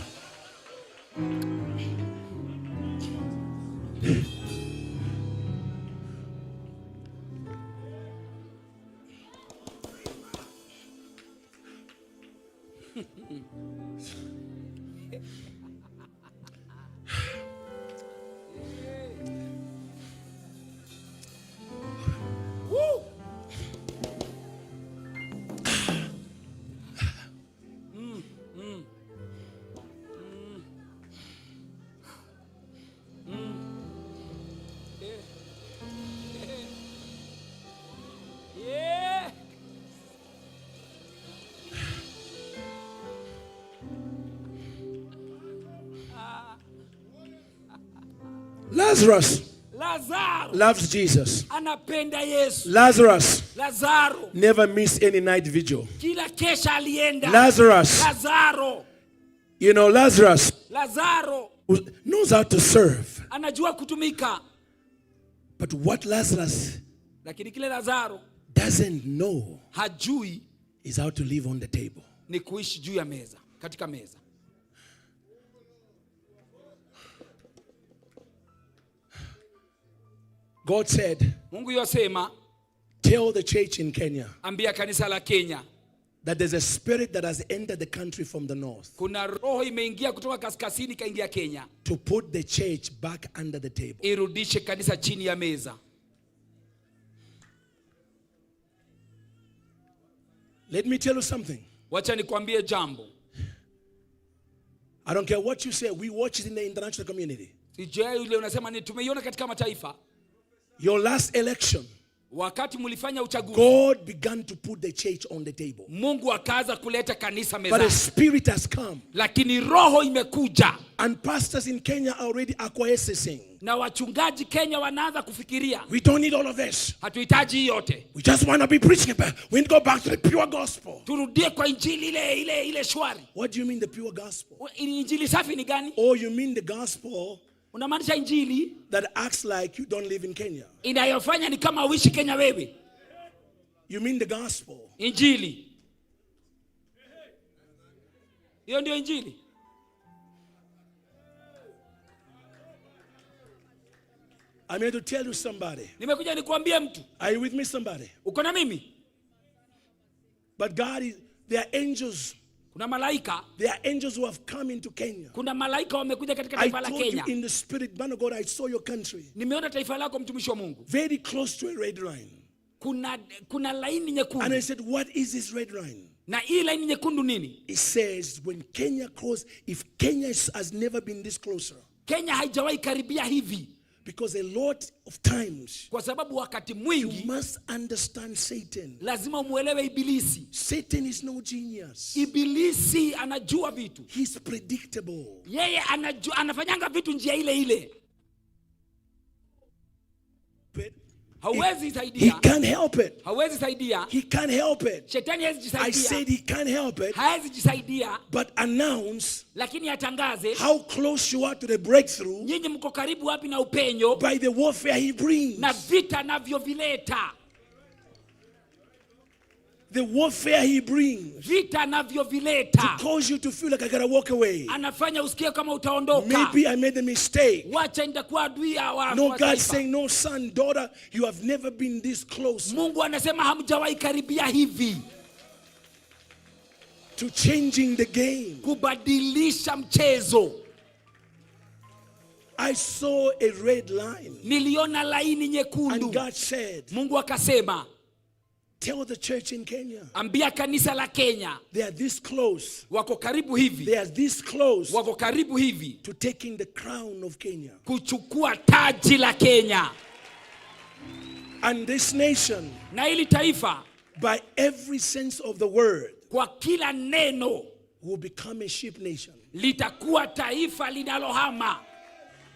Woo! Yeah. Lazarus Lazaro loves Jesus. anapenda Yesu. Lazarus Lazaro never missed any night vigil. kila kesha alienda. Lazarus, Lazaro, you know, Lazarus Lazaro knows how to serve. anajua kutumika, But what Lazarus lakini kile Lazaro doesn't know hajui is how to live on the table. Ni kuishi juu ya meza, katika meza. God said, Mungu yosema, tell the church in Kenya ambia kanisa la Kenya that there's a spirit that has entered the country from the north kuna roho imeingia kutoka kaskazini ikaingia Kenya to put the church back under the table. Irudishe kanisa chini ya meza. Let me tell you something. Wacha nikwambie jambo. I don't care what you say. We watch it in the international community. Sijui yule unasema ni tumeiona katika mataifa. Your last election, Wakati mlifanya uchaguzi, God began to put the church on the table. Mungu akaanza kuleta kanisa But a mezani. spirit has come. Lakini roho imekuja. And pastors in Kenya are already acquiescing. Na wachungaji Kenya wanaanza kufikiria. We don't need all of this. Hatuhitaji hii yote. We just want to be preaching about. We need to go back to the pure gospel. Turudie kwa injili ile ile ile shwari. What do you mean the pure gospel? Injili safi ni gani? Oh, you mean the gospel Unamaanisha injili that acts like you don't live in Kenya. Inayofanya ni kama uishi Kenya wewe. You mean the gospel Injili hiyo ndio injili. I'm here to tell you somebody. Nimekuja nikuambie mtu. Are you with me, somebody? Uko na mimi? But God is, there are angels. Kuna malaika. There are angels who have come into Kenya. Kuna malaika wamekuja katika I taifa la told you Kenya. in the spirit, man of God, I saw your country Nimeona taifa lako, mtumishi wa Mungu. Very close to a red line. Kuna laini And nyekundu. I said, "What is this red line?" Na hii laini nyekundu nini? It says, when Kenya cross, if Kenya has never been this closer. Kenya haijawahi karibia hivi. Because a lot of times, Kwa sababu wakati you mwingi must understand Satan. Lazima umuelewe ibilisi. Satan is no genius. Ibilisi anajua vitu. He's predictable. Yeye anajua, anafanyanga vitu njia ile ile. But Hauwezi he saidia. can't help it. Hauwezi saidia. He can't help it. Shetani hawezi I jisaidia. said he can't help it, Hawezi jisaidia, but announce lakini atangaze how close you are to the breakthrough nyinyi mko karibu wapi na upenyo by the warfare he brings. Na vita navyovileta. The warfare he brings Vita navyovileta cause you to feel like I gotta walk away. Anafanya usikie kama utaondoka. Maybe I made a mistake. Wacha nitakuwa adui ya No, wa God's taifa. saying, no, son, daughter, you have never been this close Mungu anasema hamjawahi karibia hivi to changing the game. Kubadilisha mchezo. I saw a red line. Niliona laini nyekundu. And God said, Mungu akasema, tell the church in Kenya, ambia kanisa la Kenya they are this close. Wako karibu hivi. They are this close Wako karibu hivi to taking the crown of Kenya. Kuchukua taji la Kenya. And this nation, Na hili taifa, by every sense of the word, kwa kila neno, will become a sheep nation. Litakuwa taifa linalohama.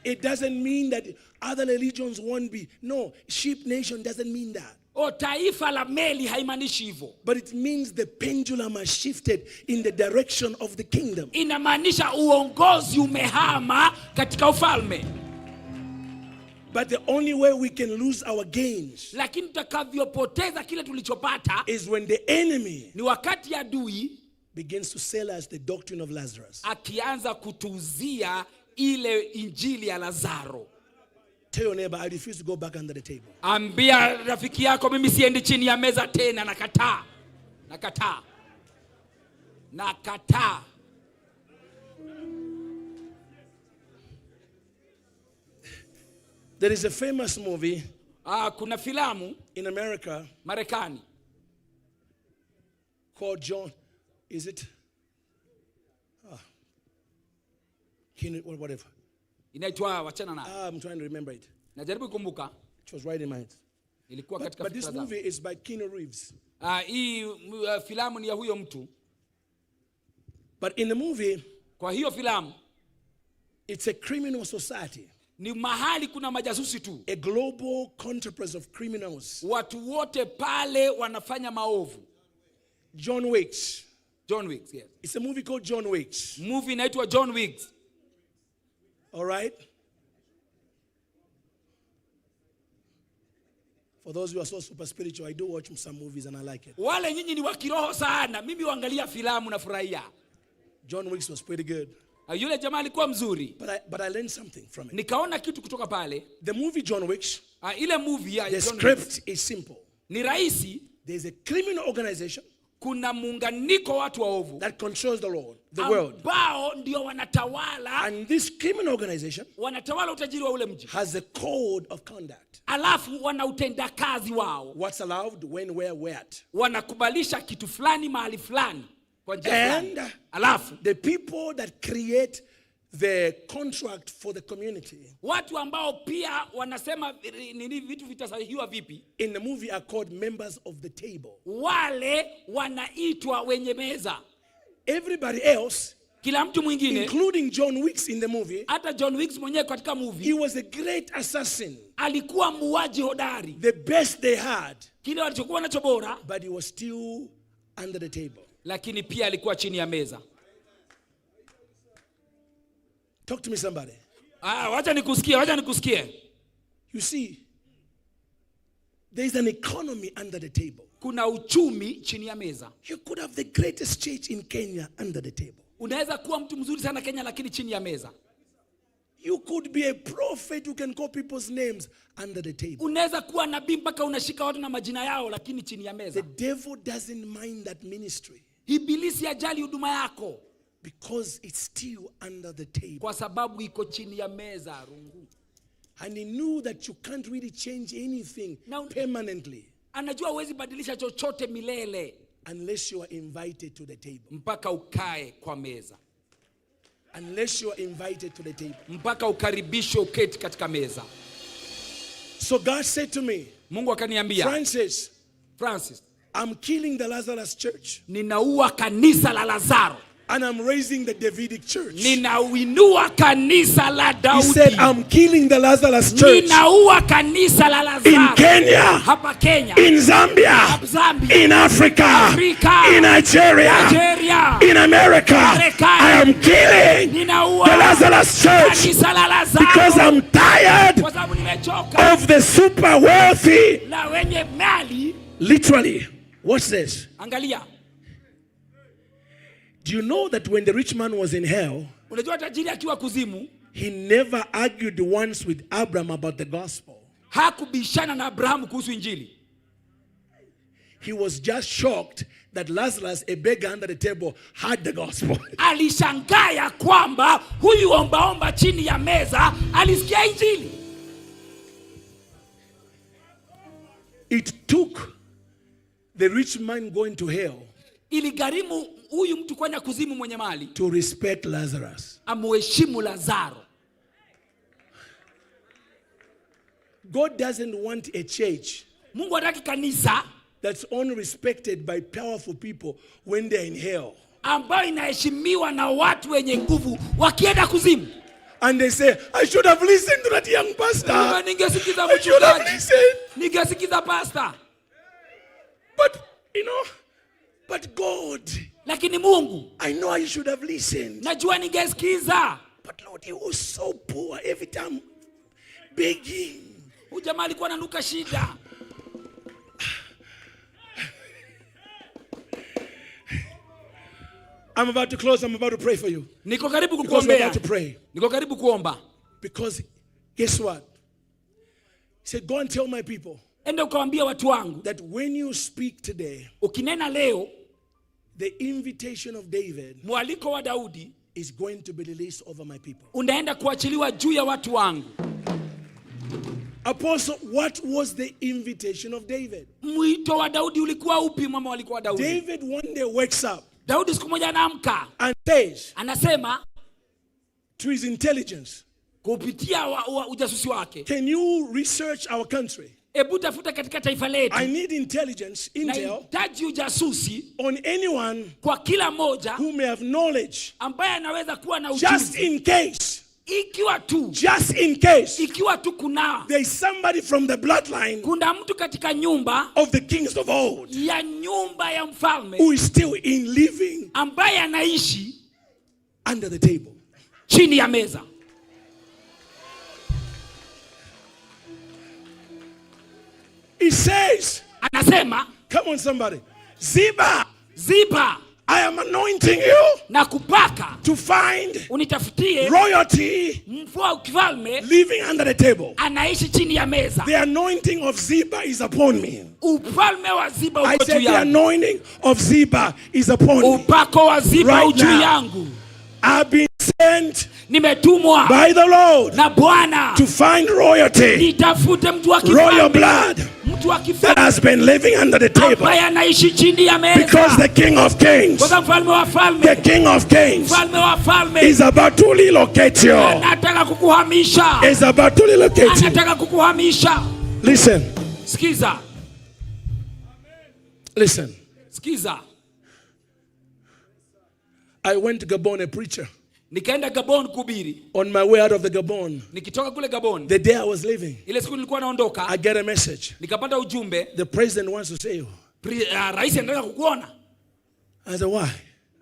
It doesn't mean that other religions won't be. No, sheep nation doesn't mean that. O taifa la meli haimaanishi hivyo. But it means the pendulum has shifted in the direction of the kingdom. Inamaanisha uongozi umehama katika ufalme. But the only way we can lose our gains Lakini tutakavyopoteza kile tulichopata is when the enemy ni wakati adui begins to sell us the doctrine of Lazarus. Akianza kutuuzia ile injili ya Lazaro. Tell your neighbor, "I refuse to go back under the table." Ambia rafiki yako, mimi siendi chini ya meza tena, nakataa, nakataa, nakataa. There is a famous movie Ah, kuna filamu in America Marekani called John, is it? Ah, or whatever. Inaitwa wachana na. Ah, I'm trying to remember it. Najaribu kukumbuka. It was right in my head. Ilikuwa But, katika but this fikra zangu. movie is by Keanu Reeves. Ah, hii filamu ni ya huyo mtu. But in the movie, Kwa hiyo filamu it's a criminal society, ni mahali kuna majasusi tu. A global enterprise of criminals. Watu wote pale wanafanya maovu. John Wicks. John Wicks, yes. It's a movie called John Wicks. Movie inaitwa John Wicks. All right? For those who are so super spiritual, I do watch some movies and I like it. Wale nyinyi ni wa kiroho sana, mimi huangalia filamu na furahia. John Wicks was pretty good. Ah, yule jamaa alikuwa mzuri. But I learned something from it. Nikaona kitu kutoka pale. The movie John Wicks, Ah, ile movie ya the John Wicks script is simple. Ni rahisi. There's a criminal organization Kuna muunganiko wa watu waovu that controls the Lord, the world. Ambao ndio wanatawala And this criminal organization wanatawala utajiri wa ule mji. Has a code of conduct. Alafu wana utendakazi wao. What's allowed, when, where, where. Wanakubalisha kitu fulani mahali fulani kwa njia And fulani. Alafu the people that create the contract for the community watu ambao pia wanasema nini vitu vitasahihiwa vipi in the movie are called members of the table. Wale wanaitwa wenye meza. Everybody else, Kila mtu mwingine, including John Wicks in the movie, hata John Wicks mwenyewe katika movie, he was a great assassin, alikuwa muuaji hodari, the best they had, kile walichokuwa nacho bora, but he was still under the table. Lakini pia alikuwa chini ya meza. Talk to me, somebody. Ah, wacha nikusikie, wacha nikusikie. You see, there's an economy under the table. Kuna uchumi chini ya meza. You could have the greatest church in Kenya under the table. Unaweza kuwa mtu mzuri sana Kenya, lakini chini ya meza. You could be a prophet who can call people's names under the table. Unaweza kuwa nabii mpaka unashika watu na majina yao, lakini chini ya The meza. devil doesn't mind that ministry Ibilisi ajali huduma yako because it's still under the table. kwa sababu iko chini ya meza rungu. And he knew that you can't really change anything permanently Anajua huwezi badilisha chochote milele unless you are invited to the table. mpaka ukae kwa meza, Unless you are invited to the table. Mpaka ukaribishwe uketi katika meza. So God said to me, Mungu akaniambia, "Francis, Francis, I'm killing the Lazarus church ninaua kanisa la Lazaro, and I'm raising the Davidic church." Ninauinua kanisa la He said, Daudi. "I'm killing the Lazarus church Ninaua kanisa la in Lazaro Kenya, hapa Kenya, in Zambia, Zambia, in Africa, Afrika, in Nigeria, Nigeria, in America. Marekani. I am killing Ninaua the Lazarus church kanisa la Lazaro because I'm tired kwa sababu nimechoka of the super wealthy." la wenye mali. Literally, watch this. Angalia, Do you know that when the rich man was in hell, unajua tajiri akiwa kuzimu he never argued once with Abraham about the gospel? Hakubishana na Abrahamu kuhusu Injili. He was just shocked that Lazarus, a beggar under the table, had the gospel. Alishangaa ya kwamba huyu ombaomba chini ya meza alisikia Injili. It took the rich man going to hell Iligharimu huyu mtu kwenda kuzimu mwenye mali to respect Lazarus. amuheshimu Lazaro. God doesn't want a church Mungu hataki kanisa that's only respected by powerful people when they're in hell. Ambayo inaheshimiwa na watu wenye nguvu wakienda kuzimu. And they say, "I should have listened to that young pastor. Ningesikiza I should have mchungaji, listened." ningesikiza pasta. But God, Lakini Mungu, I know I should have listened. Najua ningesikiza. But Lord, he was so poor every time begging. Huyu jamaa alikuwa ananuka shida. I'm about to close. I'm about to pray for you. Niko karibu Because we're kukuombea. about to pray. Niko karibu kuomba. Because guess what? He said, "Go and tell my people Enda ukawaambia watu wangu that when you speak today, ukinena leo, the invitation of David mwaliko wa Daudi is going to be released over my people." unaenda kuachiliwa juu ya watu wangu. Apostle, what was the invitation of David? Mwito wa Daudi ulikuwa upi? Mama walikuwa wa Daudi. David one day wakes up Daudi siku moja anaamka and says anasema to his intelligence, kupitia ujasusi wake, "Can you research our country? Hebu tafuta katika taifa letu, I need intelligence, intel, nahitaji ujasusi on anyone kwa kila moja who may have knowledge, ambaye anaweza kuwa na just ujuzi, in case, ikiwa tu just in case ikiwa tu kuna there is somebody from the bloodline kuna mtu katika nyumba of the kings of old ya nyumba ya mfalme who is still in living ambaye anaishi under the table." Chini ya meza. He says, Anasema, come on, somebody, "Ziba, Ziba, I am anointing you nakupaka to find unitafutie royalty mfua kifalme living under the table." Anaishi chini ya meza. The anointing of Ziba is upon me. Ufalme wa Ziba I uko said juu the yangu. anointing of Ziba is upon me. Upako wa Ziba Right u juu now. yangu. I've been sent Nimetumwa by the Lord na Bwana to find royalty, nitafute mtu wa royal kifalme, blood mtu wa that kifalme has been living under the table. Ambaye anaishi chini ya meza. Because the King of Kings, Kwa sababu mfalme wa the falme, King of Kings mfalme wa falme is about to relocate you. Anataka kukuhamisha, Is about to relocate you. Anataka kukuhamisha. Listen, Sikiza, listen. Sikiza. I went to Gabon, a preacher. Nikaenda Gabon kuhubiri. On my way out of the Gabon, Nikitoka kule Gabon, the day I was leaving, ile siku nilikuwa naondoka, I get a message. Nikapata ujumbe, The president wants to see you. Rais anataka kukuona. I said, "Why?"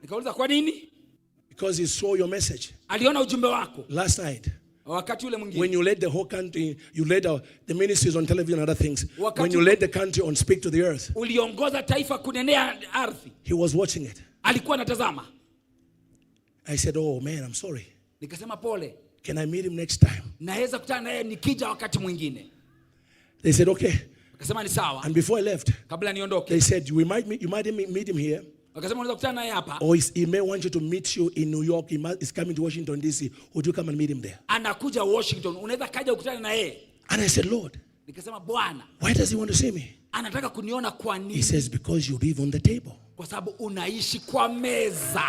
Nikauliza kwa nini? Because he saw your message Aliona ujumbe wako last night. Wakati ule mwingine When you led the whole country, you led the ministries on television and other things. When Wakati- you led the country on Speak to the Earth, uliongoza taifa kunenea ardhi, he was watching it. Alikuwa anatazama. I said, "Oh man, I'm sorry. Nikasema pole, Can I meet him next time?" naweza kutana naye nikija wakati mwingine. They said, "Okay." Akasema ni sawa. And before I left, Kabla niondoke, they said, "We might meet, you might meet him here, wakasema unaweza kutana naye hapa, or he may want you to meet you in New York. He's coming to Washington, D.C. Would you come and meet him there?" Anakuja Washington, unaweza kaja ukutane na yeye. And I said, "Lord, Nikasema Bwana, why does he want to see me?" anataka kuniona kwa He nini? says, "Because you live on the table." Kwa sababu unaishi kwa meza.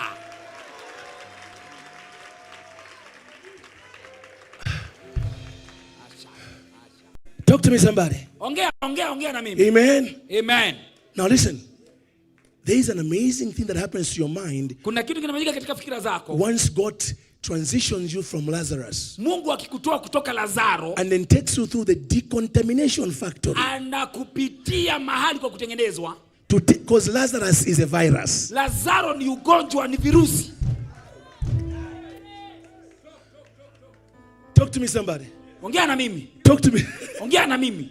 Talk to me, somebody. Ongea, ongea, ongea na mimi. Amen. Amen. Now listen. There is an amazing thing that happens to your mind Kuna kitu kinafanyika katika fikira zako. Once God transitions you from Lazarus Mungu akikutoa kutoka Lazaro and then takes you through the decontamination factory. Anakupitia mahali kwa kutengenezwa. Because Lazarus is a virus. Lazaro ni ugonjwa, ni virusi. Talk to me, somebody. Ongea na mimi. Talk to me. Ongea na mimi.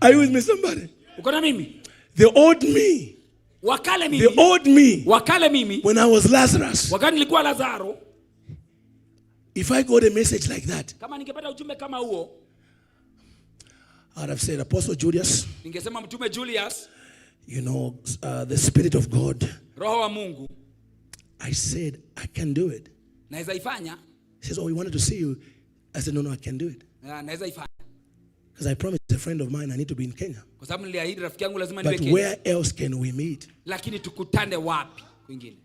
Are you with me, somebody? Uko na mimi? The old me. Wakale The mimi. Old me. Wakale mimi. When I was Lazarus. Wakati nilikuwa Lazaro, If I got a message like that, kama ningepata ujumbe kama huo, I'd have said, "Apostle Julius, ningesema Mtume Julius, the Spirit of God." Roho wa Mungu, I said, "I can do it." Naweza ifanya. He says, "Oh, we wanted to see you." I said, No, I can do it." Ah, naweza ifanya. Because I promised a friend of mine I need to be in Kenya. Kwa sababu niliahidi rafiki yangu lazima niwe But Kenya. where else can we meet? Lakini tukutane wapi kwingine?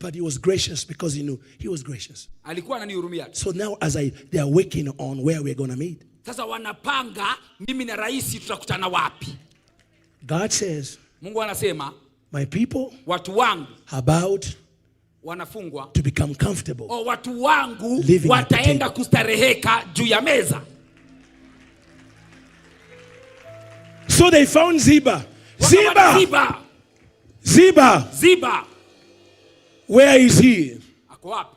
But he was gracious because he knew he was gracious. Alikuwa ananihurumia. So now as they are working on where we're going to meet. Sasa wanapanga mimi na rais tutakutana wapi? God says, Mungu anasema, "My people watu wangu about wanafungwa to become comfortable o watu wangu living at the wataenda table." kustareheka juu ya meza. So they found Ziba. Wakamwona Ziba! Ziba, Ziba! Ziba Where is he? Ako wapi?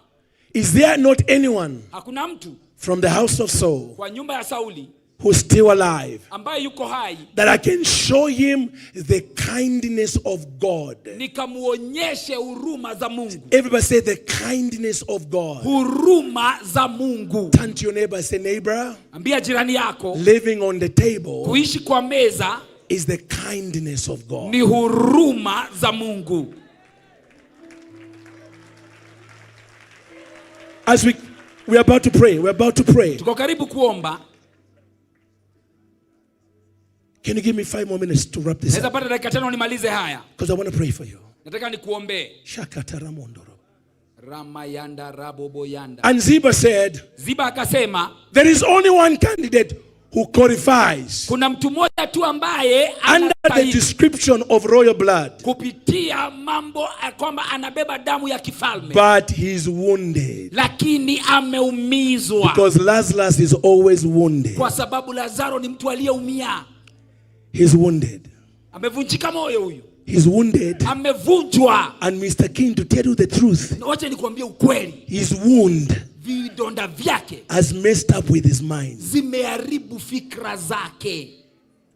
Is there not anyone Hakuna mtu from the house of Saul kwa nyumba ya Sauli who's still alive ambaye yuko hai that I can show him the kindness of God? Nikamuonyeshe huruma za Mungu. Everybody say the kindness of God. Huruma za Mungu. Turn to your neighbor and say, "Neighbor, Ambia jirani yako, living on the table kuishi kwa meza is the kindness of God." Ni huruma za Mungu. As we are about to pray, we're about to pray. Tuko karibu kuomba. Can you give me 5 more minutes to wrap this Naweza up? pata dakika tano nimalize haya. Because I want to pray for you. Nataka nikuombee. Shakataramondoro. Ramayanda raboboyanda. And Ziba said, Ziba akasema, "There is only one candidate who qualifies kuna mtu mmoja tu ambaye under the anastahili description of royal blood, kupitia mambo ya kwamba anabeba damu ya kifalme, but he's wounded." Lakini ameumizwa. Because Lazarus is always wounded. Kwa sababu Lazaro ni mtu aliyeumia. He's wounded. Amevunjika moyo huyu. He's wounded. Amevunjwa. And Mr. King, to tell you the truth, Wacha nikuambie ukweli, his wound vidonda vyake has messed up with his mind. Zimeharibu fikra zake.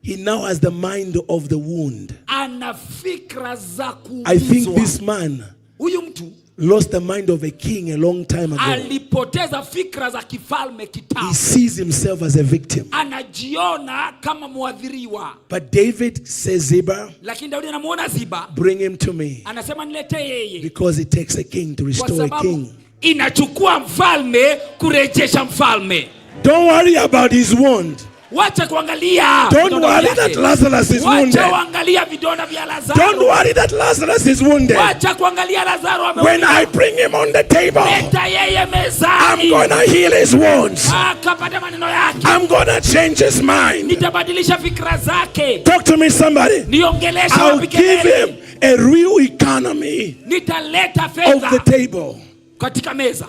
He now has the mind of the wound. Ana fikra za I think kuumizwa. this man Huyu mtu lost the mind of a king a long time ago. Alipoteza fikra za kifalme He kitambo. sees himself as a victim. Anajiona kama mwadhiriwa. But David says, "Ziba, Lakini Daudi anamuona Ziba, bring him to me." Anasema niletee yeye. Because it takes a king to Kwa restore a sababu king. Inachukua mfalme kurejesha mfalme. Don't worry about his wound. Wacha kuangalia Don't vidonda worry vyake. that Lazarus is Wacha wounded. kuangalia vidonda vya Lazaro. Don't worry that Lazarus is wounded. Wacha kuangalia Lazaro When ameumia. I bring him on the table, Leta yeye I'm mezani. gonna heal his wounds. Akapata maneno yake. I'm gonna change his mind. Nitabadilisha fikra zake. Talk to me, somebody. Niongeleshe I'll wapige give kelele. him a real economy Nitaleta of the fedha table. Katika meza.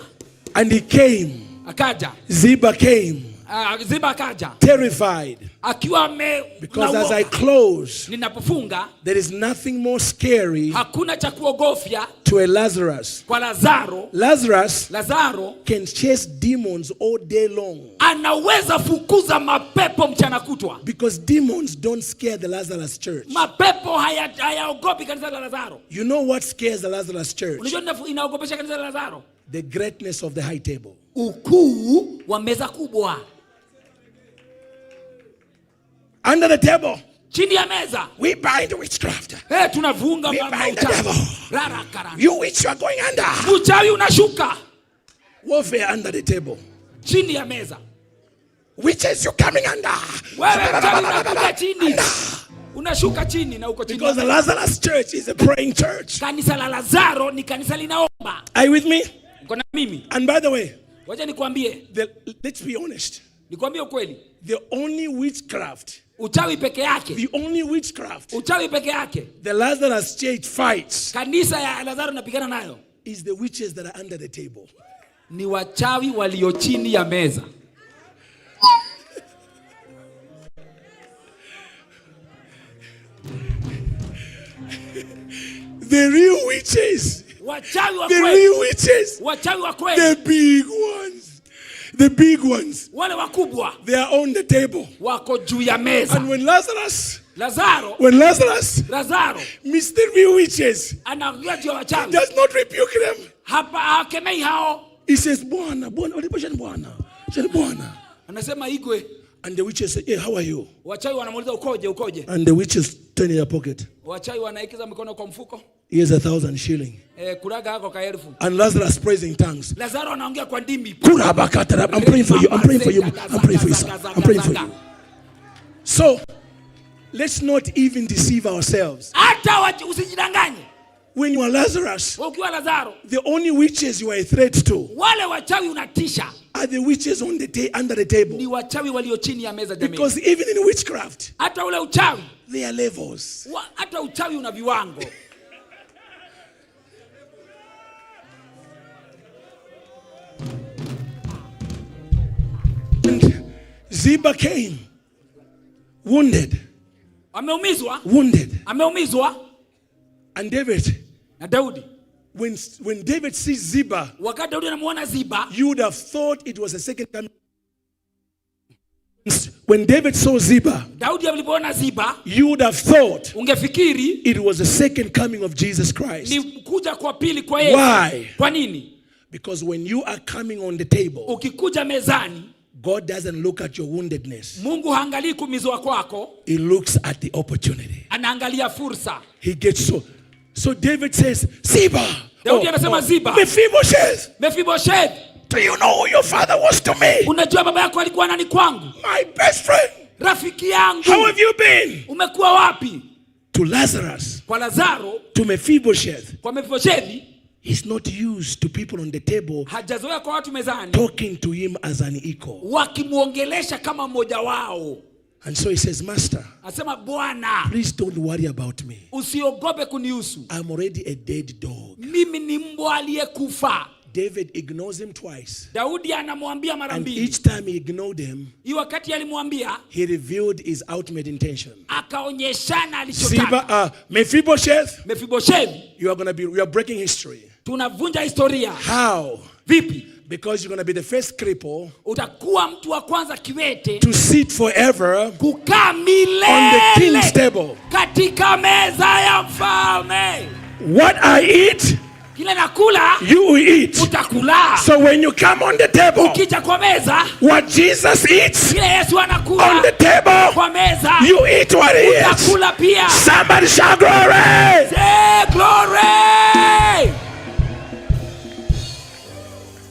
And he came. Akaja. Ziba came. Ah, Ziba akaja terrified. Akiwa ame Because na as I uoga. Close, Ninapofunga, there is nothing more scary hakuna cha kuogofya to a Lazarus. Kwa Lazaro. Lazarus Lazaro can chase demons all day long anaweza fukuza mapepo mchana kutwa because demons don't scare the Lazarus church. Mapepo hayaogopi kanisa la Lazaro. You know what scares the Lazarus church? Unajua inaogopesha kanisa la Lazaro? The greatness of the high table. Ukuu wa meza kubwa. Under the table, Chini ya meza, we bind witchcraft. Hey, tunavunga We bind the uchawi. devil. Rara karana. You witch, you are going under. Uchawi unashuka. Warfare under the table. Chini ya meza. Witches, you're coming under. Wewe mchawi unakuja chini, unashuka chini na uko chini. Because the Lazarus church is a praying church. Kanisa la Lazaro ni kanisa linaomba. Are you with me? Uko na mimi? And by the way, Wacha nikwambie, let's be honest. Nikwambie ukweli. The only witchcraft, Uchawi peke yake, the only witchcraft uchawi peke yake the Lazarus church fights kanisa ya Lazaro inapigana nayo is the witches that are under the table. Ni wachawi walio chini ya meza. The real witches, Wachawi wa the kweli, real witches, wachawi wa kweli, the big ones, the big ones, wale wakubwa they are on the table. Wako juu ya meza. And when Lazarus, Lazaro, when Lazarus Lazaro meets the real witches, anaongea juu ya he wachawi, does not rebuke them. Hapa hakemei hao, He says, "Bwana, Bwana, ulipo Bwana, Bwana." Anasema igwe. And the witches say, "Hey, how are you?" Wachawi wanamuuliza ukoje, ukoje? And the witches turn in their pocket. Wachawi wanaekeza mikono kwa mfuko. Here's 1,000 shilling. Eh, kuraga hako ka elfu. And Lazarus prays in tongues. Lazaro anaongea kwa ndimi. Kurabakatara. I'm praying for you. I'm praying for you. I'm praying for you, sir. I'm praying for you. So, let's not even deceive ourselves. Hata usijidanganye. When you are Lazarus, Wewe ukiwa Lazaro, the only witches you are a threat to wale wachawi unatisha are the witches on the under the ni table. Wachawi walio chini ya meza jamii. Because even in witchcraft, Hata ule uchawi, there are levels. Hata uchawi una viwango. And Ziba came, wounded, Ameumizwa, wounded. Ameumizwa. And David, Na Daudi, when David sees Ziba, wakati Daudi anamuona Ziba, you would have thought it was a second coming. When David saw Ziba, Daudi alipoona Ziba, you would have thought ungefikiri it was the second coming of Jesus Christ. Ni kuja kwa pili kwa Yesu. Why? Kwa nini? Because when you are coming on the table, Ukikuja mezani, God doesn't look at your woundedness. Mungu haangalii kuumizwa kwako, He looks at the opportunity. Anaangalia fursa. He gets so. So David says, "Ziba." Daudi anasema Ziba. "Mephibosheth." Mephibosheth, "Do you know who your father was to me?" Unajua baba yako alikuwa nani kwangu? "My best friend." Rafiki yangu. "How have you been?" Umekuwa wapi? To Lazarus, Kwa Lazaro, to Mephibosheth, kwa Mephibosheth, he's not used to people on the table hajazoea kwa watu mezani talking to him as an equal. Wakimuongelesha kama mmoja wao. And so he says, "Master, Asema Bwana, please don't worry about me. Usiogope kunihusu. I'm already a dead dog." Mimi ni mbwa aliyekufa. David ignores him twice. Daudi anamwambia mara And mbili. each time he ignored him, Hii wakati alimwambia, he revealed his ultimate intention. Akaonyeshana Ziba, alichotaka. "Mephibosheth, Mephibosheth, you are breaking history." Tunavunja historia. "How?" Vipi? "Because you're going to be the first cripple Utakuwa mtu wa kwanza kiwete to sit forever kukaa on the king's milele table. Katika meza ya mfalme. What I eat, Kile nakula you will eat. Utakula. So when you come on the table, Ukija kwa meza, what Jesus eats kile Yesu anakula on the table, kwa meza, you eat what he eats." utakula pia. Somebody shout glory. Say glory.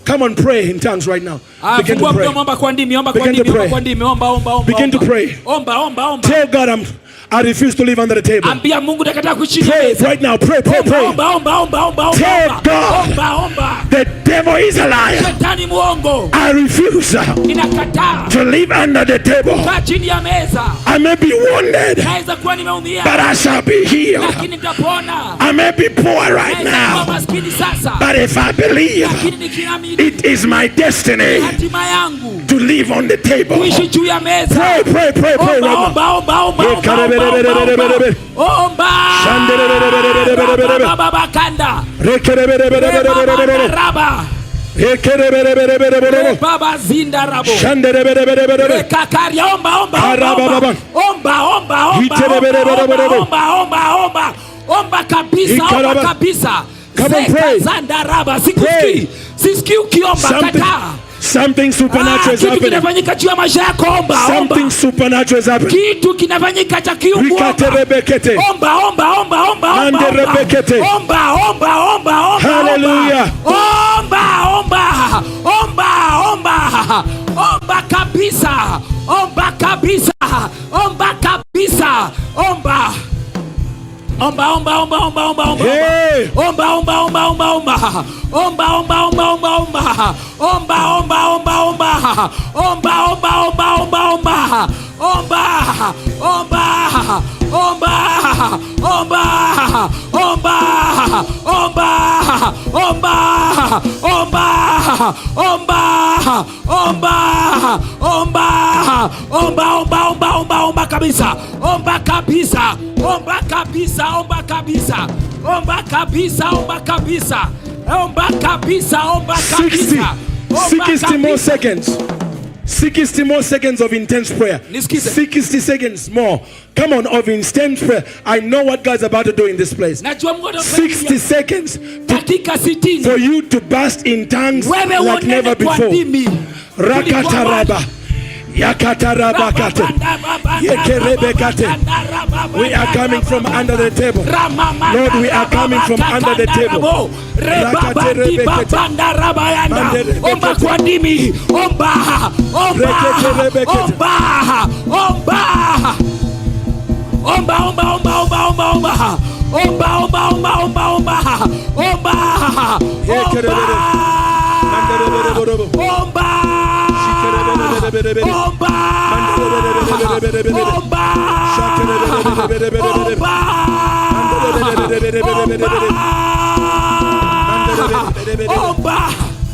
Come on, pray in tongues right now. Ah, Begin to fungua pray. mdomo, omba kwa ndimi, omba kwa Begin to ndimi, omba pray. kwa ndimi, omba, omba, omba. Begin to Omba. pray. Omba, omba, omba. Tell God I refuse to live under the table. Ambia Mungu nakataa kuishi chini ya Pray meza. right now. Pray, pray, Omba, pray. omba, omba, omba, omba, omba, Tell omba. God. Omba, omba. The devil is a liar. Shetani muongo. I refuse Ninakataa to live under the table. kukaa chini ya meza. I may be wounded, Naweza kuwa nimeumia, but I shall be healed. lakini nitapona. I may be poor right Naweza kuwa now, Maskini sasa, But if I believe, lakini nikiamini, it is my destiny hatima yangu to live on the table. kuishi juu ya meza. Pray, pray, pray, pray Omba, right now. omba, omba, omba, omba, omba, omba, omba. Shanderebereberebereberebe. Raba, baba, kanda. Rekerebereberebereberebe. Raba, Rekereberebereberebe. baba, zinda rabo. Shanderebereberebe. Kakaria, omba, omba, omba, Karababa. omba, omba, omba, Iterebereberebe. omba, omba, omba, omba kabisa, omba Ikaraba. kabisa. Come on, Zeka pray. zanda raba. Sikusikii, Pray. sisikii ukiomba, Something, kataa. something supernatural Ah, is kitu happening. kinafanyika juu ya maisha yako, omba, omba. Something supernatural is happening. Kitu kinafanyika cha kiungu, omba. Rikaterebekete. Omba, omba, omba, omba, omba, omba. Manderebekete. Omba, omba, omba, omba, Hallelujah. omba. Omba, omba, omba, omba. Omba kabisa. Omba kabisa. Omba kabisa. Omba. Omba, omba, omba, omba, omba, omba. Hey. Omba, omba, omba, omba, omba. Omba, omba, omba, omba, omba. Omba, omba, omba, omba. Omba, omba, omba, omba, omba. Omba, omba, omba, omba, omba, omba, omba, omba, omba, omba, omba, omba, omba, omba, omba, omba kabisa. Omba kabisa. Omba kabisa, omba kabisa. Omba kabisa, omba kabisa. Omba kabisa, omba 60, kabisa. Omba 60 more kabisa. seconds. 60 more seconds of intense prayer. Nisikize. 60 seconds more. Come on, of intense prayer. I know what God's about to do in this place. Najua Mungu atafanya 60 seconds dakika 60 for you to burst in tongues wewe like uonene never kwa before. ndimi. Rakataraba. Yakatarabakate. Yekerebekate. We are coming from under the table. Lord, we are coming from under the table. Rakaterebekete. Manderebekete. Omba kwa ndimi, omba, omba, Reketerebekete. Omba, omba, omba, omba, omba, omba, omba, omba, omba, omba, omba, omba, omba, omba, Yekerebere. Manderebereborobo. Omba, Shikerebereberebere. omba, Manderebereberebere. Omba, Shakerebereberebere. Omba, Manderebereberebere. Manderebereberebere. Omba,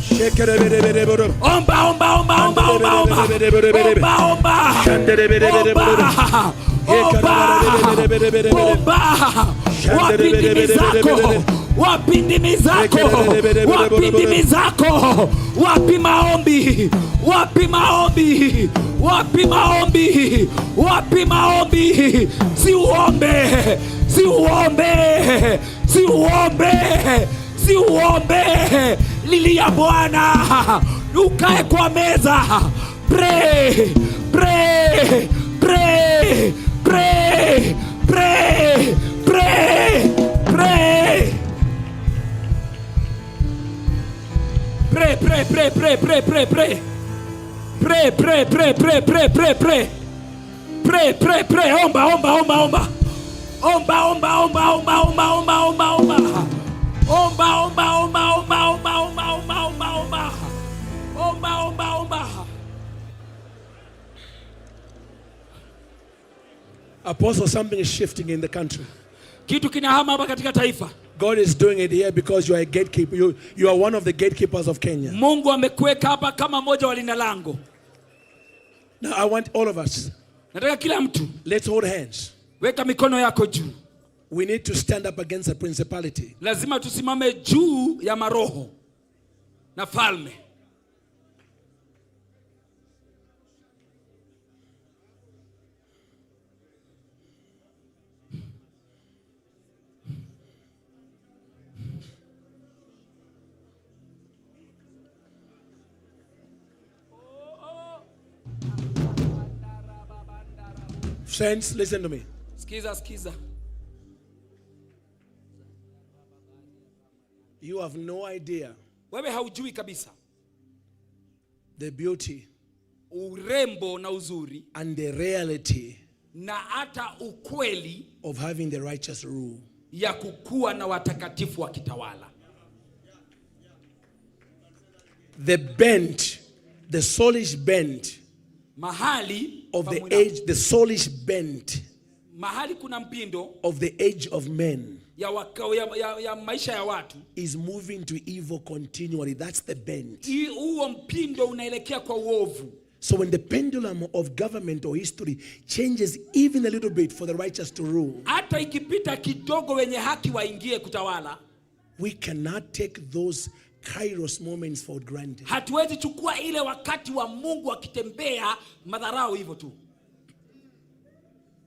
Shekerebereberebere. omba, omba, omba, omba, omba, omba, omba, omba, omba, omba, omba. Wapi ndimi zako? Wapi ndimi zako? Wapi ndimi zako? Wapi maombi? Wapi maombi? Wapi maombi? Wapi maombi? Si uombe, si uombe, si uombe, si uombe. Lilia Bwana, ukae kwa meza. Pray, pray, pray, pray, pray, pray, pray. Pray, pray, pray, pray, pray, pray, pray. Pray, pray, pray, pray, pray, pray, pray. Pray, pray, pray. Omba, omba, omba, omba. Omba, omba, omba, omba, omba, omba, omba, omba. Omba, omba, omba, omba, omba, omba, omba, omba, omba. Omba, omba, omba. Apostle, something is shifting in the country. Kitu kinahama hapa katika taifa. God is doing it here because you are a gatekeeper. You are one of the gatekeepers of Kenya. Mungu amekuweka hapa kama mmoja wa linda lango. Now, I want all of us, Nataka kila mtu let's hold hands. Weka mikono yako juu. We need to stand up against the principality. Lazima tusimame juu ya maroho na falme. Saints, listen to me. Sikiza, sikiza. You have no idea Wewe haujui kabisa the beauty urembo na uzuri and the reality na hata ukweli of having the righteous rule. Ya kukuwa na watakatifu wakitawala. The bent, the soulish bent Mahali of the pamoja- age, the soulish bent mahali kuna mpindo of the age of men. ya, waka, ya maisha ya watu is moving to evil continually. That's the bend. Huo mpindo unaelekea kwa uovu. So when the pendulum of government or history changes even a little bit for the righteous to rule, Hata ikipita kidogo wenye haki waingie kutawala, we cannot take those kairos moments for granted. Hatuwezi chukua ile wakati wa Mungu akitembea madharau hivyo tu.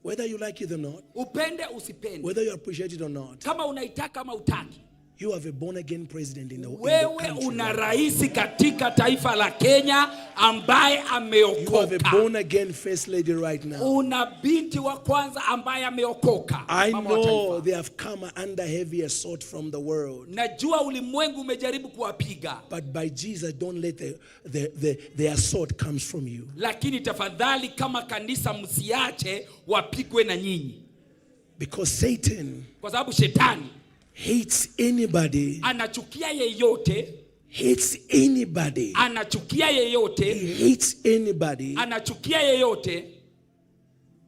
Whether you like it or not, Upende usipende, whether you appreciate it or not, kama unaitaka ama utaki, you have a born again president in the wewe country. Una Right now. rais katika taifa la Kenya ambaye You have a ameokoka. Born again first lady right now. Una binti wa kwanza ambaye ameokoka, I mama wa know taifa. they have come under heavy assault from the world. Najua ulimwengu umejaribu kuwapiga, But by Jesus, don't let the assault comes from you. Lakini tafadhali kama kanisa msiache wapigwe na nyinyi, Because Satan kwa sababu shetani hates anybody, anachukia yeyote, hates anybody, anachukia he yeyote, hates anybody anachukia yeyote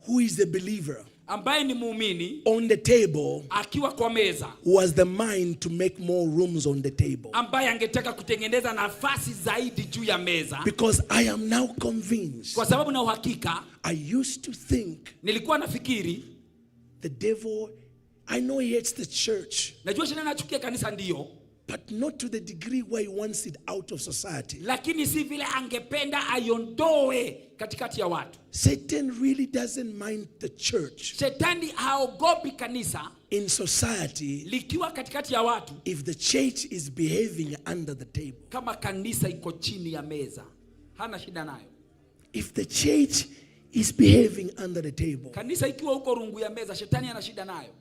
who is a believer ambaye ni muumini on the table, akiwa kwa meza, who has the mind to make more rooms on the table. Ambaye angetaka kutengeneza nafasi zaidi juu ya meza, Because I am now convinced. Kwa sababu na uhakika I used to think nilikuwa nafikiri the devil, I know he hates the church, najua shetani anachukia kanisa ndiyo, but not to the degree where he wants it out of society. Lakini si vile angependa aiondoe katikati ya watu. Satan really doesn't mind the church Shetani haogopi kanisa in society likiwa katikati ya watu if the church is behaving under the table. Kama kanisa iko chini ya meza, hana shida nayo. If the church is behaving under the table, Kanisa ikiwa huko rungu ya meza, shetani hana shida nayo,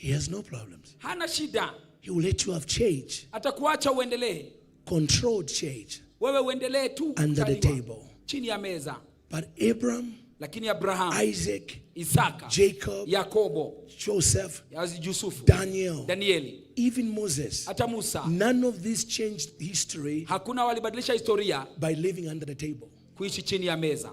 he has no problems. Hana shida. He will let you have church, Atakuacha uendelee, controlled church, wewe uendelee tu under the kutaliwa table. Chini ya meza. But Abraham, Lakini Abraham, Isaac, Isaka, Jacob, Yakobo, Joseph, Yusufu, Daniel, Danieli, even Moses, hata Musa, none of these changed history hakuna walibadilisha historia by living under the table. Kuishi chini ya meza.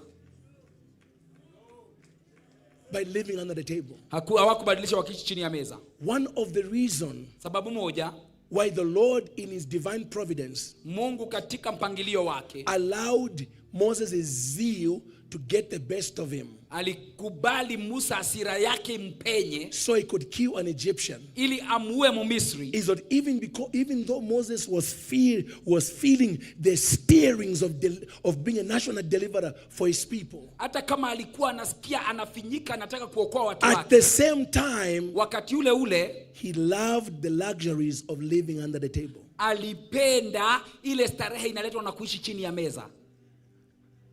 By living under the table. Hawakubadilisha wakiishi chini ya meza. One of the reason Sababu moja why the Lord in his divine providence Mungu katika mpangilio wake allowed Moses' zeal to get the best of him alikubali Musa hasira yake impenye so he could kill an Egyptian ili amuue Mumisri is that even though Moses was feeling the stirrings of being a national deliverer for his people, hata kama alikuwa anasikia anafinyika anataka kuokoa watu at wake, the same time wakati ule ule he loved the luxuries of living under the table. Alipenda ile starehe inaletwa na kuishi chini ya meza.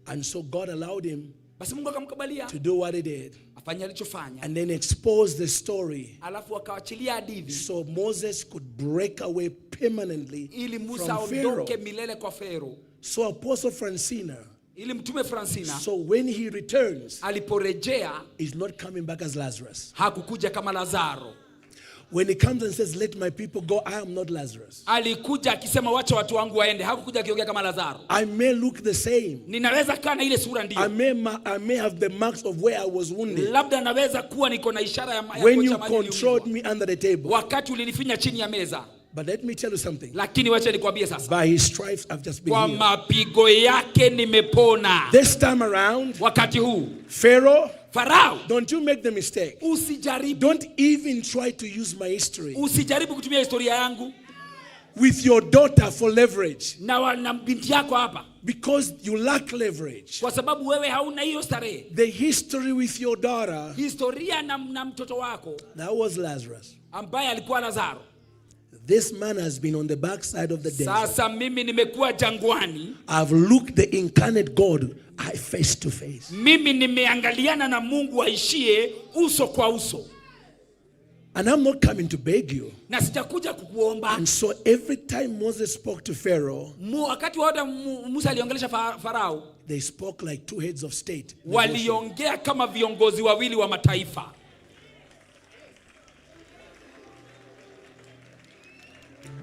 And so God allowed him Basi Mungu akamkubalia to do what he did afanye alichofanya, and then expose the story alafu akawachilia hadithi so Moses could break away permanently ili Musa from Pharaoh. aondoke milele kwa Farao, So Apostle Francina, ili mtume Francina so when he returns, aliporejea he's not coming back as Lazarus. Hakukuja kama Lazaro. When he comes and says, "Let my people go," I am not Lazarus. Alikuja akisema wacha watu wangu waende, hakukuja akiongea kama Lazaro. I may look the same. Ninaweza kaa na ile sura ndio, I may have the marks of where I was wounded. Labda naweza kuwa niko na ishara ya When kocha you mahali controlled niliumizwa. Me under the table. Wakati ulinifinya chini ya meza. But let me tell you something. Lakini wacha nikwambie sasa, By his stripes, I've just been kwa healed. Mapigo yake nimepona. This time around, Wakati huu Pharaoh, Farao, don't you make the mistake. Usijaribu, Don't even try to use my history usijaribu kutumia historia yangu with your daughter for leverage na binti yako hapa, because you lack leverage. Kwa sababu wewe hauna hiyo starehe. The history with your daughter, Historia na mtoto wako that was Lazarus. Ambaye alikuwa Lazaro. This man has been on the backside of the desert. Sasa mimi nimekuwa jangwani, I've looked the incarnate God face to face. Mimi nimeangaliana na Mungu aishie uso kwa uso, And I'm not coming to beg you. Na sijakuja kukuomba. And so every time Moses spoke to Pharaoh, Wakati wote Musa aliongelesha Farao, they spoke like two heads of state. Waliongea kama viongozi wawili wa mataifa.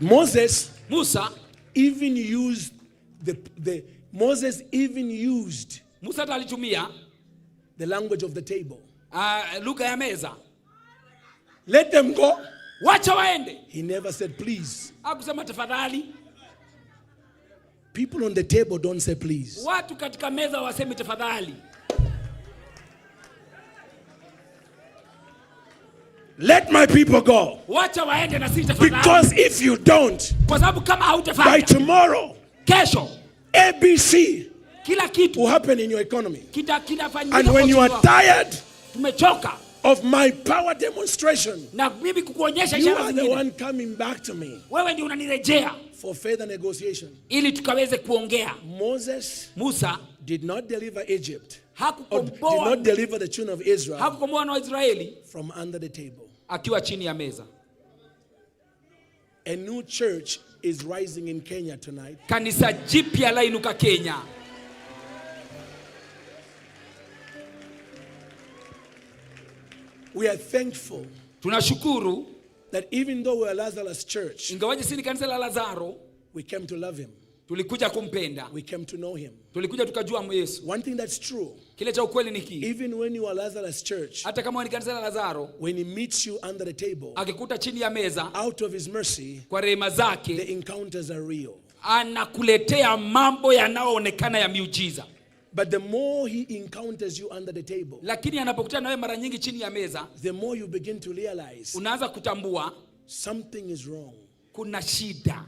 Moses Musa even used the Moses even used Musa hata alitumia the language of the table. Lugha ya meza. Let them go. Wacha waende. He never said please. Hakusema tafadhali. People on the table don't say please. Watu katika meza wasemi tafadhali. Let my people go. Wacha waende na si tafadhali. Because if you don't, Kwa sababu kama by hautafanya tomorrow, kesho ABC kila kitu will happen in your economy. Kinafanyika And kwa when you uchumi are wako. tired Tumechoka of my power demonstration, na mimi kukuonyesha you ishara are the zingine. one coming back to me Wewe ndio unanirejea for further negotiation. ili tukaweze kuongea. Moses Musa did not deliver Egypt, or did hakukomboa not deliver the children of Israel hakukomboa wana wa Israeli from under the table. akiwa chini ya meza. A new church is rising in Kenya tonight. Kanisa jipya lainuka Kenya. We are thankful Tunashukuru that even though we are Lazarus Church, ingawaje si ni kanisa la Lazaro, we came to love him. tulikuja kumpenda, We came to know him. tulikuja tukajua Yesu. One thing that's true, Kile cha ukweli ni hiki, even when you are Lazarus Church, hata kama ni kanisa la Lazaro, when he meets you under the table, akikuta chini ya meza, out of his mercy, kwa rehema the zake encounters are real. anakuletea mambo yanayoonekana ya miujiza. But the more he encounters you under the table, Lakini anapokutana nawe mara nyingi chini ya meza, the more you begin to realize unaanza kutambua something is wrong kuna shida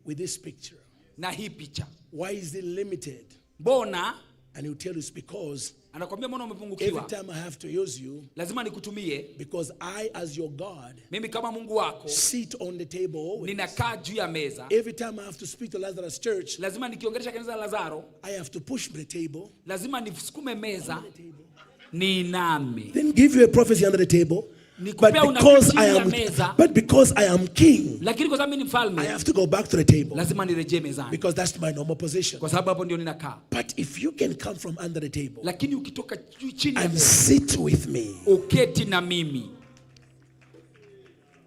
with this picture. na hii picha. Why is it limited? Mbona And he'll tell you it's because anakwambia, mbona every umepungukiwa? time I have to use you, Lazima nikutumie because I, as your God, mimi kama Mungu wako, sit on the table always. ninakaa juu ya meza. Every time I have to speak to Lazarus Church, Lazima nikiongelesha kanisa la Lazaro, I have to push the table, lazima nisukume meza niiname. then give you a prophecy under the table. But Nikupea unabii because chini I ya am, meza. but because I am king, Lakini kwa sababu mimi ni I mfalme, have to go back to the table lazima nirejee mezani, because that's my normal position. kwa sababu hapo ndio ninakaa. But if you can come from under the table Lakini ukitoka juu chini ya and meza, sit with me uketi na mimi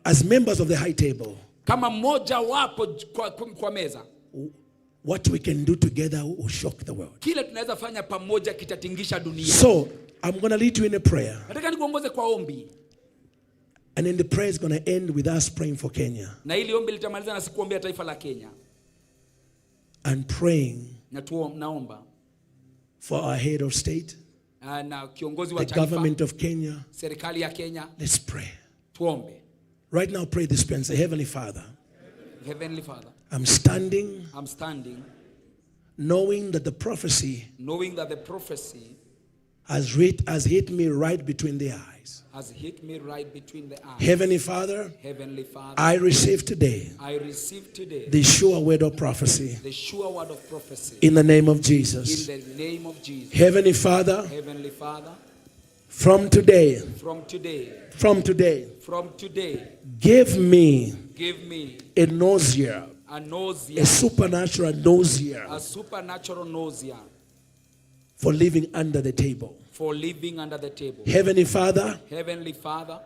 as members of the high table, kama mmoja wapo kwa meza, what we can do together will shock the world. kile tunaweza fanya pamoja kitatingisha dunia. So I'm going to lead you in a prayer. Nataka nikuongoze kwa ombi, And then the prayer is going to end with us praying for Kenya na hili ombi litamaliza na sikuombea taifa la Kenya, and praying na naomba for our head of state, na kiongozi wa the taifa, government of Kenya. serikali ya Kenya, Let's pray. tuombe. Right now, pray this prayer and say, Heavenly Father, Heavenly Father, I'm standing I'm standing knowing that the prophecy knowing that the prophecy has hit me right between the eyes. has hit me right between the eyes. Heavenly Father, Heavenly Father, I receive today I receive today the sure word of prophecy the sure word of prophecy in the name of in Jesus. the name of Jesus. Heavenly Father, Heavenly Father, from today, from today, from today, from today, give me give me a nausea, a nausea, a supernatural nausea a supernatural nausea for living under the table. for living under the table. Heavenly Father, Heavenly Father,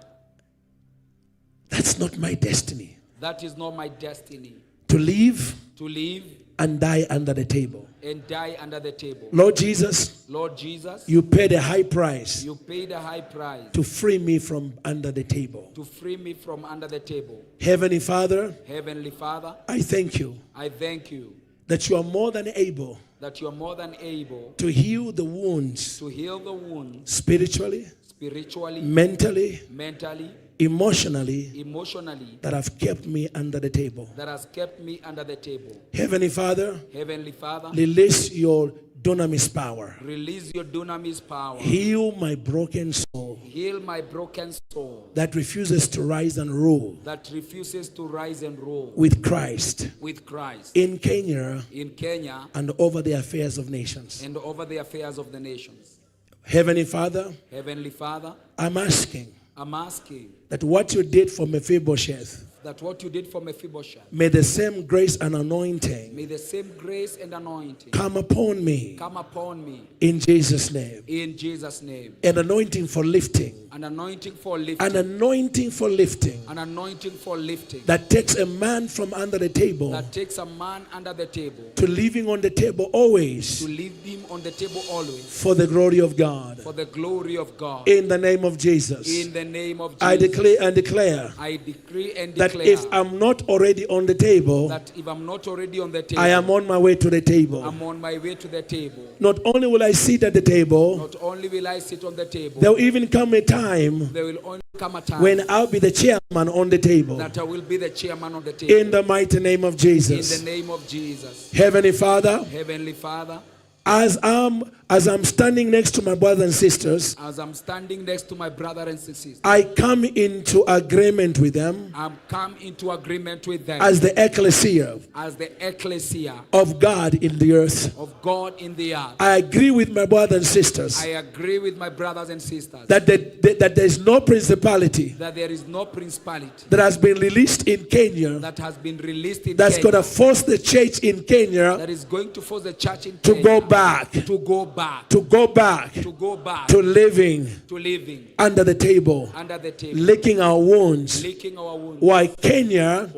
that's not my destiny. that is not my destiny To live to live and die under the table. and die under the table. Lord Jesus, Lord Jesus, you paid a high price you paid a high price to free me from under the table. to free me from under the table. Heavenly Father, Heavenly Father, I thank you I thank you that you are more than able that you are more than able to heal the wounds to heal the wounds spiritually, spiritually, mentally, mentally, emotionally emotionally that have kept me under the table. that has kept me under the table. Heavenly Father, Heavenly Father, release your dunamis power. release your dunamis power. Heal my broken soul Heal my broken soul that refuses to rise and rule that refuses to rise and rule with Christ with Christ in Kenya in Kenya and over the affairs of nations. and over the affairs of the nations. Heavenly Father, Heavenly Father, I'm asking I'm asking that what you did for Mephibosheth, That what you did for Mephibosheth, may the same grace and anointing may the same grace and anointing come upon me come upon me in Jesus' name. In Jesus' name. An anointing for lifting. An anointing for lifting. An anointing for lifting. An anointing for lifting. That takes a man from under the table. That takes a man under the table. To living on the table always. To leave him on the table always. For the glory of God. For the glory of God. In the name of Jesus. In the name of Jesus. I declare and declare. I decree and declare. That if I'm not already on the table, that if I'm not already on the table, I am on my way to the table. I'm on my way to the table. Not only will I sit at the table, not only will I sit on the table, there will even come a time, there will only come a time when I'll be the chairman on the table. That I will be the chairman on the table. In the mighty name of Jesus. In the name of Jesus. Heavenly Father. Heavenly Father. As I'm standing next to my brothers and sisters, as I'm standing next to my brother and sisters, I come into agreement with them. I'm come into agreement with them. As the ecclesia, as the ecclesia of God in the earth, of God in the earth. I agree with my brothers and sisters. I agree with my brothers and sisters that that there is no principality, that there is no principality that has been released in Kenya, that has been released in that's Kenya, gonna force the church in Kenya, that is going to force the church in to Kenya go back, to go back, to go back, to go back, to living, to living under the table, under the table, licking our wounds, licking our wounds, while Kenya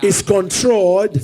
is controlled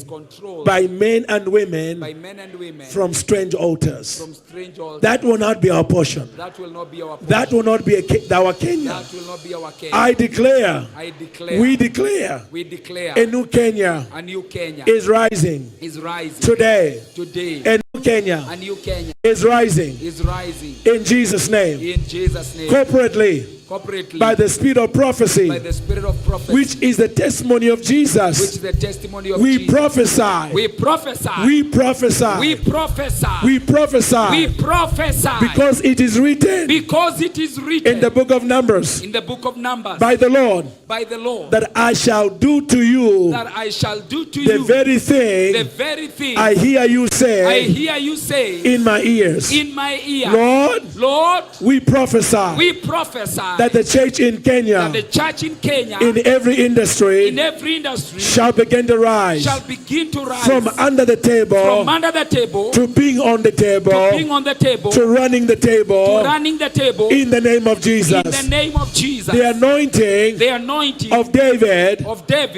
by men and women, by men and women from strange altars. From strange altars. That will not be our portion. That will not be our portion. That will not be our Kenya. That will not be our Kenya. I declare, I declare, we declare, we declare, a new Kenya, a new Kenya is rising, is rising today, today, a new Kenya, a new Kenya is rising, is rising in Jesus' name, in Jesus' name, corporately, corporately, by the spirit of prophecy, by the spirit of prophecy, which is the testimony of Jesus, which is the testimony of we Jesus. Prophesy, We prophesy, we prophesy, we prophesy, we prophesy, we prophesy, because it is written, because it is written in the book of Numbers, in the book of Numbers, by the Lord, by the Lord, that I shall do to you, that I shall do to the you, very thing, the very thing I hear you say, I hear you say in my ears, in my ear, Lord, Lord, we prophesy, we prophesy that the church in Kenya, that the church in Kenya, in every industry, in every industry, shall begin to rise, shall begin to rise from under the table, from under the table, to being on the table, to being on the table, to running the table, to running the table, in the name of Jesus, in the name of Jesus, the anointing, the anointing of David,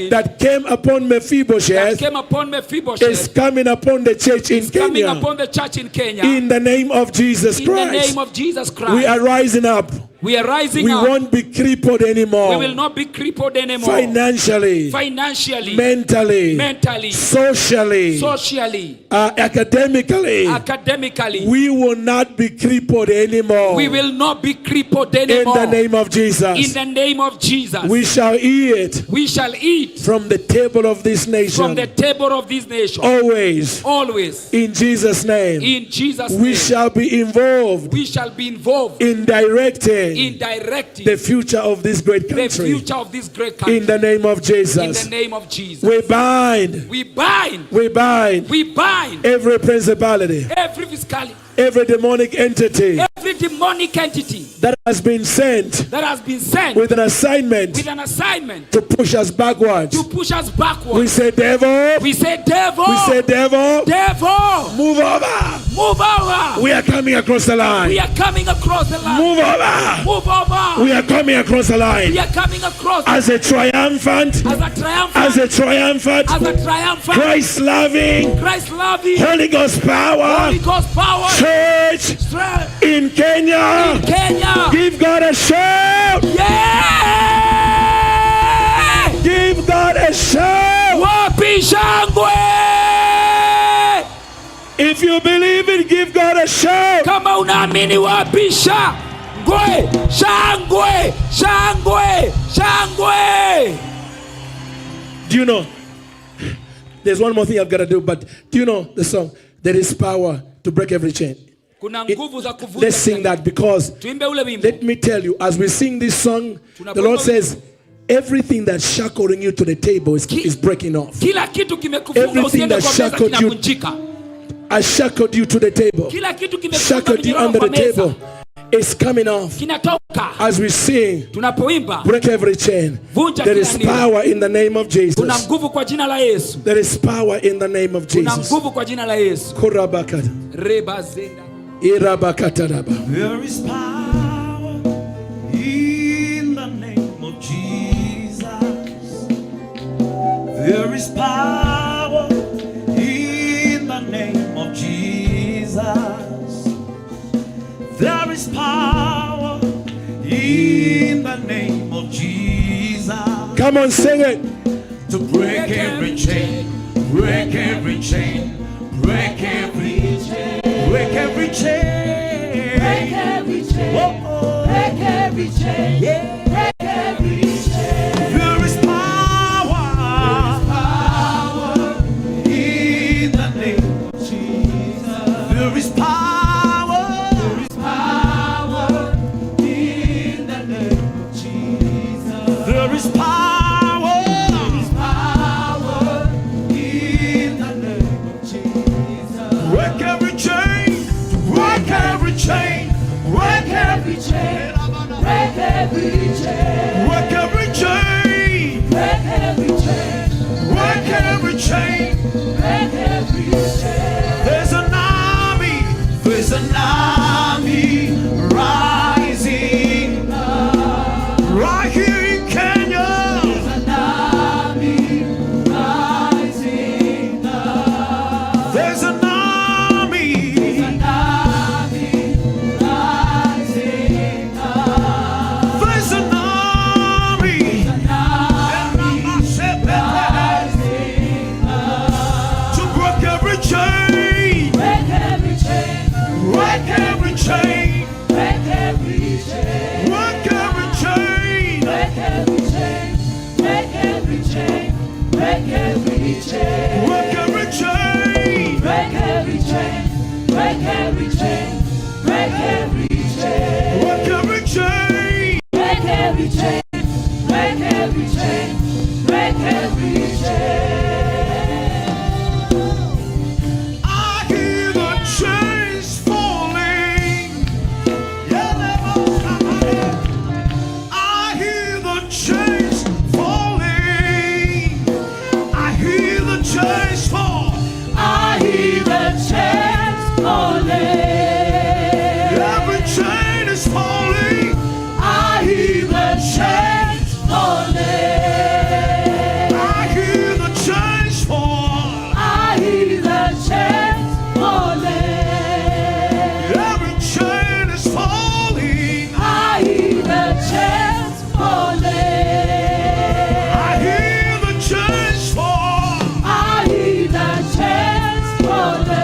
that came upon Mephibosheth, that came upon Mephibosheth, is coming upon the church in Kenya, coming upon the church in Kenya, in the name of Jesus in Christ, the name of Jesus Christ, we are rising up. We are rising We up. won't be crippled anymore. We will not be crippled anymore. Financially, Financially, mentally, mentally, socially, socially, academically, academically. We will not be crippled anymore. We will not be crippled anymore. In the name of Jesus. In the name of Jesus. We shall eat. We shall eat from the table of this nation. From the table of this nation. Always. Always. In Jesus' name. In Jesus' name. We shall be involved. We shall be involved. In directing. In directing the future of this great country. The future of this great country. In the name of Jesus. In the name of Jesus. We bind. We bind. We bind. We bind. Every principality. Every fiscality. Every demonic entity. Every demonic entity that has been sent. That has been sent with an assignment. With an assignment. To push us backwards. To push us backwards. We say devil. We say devil. We say devil. Devil. Move over. Move over. We are coming across the line. We are coming across the line. Move over. Move over. We are coming across the line. We are coming across. As a triumphant. As a triumphant. As a triumphant. As a triumphant. Christ loving. Christ loving. Holy Ghost power. Holy Ghost power. Church. In Kenya. In Kenya. Give God a shout. Yeah. Give God a shout. Wapi shangwe. If you believe it, give God a shout. Kama unaamini wapi shangwe. Shangwe. Shangwe. Shangwe. Do you know? There's one more thing I've got to do, but do you know the song? There is power to break every chain. Kuna nguvu za kuvunja. Let's sing that, because tuimbe ule wimbo. Let me tell you, as we sing this song, the Lord says, everything that's shackling you to the table is breaking off. Kila kitu kimekufunga Everything usiende that kwa meza shackled you, kinavunjika. I shackled you to the table. Kila kitu kimekufunga Shackled you under the minyororo kwa meza. table. It's coming off. Kinatoka. As we sing, Tunapoimba, break every chain. Vunja There kila is nira. power in the name of Kuna Jesus. nguvu kwa jina la Yesu. There is power in the name of Kuna Jesus. nguvu kwa jina la Yesu. Korabakata. Reba zenda. Irabakataraba. There is power in the name of Jesus. There is power in the name of Jesus. There is power in the name of Jesus. Come on, sing it. To break every chain, break every chain, break every chain, break every chain. Break every chain. Oh, oh. Break every chain. Yeah. Break every chain. There is power. There is power in the name of Jesus. There is power. There is power in the name of Jesus. There is power. There is power in the name of Jesus. Break every chain. Break every chain. Break Every chain. Break every chain. Break every chain. Break every chain. Break every chain. Break every chain. There's an army. There's an army rising up. Right here in Kenya. There's an army rising up. There's an army. There's an army rising up. There's an army. An army rising up. To break every chain. Break every chain. Break every chain. Break every chain. Break every chain. Break every chain. Break every chain. Break every chain. Break every chain. Break every chain. Break every chain. Break every chain. Break every chain. Break every chain. Break every chain. Break every chain. I hear the chains falling. I hear the chains falling. I hear the chains fall. I hear the chains falling. Every chain is falling. I hear the chains falling. I hear the chains fall. I hear the chains falling. Every chain is falling. I hear the chains falling. I hear the chains fall. I hear the chains falling.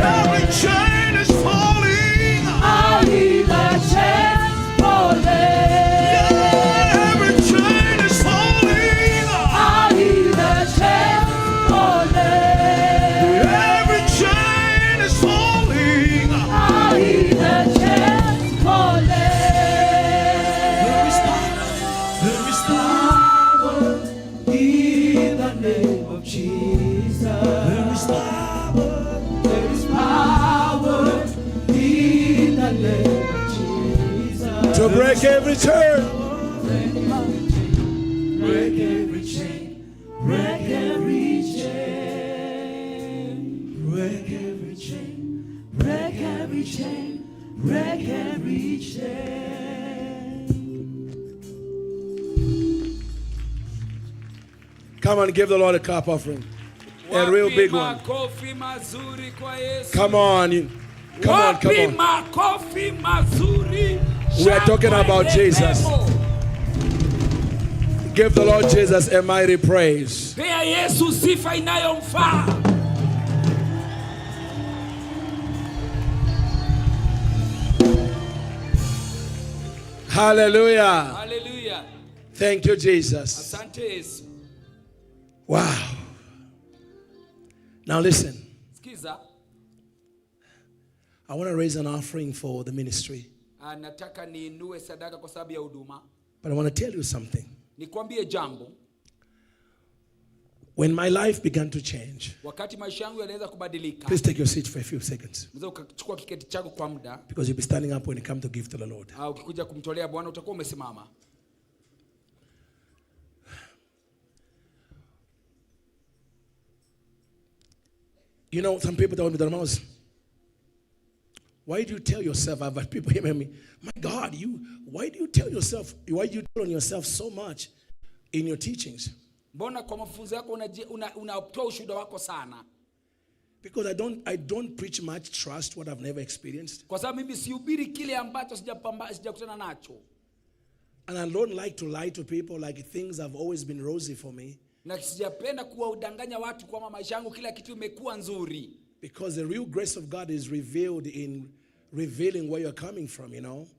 Every chain is falling. I hear the chains falling. Every chain is falling. I hear the chains falling. Every chain is falling. I hear the chains falling. There is power. There is power In the name of Jesus. There is power. There is power in the name of Jesus. To break every chain. Break every chain. Break every chain. Break every chain. Break every chain. Break every chain. Come on, give the Lord a clap offering. A real Wapi big one. makofi mazuri kwa Yesu. Come on. Come on, Wapi come on. makofi mazuri. We are talking Shangwe about Jesus. nderemo. Give the Lord Jesus a mighty praise. Pea Yesu sifa inayomfaa. Hallelujah. Haleluya. Thank you, Jesus. Asante Yesu. Wow. Now listen. Sikiza, I want to raise an offering for the ministry, nataka niinue sadaka kwa sababu ya huduma. but I want to tell you something. Nikwambie jambo. When my life began to change, Wakati maisha yangu yalianza kubadilika, please take your seat for a few seconds unaweza ukachukua kiketi chako kwa muda. Because you'll be standing up when you come to give to the Lord. Au ukikuja kumtolea Bwana utakuwa umesimama. Some people tell me, "Damaus, why do you tell yourself?" I've had people hear me, "My God, you, why do you tell yourself, why do you tell on yourself so much in your teachings?" Mbona kwa mafunzo yako unatoa ushuhuda wako sana? Because I don't preach much trust what I've never experienced. Kwa sababu mimi sihubiri kile ambacho sijakutana nacho. And I don't like to lie to people like things have always been rosy for me. Na sijapenda kuwadanganya watu kwamba maisha yangu kila kitu imekuwa nzuri. Because the real grace of God is revealed in revealing where you're coming from.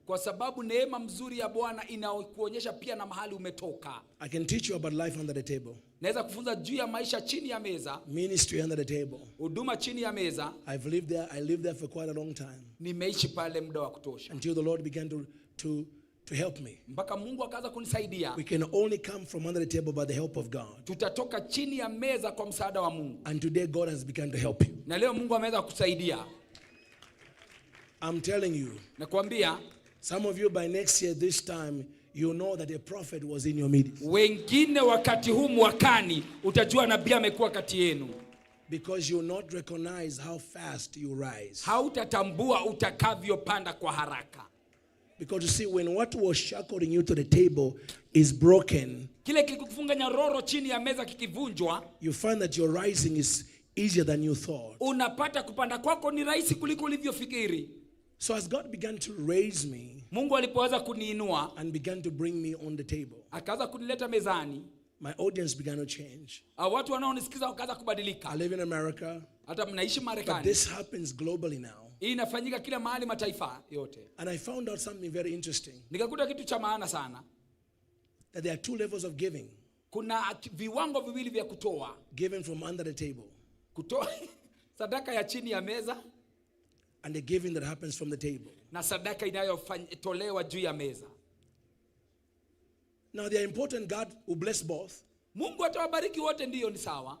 Kwa sababu neema mzuri ya Bwana inakuonyesha pia na mahali umetoka. I can teach you about life under the table, Naweza kufunza juu ya maisha chini ya meza, ministry under the table. Huduma chini ya meza. I've lived there, I lived there for quite a long time Nimeishi pale muda wa kutosha until the Lord began to help me. Mpaka Mungu akaanza kunisaidia. We can only come from under the table by the help of God. Tutatoka chini ya meza kwa msaada wa Mungu. And today, God has begun to help you. Na leo Mungu ameweza kukusaidia. I'm telling you, Nakwambia, some of you by next year, this time, you know that a prophet was in your midst. Wengine wakati huu mwakani utajua nabii amekuwa kati yenu. Because you'll not recognize how fast you rise. Hautatambua utakavyopanda kwa haraka. Because you see, when what was shackling you to the table is broken, Kile kilikufunga nyororo chini ya meza kikivunjwa, you find that your rising is easier than you thought. Unapata kupanda kwako ni rahisi kuliko ulivyofikiri. So as God began to raise me Mungu alipoweza kuniinua and began to bring me on the table, akaanza kunileta mezani, my audience began to change. Ah, watu wanaonisikiza wakaanza kubadilika. I live in America, Hata mnaishi but Marekani. this happens globally now. Hii inafanyika kila mahali, mataifa yote. And I found out something very interesting, Nikakuta kitu cha maana sana, that there are two levels of giving: kuna viwango viwili vya kutoa: giving from under the table kutoa sadaka ya chini ya meza and the giving that happens from the table. Na sadaka inayotolewa juu ya meza. Now, they are important. God will bless both, Mungu atawabariki wote, ndiyo, ni sawa,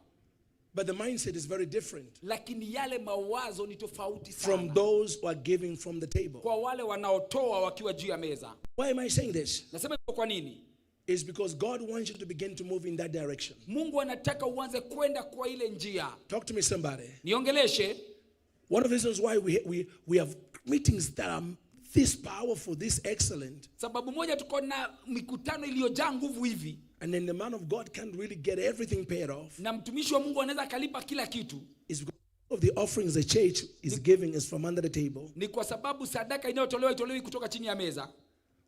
but the mindset is very different lakini yale mawazo ni tofauti from sana those who are giving from the table. kwa wale wanaotoa wakiwa juu ya meza. Why am I saying this? Nasema hivyo kwa nini? It's because God wants you to begin to move in that direction. Mungu anataka uanze kwenda kwa ile njia. Talk to me, somebody. Niongeleshe. One of the reasons why we have meetings that are this powerful, this excellent, Sababu moja tuko na mikutano iliyojaa nguvu hivi, and then the man of God can't really get everything paid off, na mtumishi wa Mungu anaweza akalipa kila kitu, is because of the offerings the church is giving is from under the table. Ni kwa sababu sadaka inayotolewa itolewi kutoka chini ya meza.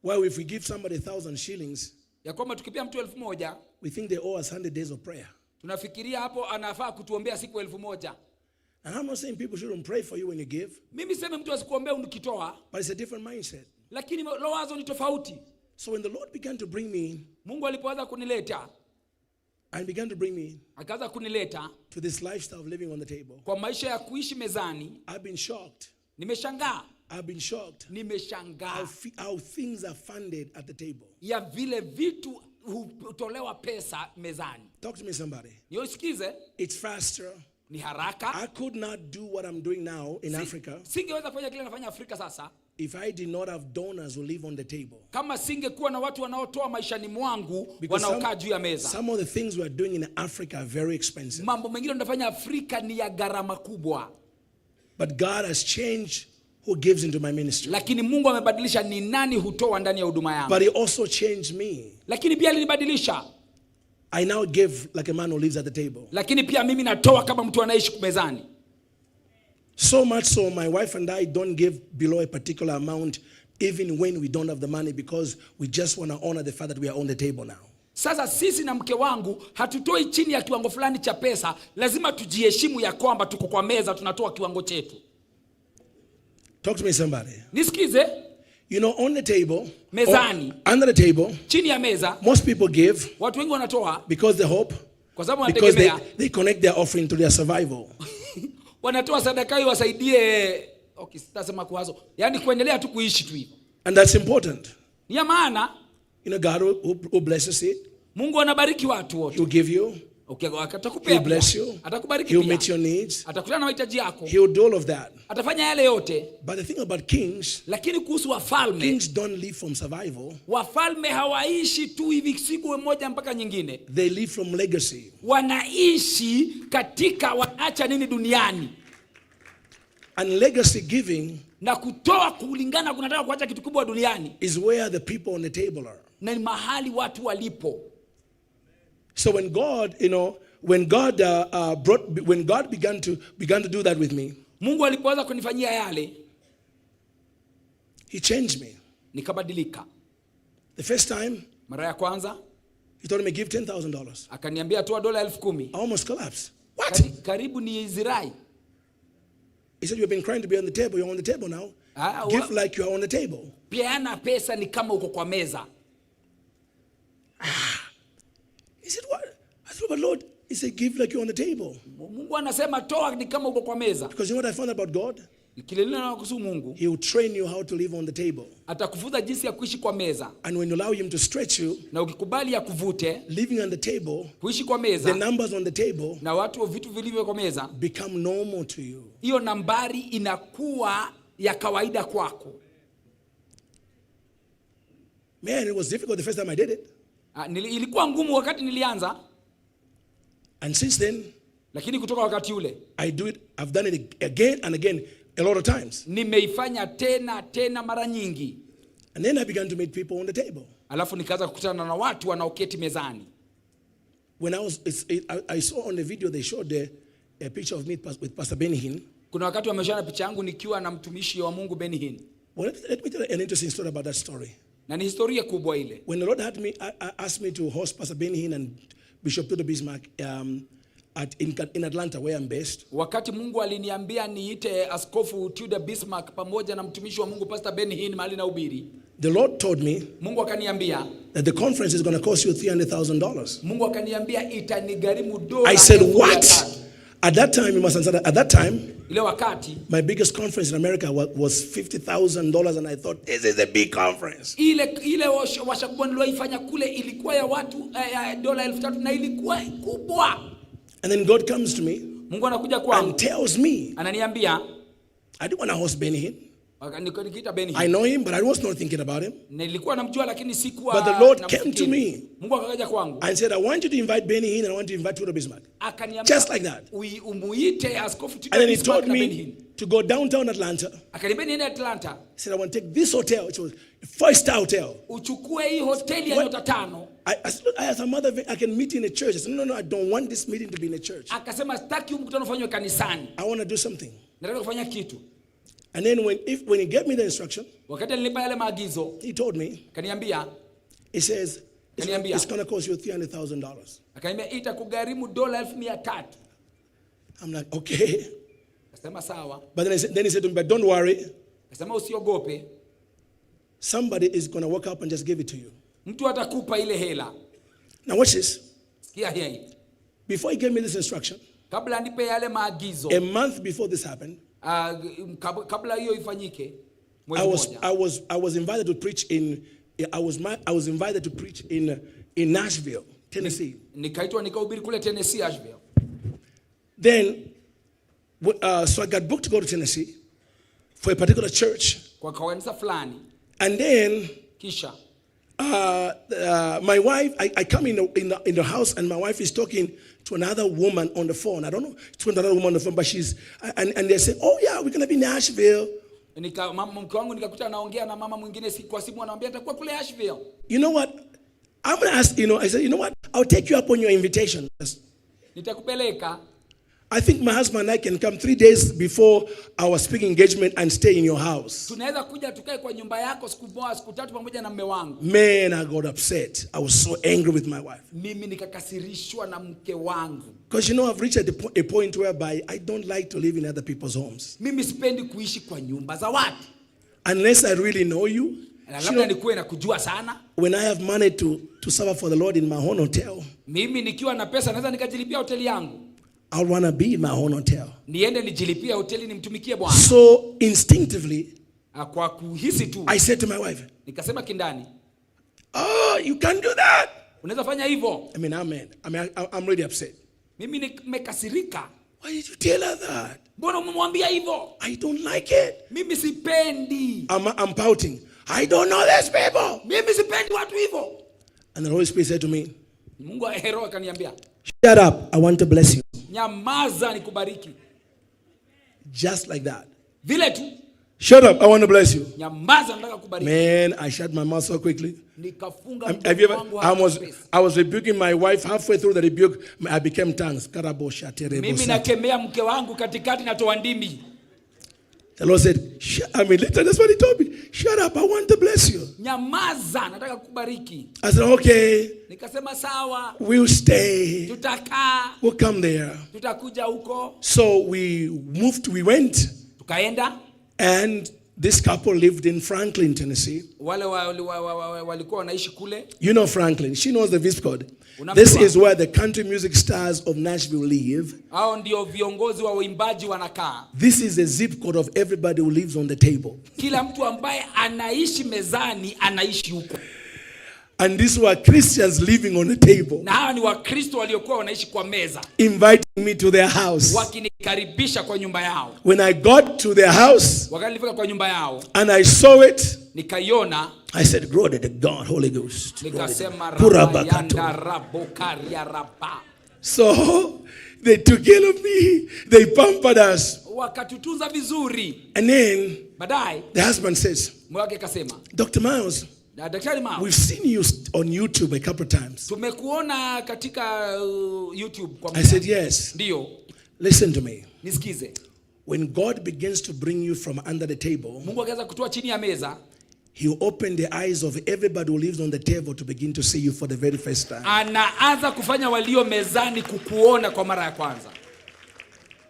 Well, if we give somebody 1,000 shillings, Ya kwamba tukipea mtu 1,000, we think they owe us 100 days of prayer. Tunafikiria hapo anafaa kutuombea siku 1,000. And I'm not saying people shouldn't pray for you when you give, Mimi sisemi mtu asikuombee ukitoa, but it's a different mindset. Lakini mawazo ni tofauti. So when the Lord began to bring me Mungu alipoanza kunileta and began to bring me akaanza kunileta to this lifestyle of living on the table, kwa maisha ya kuishi mezani, I've been shocked. Nimeshangaa. I've been shocked Nimeshangaa how things are funded at the table. Ya vile vitu hutolewa pesa mezani. Talk to me, somebody. Nisikize. It's faster. Ni haraka. I could not do what I'm doing now in Africa Singeweza kufanya kile nafanya Afrika sasa if I did not have donors who live on the table. Kama singekuwa na watu wanaotoa maishani mwangu Because wanaokaa juu ya meza. Some of the things we are doing in Africa are very expensive. Mambo mengine tunafanya Afrika ni ya gharama kubwa. But God has changed who gives into my ministry. Lakini Mungu amebadilisha ni nani hutoa ndani ya huduma yangu. But He also changed me. Lakini pia alinibadilisha. I now give like a man who lives at the table. Lakini pia mimi natoa kama mtu anaishi mezani. So much so, my wife and I don't give below a particular amount, even when we don't have the money, because we just want to honor the fact that we are on the table now. Sasa sisi na mke wangu hatutoi chini ya kiwango fulani cha pesa. Lazima tujiheshimu ya kwamba tuko kwa meza, tunatoa kiwango chetu. Talk to me, somebody. Nisikize. On the table, Mezani. or under the table, Chini ya meza, most people give watu wengi wanatoa because they hope, kwa sababu because wanategemea, they connect their offering to their survival. Wanatoa sadaka hiyo wasaidie, okay, sitasema kuwazo, yaani kuendelea tu kuishi tu hivyo. And that's important. Ni ya maana. God who blesses it, Mungu anabariki watu wote. He'll give you. Okay, atakupea He'll pia. Bless you. Atakubariki He'll pia. meet your needs. Atakutana na mahitaji yako. He'll do all of that. Atafanya yale yote. But the thing about kings, Lakini kuhusu wafalme, kings don't live from survival. Wafalme hawaishi tu hivi siku moja mpaka nyingine. They live from legacy. Wanaishi katika wanaacha nini duniani. And legacy giving Na kutoa kulingana kunataka kuacha kitu kubwa duniani is where the people on the table are. Na ni mahali watu walipo. So when God, you know, when God brought, when God began to do that with me, Mungu alipoanza kunifanyia yale, He changed me. Nikabadilika. The first time, Mara ya kwanza He told me give $10,000. Akaniambia toa dola 10,000. I almost collapsed. What? Karibu ni zirai. He said, "You've been crying to be on the table. You're on the table now. Ah, Give well- like you are on the table." Peana pesa ni kama uko kwa meza. He said, "What?" I said, "But Lord," he said, "Give like you're on the table." Mungu anasema toa ni kama uko kwa meza. Because you know what I found about God? Kile lile kuhusu Mungu, He will train you how to live on the table. Atakufunza jinsi ya kuishi kwa meza. And when you allow Him to stretch you, Na ukikubali akuvute, living on the table, kuishi kwa meza, the numbers on the table na watu vitu vilivyo kwa meza, become normal to you. Hiyo nambari inakuwa ya kawaida kwako. Man, it was difficult the first time I did it. Ah, ilikuwa ngumu wakati nilianza, And since then, lakini kutoka wakati ule I do it. I've done it again and again a lot of times. Nimeifanya tena tena mara nyingi. And then I began to meet people on the table. Alafu nikaanza kukutana na watu wanaoketi mezani. When I was, it's, it, I saw on the video they showed there a picture of me with Pastor Benny Hinn. Kuna wakati wameonyeshana picha yangu nikiwa na mtumishi wa Mungu Benny Hinn. Well, let me tell you an interesting story about that story. Na ni historia kubwa ile. When the Lord had me, asked me to host Pastor Benny Hinn and Bishop Tudor Bismarck in Atlanta, where I'm based, Wakati Mungu aliniambia niite Askofu Tudor Bismarck pamoja na mtumishi wa Mungu Pastor Benny Hinn mahali nahubiri, the Lord told me Mungu akaniambia, that the conference is going to cost you $300,000. Mungu akaniambia itanigharimu dola I said, elfu mia "What?" tatu. At that time, you must understand, at that time, Ile wakati my biggest conference in America was $50,000, and I thought, "This is a big conference." Ile washa kubwa niliyoifanya kule ilikuwa ya watu ya dola 3,000 na ilikuwa kubwa. And then God comes to me Mungu anakuja kwangu and tells me, ananiambia, I didn't want to host Benny Hinn. Nikiita Benny I Hinn. know him, but I was not thinking about him. Nilikuwa namjua lakini sikuwa But the Lord namfikiri. came to me Mungu akaja kwangu and said, "I want you to invite Benny Hinn and I want to invite Tudor Bismarck." Akaniambia Just like that. Umuite Askofu Tudor And then he Bismarck told na Benny me Hinn. To go downtown Atlanta. Akaniambia niende Atlanta. He said, "I want to take this hotel." It was a five-star hotel. Uchukue hii hoteli ya What? nyota tano. I said, "Look, I have some other, I can meet in a church." I said, No, I don't want this meeting to be in a church. Akasema sitaki huu mkutano ufanywe kanisani. I want to do something." Nataka kufanya kitu. And then when he gave me the instruction, Wakati alinipa yale maagizo, he told me, akaniambia, he says, Akaniambia. "It's going to cost you $300,000." Akaniambia itakugharimu dola 300,000. I'm like, "Okay." Akasema sawa. But then he said to me, "But don't worry. Akasema usiogope. Somebody is going to walk up and just give it to you." Mtu atakupa ile hela. Now watch this. Sikia hii. Before he gave me this instruction, Kabla anipe yale maagizo, a month before this happened, kabla hiyo ifanyike, mwezi I was mmoja. I was invited to preach in I was my, I was invited to preach in Nashville, Tennessee. Nikaitwa nikahubiri kule Tennessee, Asheville. Then so I got booked to go to Tennessee for a particular church. Kwa kanisa fulani. And then Kisha my wife, I come in the house and my wife is talking to another woman on the phone. I don't know, to another woman on the phone, but and they say, "Oh yeah, we're going to be in Nashville." Nika, mama, mke wangu nikakuta anaongea na mama mwingine kwa simu anamwambia nitakuwa kule Asheville. You know what? I'm going to ask, I said, "You know what? I'll take you up on your invitation." Nitakupeleka. "I think my husband and I can come 3 days before our speaking engagement and stay in your house." Tunaweza kuja tukae kwa nyumba yako siku moja siku tatu pamoja na mume wangu. Man, I got upset. I was so angry with my wife. Mimi nikakasirishwa na mke wangu. Because I've reached a point whereby I don't like to live in other people's homes. Mimi sipendi kuishi kwa nyumba za watu. Unless I really know you. Na You labda nikuwe nakujua sana. When I have money to suffer for the Lord in my own hotel, Mimi nikiwa na pesa naweza nikajilipia hoteli yangu. I want to be in my own hotel. Niende nijilipie hoteli nimtumikie Bwana. So instinctively, Ah, kwa kuhisi tu I said to my wife, nikasema kindani, "Oh, you can't do that." Unaweza fanya hivyo. I mean, I'm mad. I mean, I'm really upset. Mimi nimekasirika. Why did you tell her that? Mbona umemwambia hivyo? I don't like it. Mimi sipendi. I'm pouting. I don't know these people. Mimi sipendi watu hivyo. And the Holy Spirit said to me, Mungu wa Roho akaniambia, "Shut up. I want to bless you." nyamaza nikubariki. Just like that. Vile tu, "Shut up. I want to bless you." nyamaza nataka kubariki. Man, I shut my mouth so quickly. Nikafunga Have you mdomo ever, wangu I haraka was, upesi. I was rebuking my wife halfway through the rebuke. I became tongues. Karabo shaterebo Mimi sata. nakemea mke wangu katikati natoa ndimi. The Lord said, I mean, later, that's what he told me. "Shut up. I want to bless you." Nyamaza, nataka kukubariki. I said, "Okay, Nikasema sawa, we'll stay. Tutakaa, We'll come there." tutakuja huko. So we moved, we went, Tukaenda. And this couple lived in Franklin, Tennessee. Wale walikuwa wanaishi kule. You know Franklin. She knows the zip code. Unamjua. This is where the country music stars of Nashville live. Hao ndio viongozi wa waimbaji wanakaa. This is the zip code of everybody who lives on the table. Kila mtu ambaye anaishi mezani anaishi huko. And these were Christians living on the table, Na hawa ni Wakristo waliokuwa wanaishi kwa meza, inviting me to their house. Wakinikaribisha kwa nyumba yao. When I got to their house Wakati nilifika kwa nyumba yao and I saw it, nikaiona, I said, "Glory to God, Holy Ghost. Glory to nikasema God. Purabakato." rabayanda rabokaria raba. So they took care of me. They pampered us. Wakatutunza vizuri. And then Baadaye the husband says, mume wake akasema, "Dr. Miles, na Daktari Mao, we've seen you on YouTube a couple of times." Tumekuona katika YouTube kwa I muda. said, "Yes." Ndio, "Listen to me. Nisikize. When God begins to bring you from under the table, Mungu akianza kutoa chini ya meza, He'll open the eyes of everybody who lives on the table to begin to see you for the very first time." Anaanza kufanya walio mezani kukuona kwa mara ya kwanza.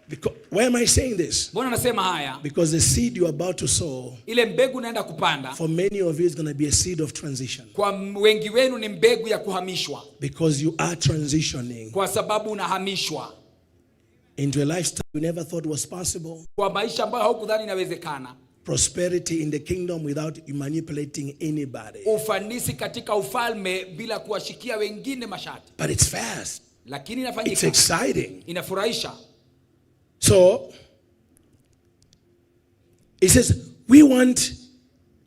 Because, why am I saying this? Mbona nasema haya? Because the seed you're about to sow, Ile mbegu unaenda kupanda, for many of you, is going to be a seed of transition. Kwa wengi wenu ni mbegu ya kuhamishwa. Because you are transitioning Kwa sababu unahamishwa into a lifestyle you never thought was possible. Kwa maisha ambayo haukudhani inawezekana. Prosperity in the kingdom without manipulating anybody. Ufanisi katika ufalme bila kuwashikia wengine mashati. But it's fast. Lakini It's inafanyika. Exciting. Inafurahisha. So, he says, "We want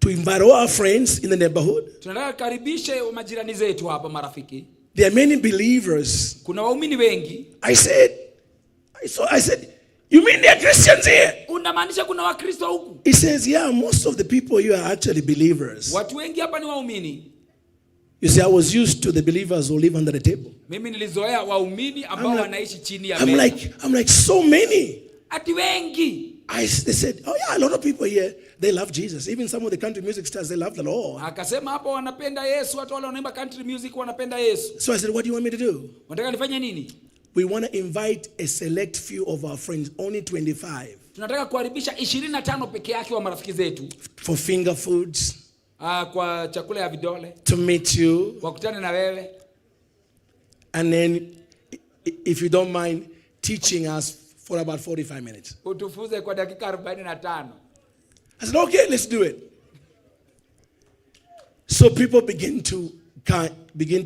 to invite all our friends in the neighborhood." Tunataka karibishe majirani zetu hapa marafiki. There are many believers. Kuna waumini wengi. I said, "You mean there are Christians here?" Unamaanisha kuna Wakristo huku? He says, "Yeah, most of the people here are actually believers." Watu wengi hapa ni waumini. You see, I was used to the believers who live under the table. Mimi nilizoea waumini ambao wanaishi chini ya I'm meza. like, "So many." Ati wengi. They said, "Oh yeah, a lot of people here, they love Jesus. Even some of the country music stars, they love the Lord." Akasema hapo wanapenda Yesu, hata wale wanaimba country music wanapenda Yesu. So I said, "What do you want me to do?" Unataka nifanye nini? "We want to invite a select few of our friends, only 25, Tunataka kukaribisha 25 peke yake wa marafiki zetu for finger foods, kwa chakula ya vidole, to meet you. Wakutane na wewe. And then, if you don't mind, teaching us for about 45 minutes." Utufunze kwa dakika 45. I said, "Okay, let's do it." So people begin to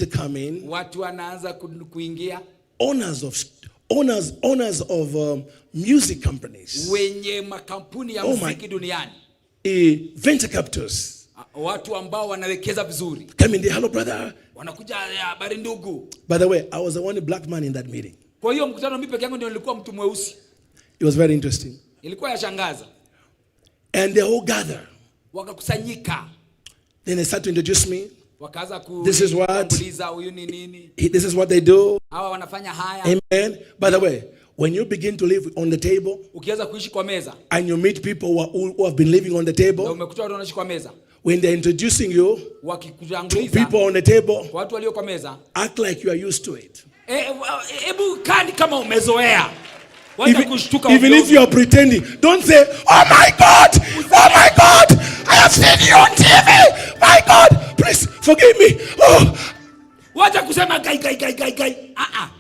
come in. Watu wanaanza kuingia. Owners of music companies. Wenye makampuni ya Oh my. Muziki duniani. Venture capitalists. Watu ambao wanawekeza vizuri. Come in there, "Hello, brother." Wanakuja, "Ya, habari ndugu." By the way, I was the only black man in that meeting. Kwa hiyo mkutano mimi peke yangu ndio nilikuwa mtu mweusi. It was very interesting. Ilikuwa yashangaza. And they all gather. Wakakusanyika. Then they start to introduce me. Wakaanza This is what kuuliza huyu ni nini? This is what they do. Hawa wanafanya haya. Amen. By the way, when you begin to live on the table Ukianza kuishi kwa meza and you meet people who have been living on the table, na umekuta watu wanaishi kwa meza, when they're introducing you to wakikutanguliza people on the table, kwa watu walio kwa meza, act like you are used to it. Hebu kani kama umezoea. Wacha Even, kushtuka even ovyo if you are pretending, don't say, "Oh my God, oh my God, I have seen you on TV. My God, please forgive me." Oh. Wacha kusema gai gai gai gai gai. Ah ah.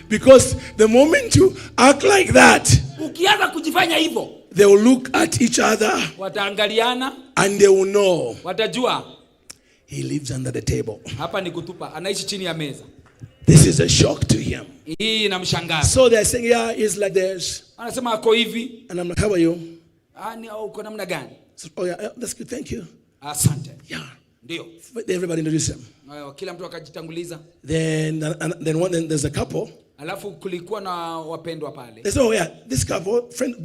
Because the moment you act like that, Ukianza kujifanya hivyo, They will look at each other Wataangaliana, and they will know watajua he lives under the table. Hapa ni kutupa, anaishi chini ya meza. This is a shock to him. Hii inamshangaza. So they're saying, "Yeah, he's like this." Anasema ako hivi. And I'm like, "How are you?" Ah, ni uko namna gani? So, "Oh, yeah, that's good. Thank you." Asante. Yeah. Ndio. Everybody introduced him. Kila mtu akajitanguliza. Then there's a couple. Alafu kulikuwa na wapendwa pale. They said, "Oh, yeah, this couple, friend,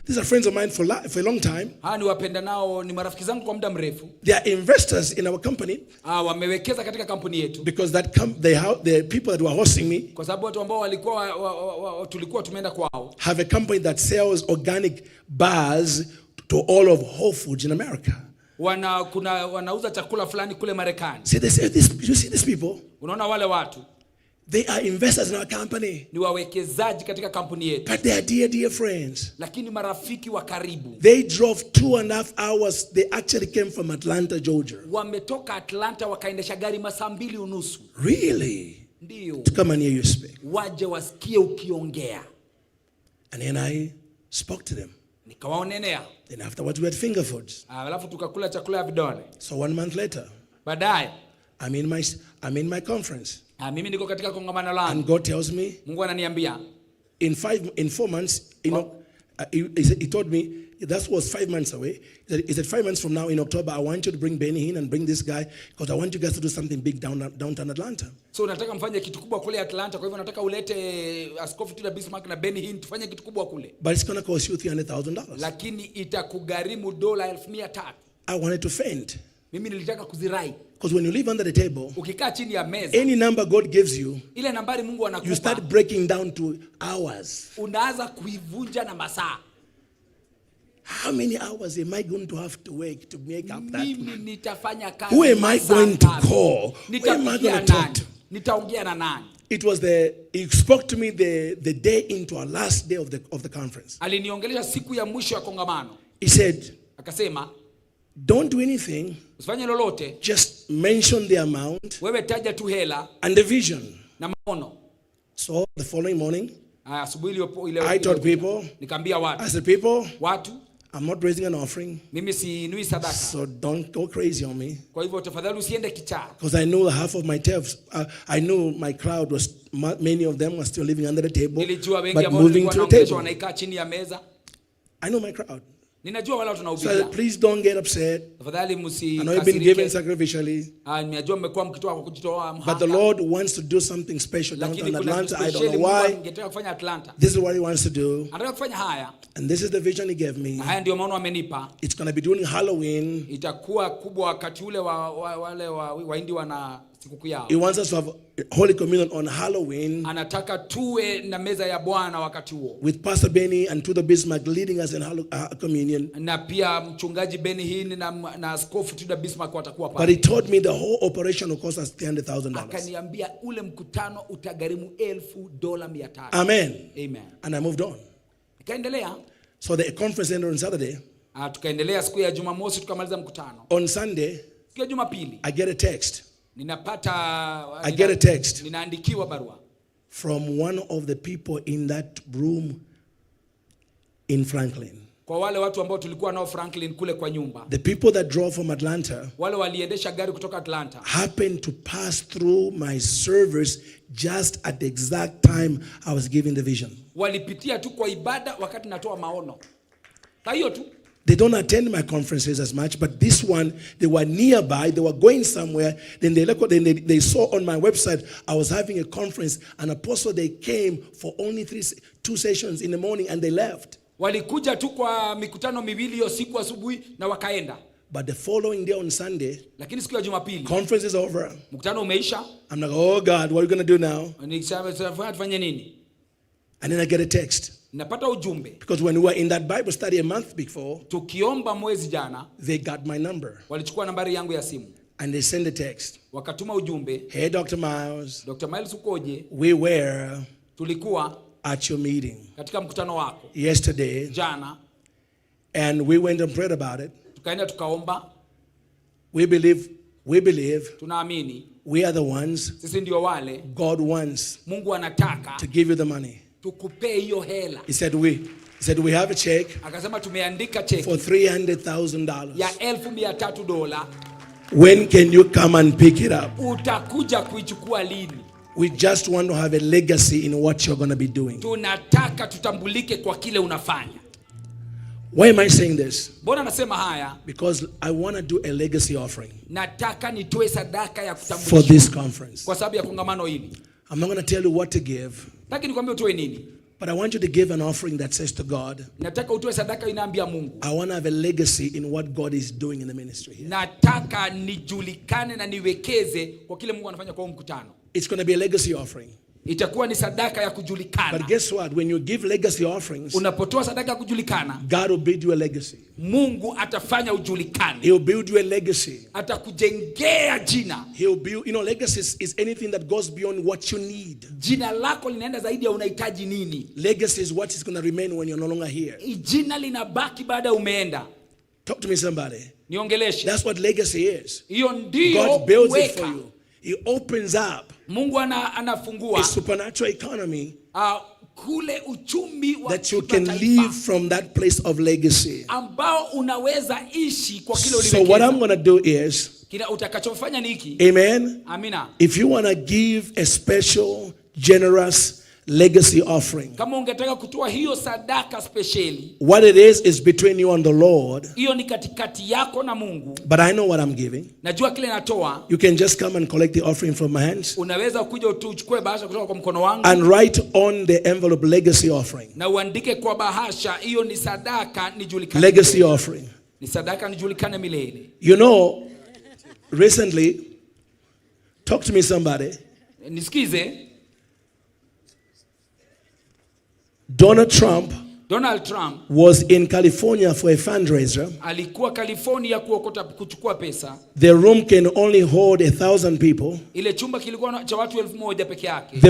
these are friends of mine for a long time." Hawa ni wapenda nao, ni marafiki zangu kwa muda mrefu. They are investors in our company Ah, wamewekeza katika kampuni yetu. Because the people that were hosting me Kwa sababu watu ambao walikuwa tulikuwa tumeenda kwao have a company that sells organic bars to all of Whole Foods in America. Wanauza chakula fulani kule Marekani. See, they say this. You see these people? Unaona wale watu They are investors in our company, ni wawekezaji katika kampuni yetu, but they are dear, dear friends. Lakini marafiki wa karibu. They drove 2.5 hours. They actually came from Atlanta, Georgia. Wametoka Atlanta wakaendesha gari masaa 2.5. Really? Ndio. To come and hear you speak. Waje wasikie ukiongea. And then I spoke to them. Nikawaonenea. Then afterwards we had finger foods. Ah, alafu tukakula chakula ya vidole. So one month later, Baadaye I'm in my conference. Mimi niko katika kongamano langu. And God tells me Mungu ananiambia in 4 months, he told me that was 5 months away. He said, 5 months from now in October, I want you to bring Benny Hinn and bring this guy because I want you guys to do something big downtown Atlanta." So nataka mfanye kitu kubwa kule Atlanta, kwa hivyo nataka ulete Askofu Tudor Bismarck na Benny Hinn tufanye kitu kubwa kule. But it's going to cost you $300,000. Lakini itakugharimu dola 300,000. I wanted to faint. Mimi nilitaka kuzirai. Because when you live under the table, Ukikaa chini ya meza, any number God gives you, ile nambari Mungu you start anakupa breaking down to hours. Unaanza kuivunja na masaa. How many hours am I going to have to work to make up that? Mimi nitafanya kazi Who am I masaa going to ngapi? call? Who am I Nitapigia going to talk nani? to? Nitaongea na nani? It was the he spoke to me the day into our last day of the conference. Aliniongelesha siku ya mwisho ya kongamano. He said, Akasema, "Don't do anything, usifanye lolote, just mention the amount wewe taja tu hela and the vision." na maono. So the following morning, Asubuhi ile I told people, nikaambia watu, I said, "People, watu, I'm not raising an offering, mimi siinui sadaka, so don't go crazy on me." kwa hivyo tafadhali usiende kichaa. Because I knew half of my telves, I knew my crowd was, many of them were still living under the table, Nilijua wengi but ambao moving nilikuwa to the naongelesha table. wanaikaa chini ya meza. I know my crowd. Ninajua wale watu So I said, tunahubiria. "Please don't get upset. Tafadhali I know you've been giving msikasirike. sacrificially, Ah, ninajua mmekuwa mkitoa kwa kujitoa but the mhanga. Lord wants to do something special Lakini downtown kuna Atlanta. kitu I don't know spesheli Mungu why. angetaka kufanya Atlanta. This is what He wants to do. Anataka kufanya haya. And this is the vision He gave me. Na haya ndio maono amenipa. It's going to be during Halloween. Itakuwa kubwa wakati ule wa wale wa Wahindi wana sikukuu yao. He wants us to have Holy Communion on Halloween Anataka tuwe na meza ya Bwana wakati huo. With Pastor Benny and Tudor Bismarck leading us in communion. Na pia mchungaji Benny Hinn na askofu Tudor Bismarck watakuwa But pale. he told me the whole operation will cost us $300,000. Akaniambia ule mkutano utagharimu $300,000. Amen. Amen. And I moved on. Nikaendelea. So the conference ended on Saturday. Ah, tukaendelea siku ya Jumamosi tukamaliza mkutano. On Sunday, Siku ya Jumapili I get a text ninapata I get a text ninaandikiwa barua from one of the people in that room in Franklin. Kwa wale watu ambao tulikuwa nao Franklin kule kwa nyumba. The people that drove from Atlanta Wale waliendesha gari kutoka Atlanta happened to pass through my service just at the exact time I was giving the vision. Walipitia tu kwa ibada wakati natoa maono. Kwa hiyo tu. They don't attend my conferences as much, but this one, they were nearby, they were going somewhere. Then they saw on my website I was having a conference, and apostle, they came for only two sessions in the morning and they left. Walikuja tu kwa mikutano miwili hiyo siku asubuhi na wakaenda. But the following day on Sunday, Lakini siku ya Jumapili conference is over. Mkutano umeisha. I'm like, "Oh God, what are we going to do now?" Nikisema, tufanye nini? And then I get a text. Napata ujumbe. Because when we were in that Bible study a month before, Tukiomba mwezi jana, they got my number walichukua nambari yangu ya simu. And they sent a text. Wakatuma ujumbe. "Hey, Dr. Miles, Dr. Miles ukoje? we were Tulikuwa at your meeting katika mkutano wako yesterday jana, and we went and prayed about it. Tukaenda tukaomba. We believe Tunaamini we are the ones sisi ndio wale God wants Mungu anataka to give you the money." tukupee hiyo hela. He said, we. He said, "We have a check Akasema tumeandika cheki for $300,000. Ya $300,000. When can you come and pick it up? Utakuja kuichukua lini? We just want to have a legacy in what you're going to be doing." Tunataka tutambulike kwa kile unafanya. Why am I saying this? Mbona nasema haya? Because I want to do a legacy offering Nataka nitoe sadaka ya for kutambulisha this conference. kwa sababu ya kongamano hili. I'm not going to tell you what to give, Nataka nikwambie utoe nini. But I want you to give an offering that says to God, Nataka utoe sadaka inaambia Mungu, "I want to have a legacy in what God is doing in the ministry here." nataka nijulikane na niwekeze kwa kile Mungu anafanya kwa huu mkutano. It's going to be a legacy offering. Itakuwa ni sadaka ya kujulikana. But guess what? When you give legacy offerings, Unapotoa sadaka ya kujulikana, God will build you a legacy. Mungu atafanya ujulikane, He'll build you a legacy. Atakujengea jina. He'll build, legacy is anything that goes beyond what you need. Jina lako linaenda zaidi ya unahitaji nini. Legacy is what is going to remain when you're no longer here. Jina linabaki baada ya umeenda. Talk to me, somebody. Niongeleshe. That's what legacy is. Hiyo ndiyo God builds it for kuweka. you. He opens up Mungu anafungua a supernatural economy kule uchumi wa that you can kimataifa live from that place of legacy. Ambao unaweza ishi kwa kile So what uliwekeza. I'm going to do is, Kile utakachofanya ni hiki. Amen. Amina. If you want to give a special, generous legacy offering, Kama ungetaka kutoa hiyo sadaka spesheli, what it is between you and the Lord. Hiyo ni katikati yako na Mungu. But I know what I'm giving. Najua kile natoa. You can just come and collect the offering from my hands Unaweza kuja tu uchukue bahasha kutoka kwa mkono wangu and write on the envelope "legacy offering." Na uandike kwa bahasha, hiyo ni sadaka nijulikane Legacy milele. Offering. Ni sadaka nijulikane milele. Recently, talk to me, somebody. Nisikize. Donald Trump Donald Trump was in California for a fundraiser. Alikuwa California kuokota kuchukua pesa. The room can only hold 1,000 people. Ile chumba kilikuwa cha watu 1,000 peke yake.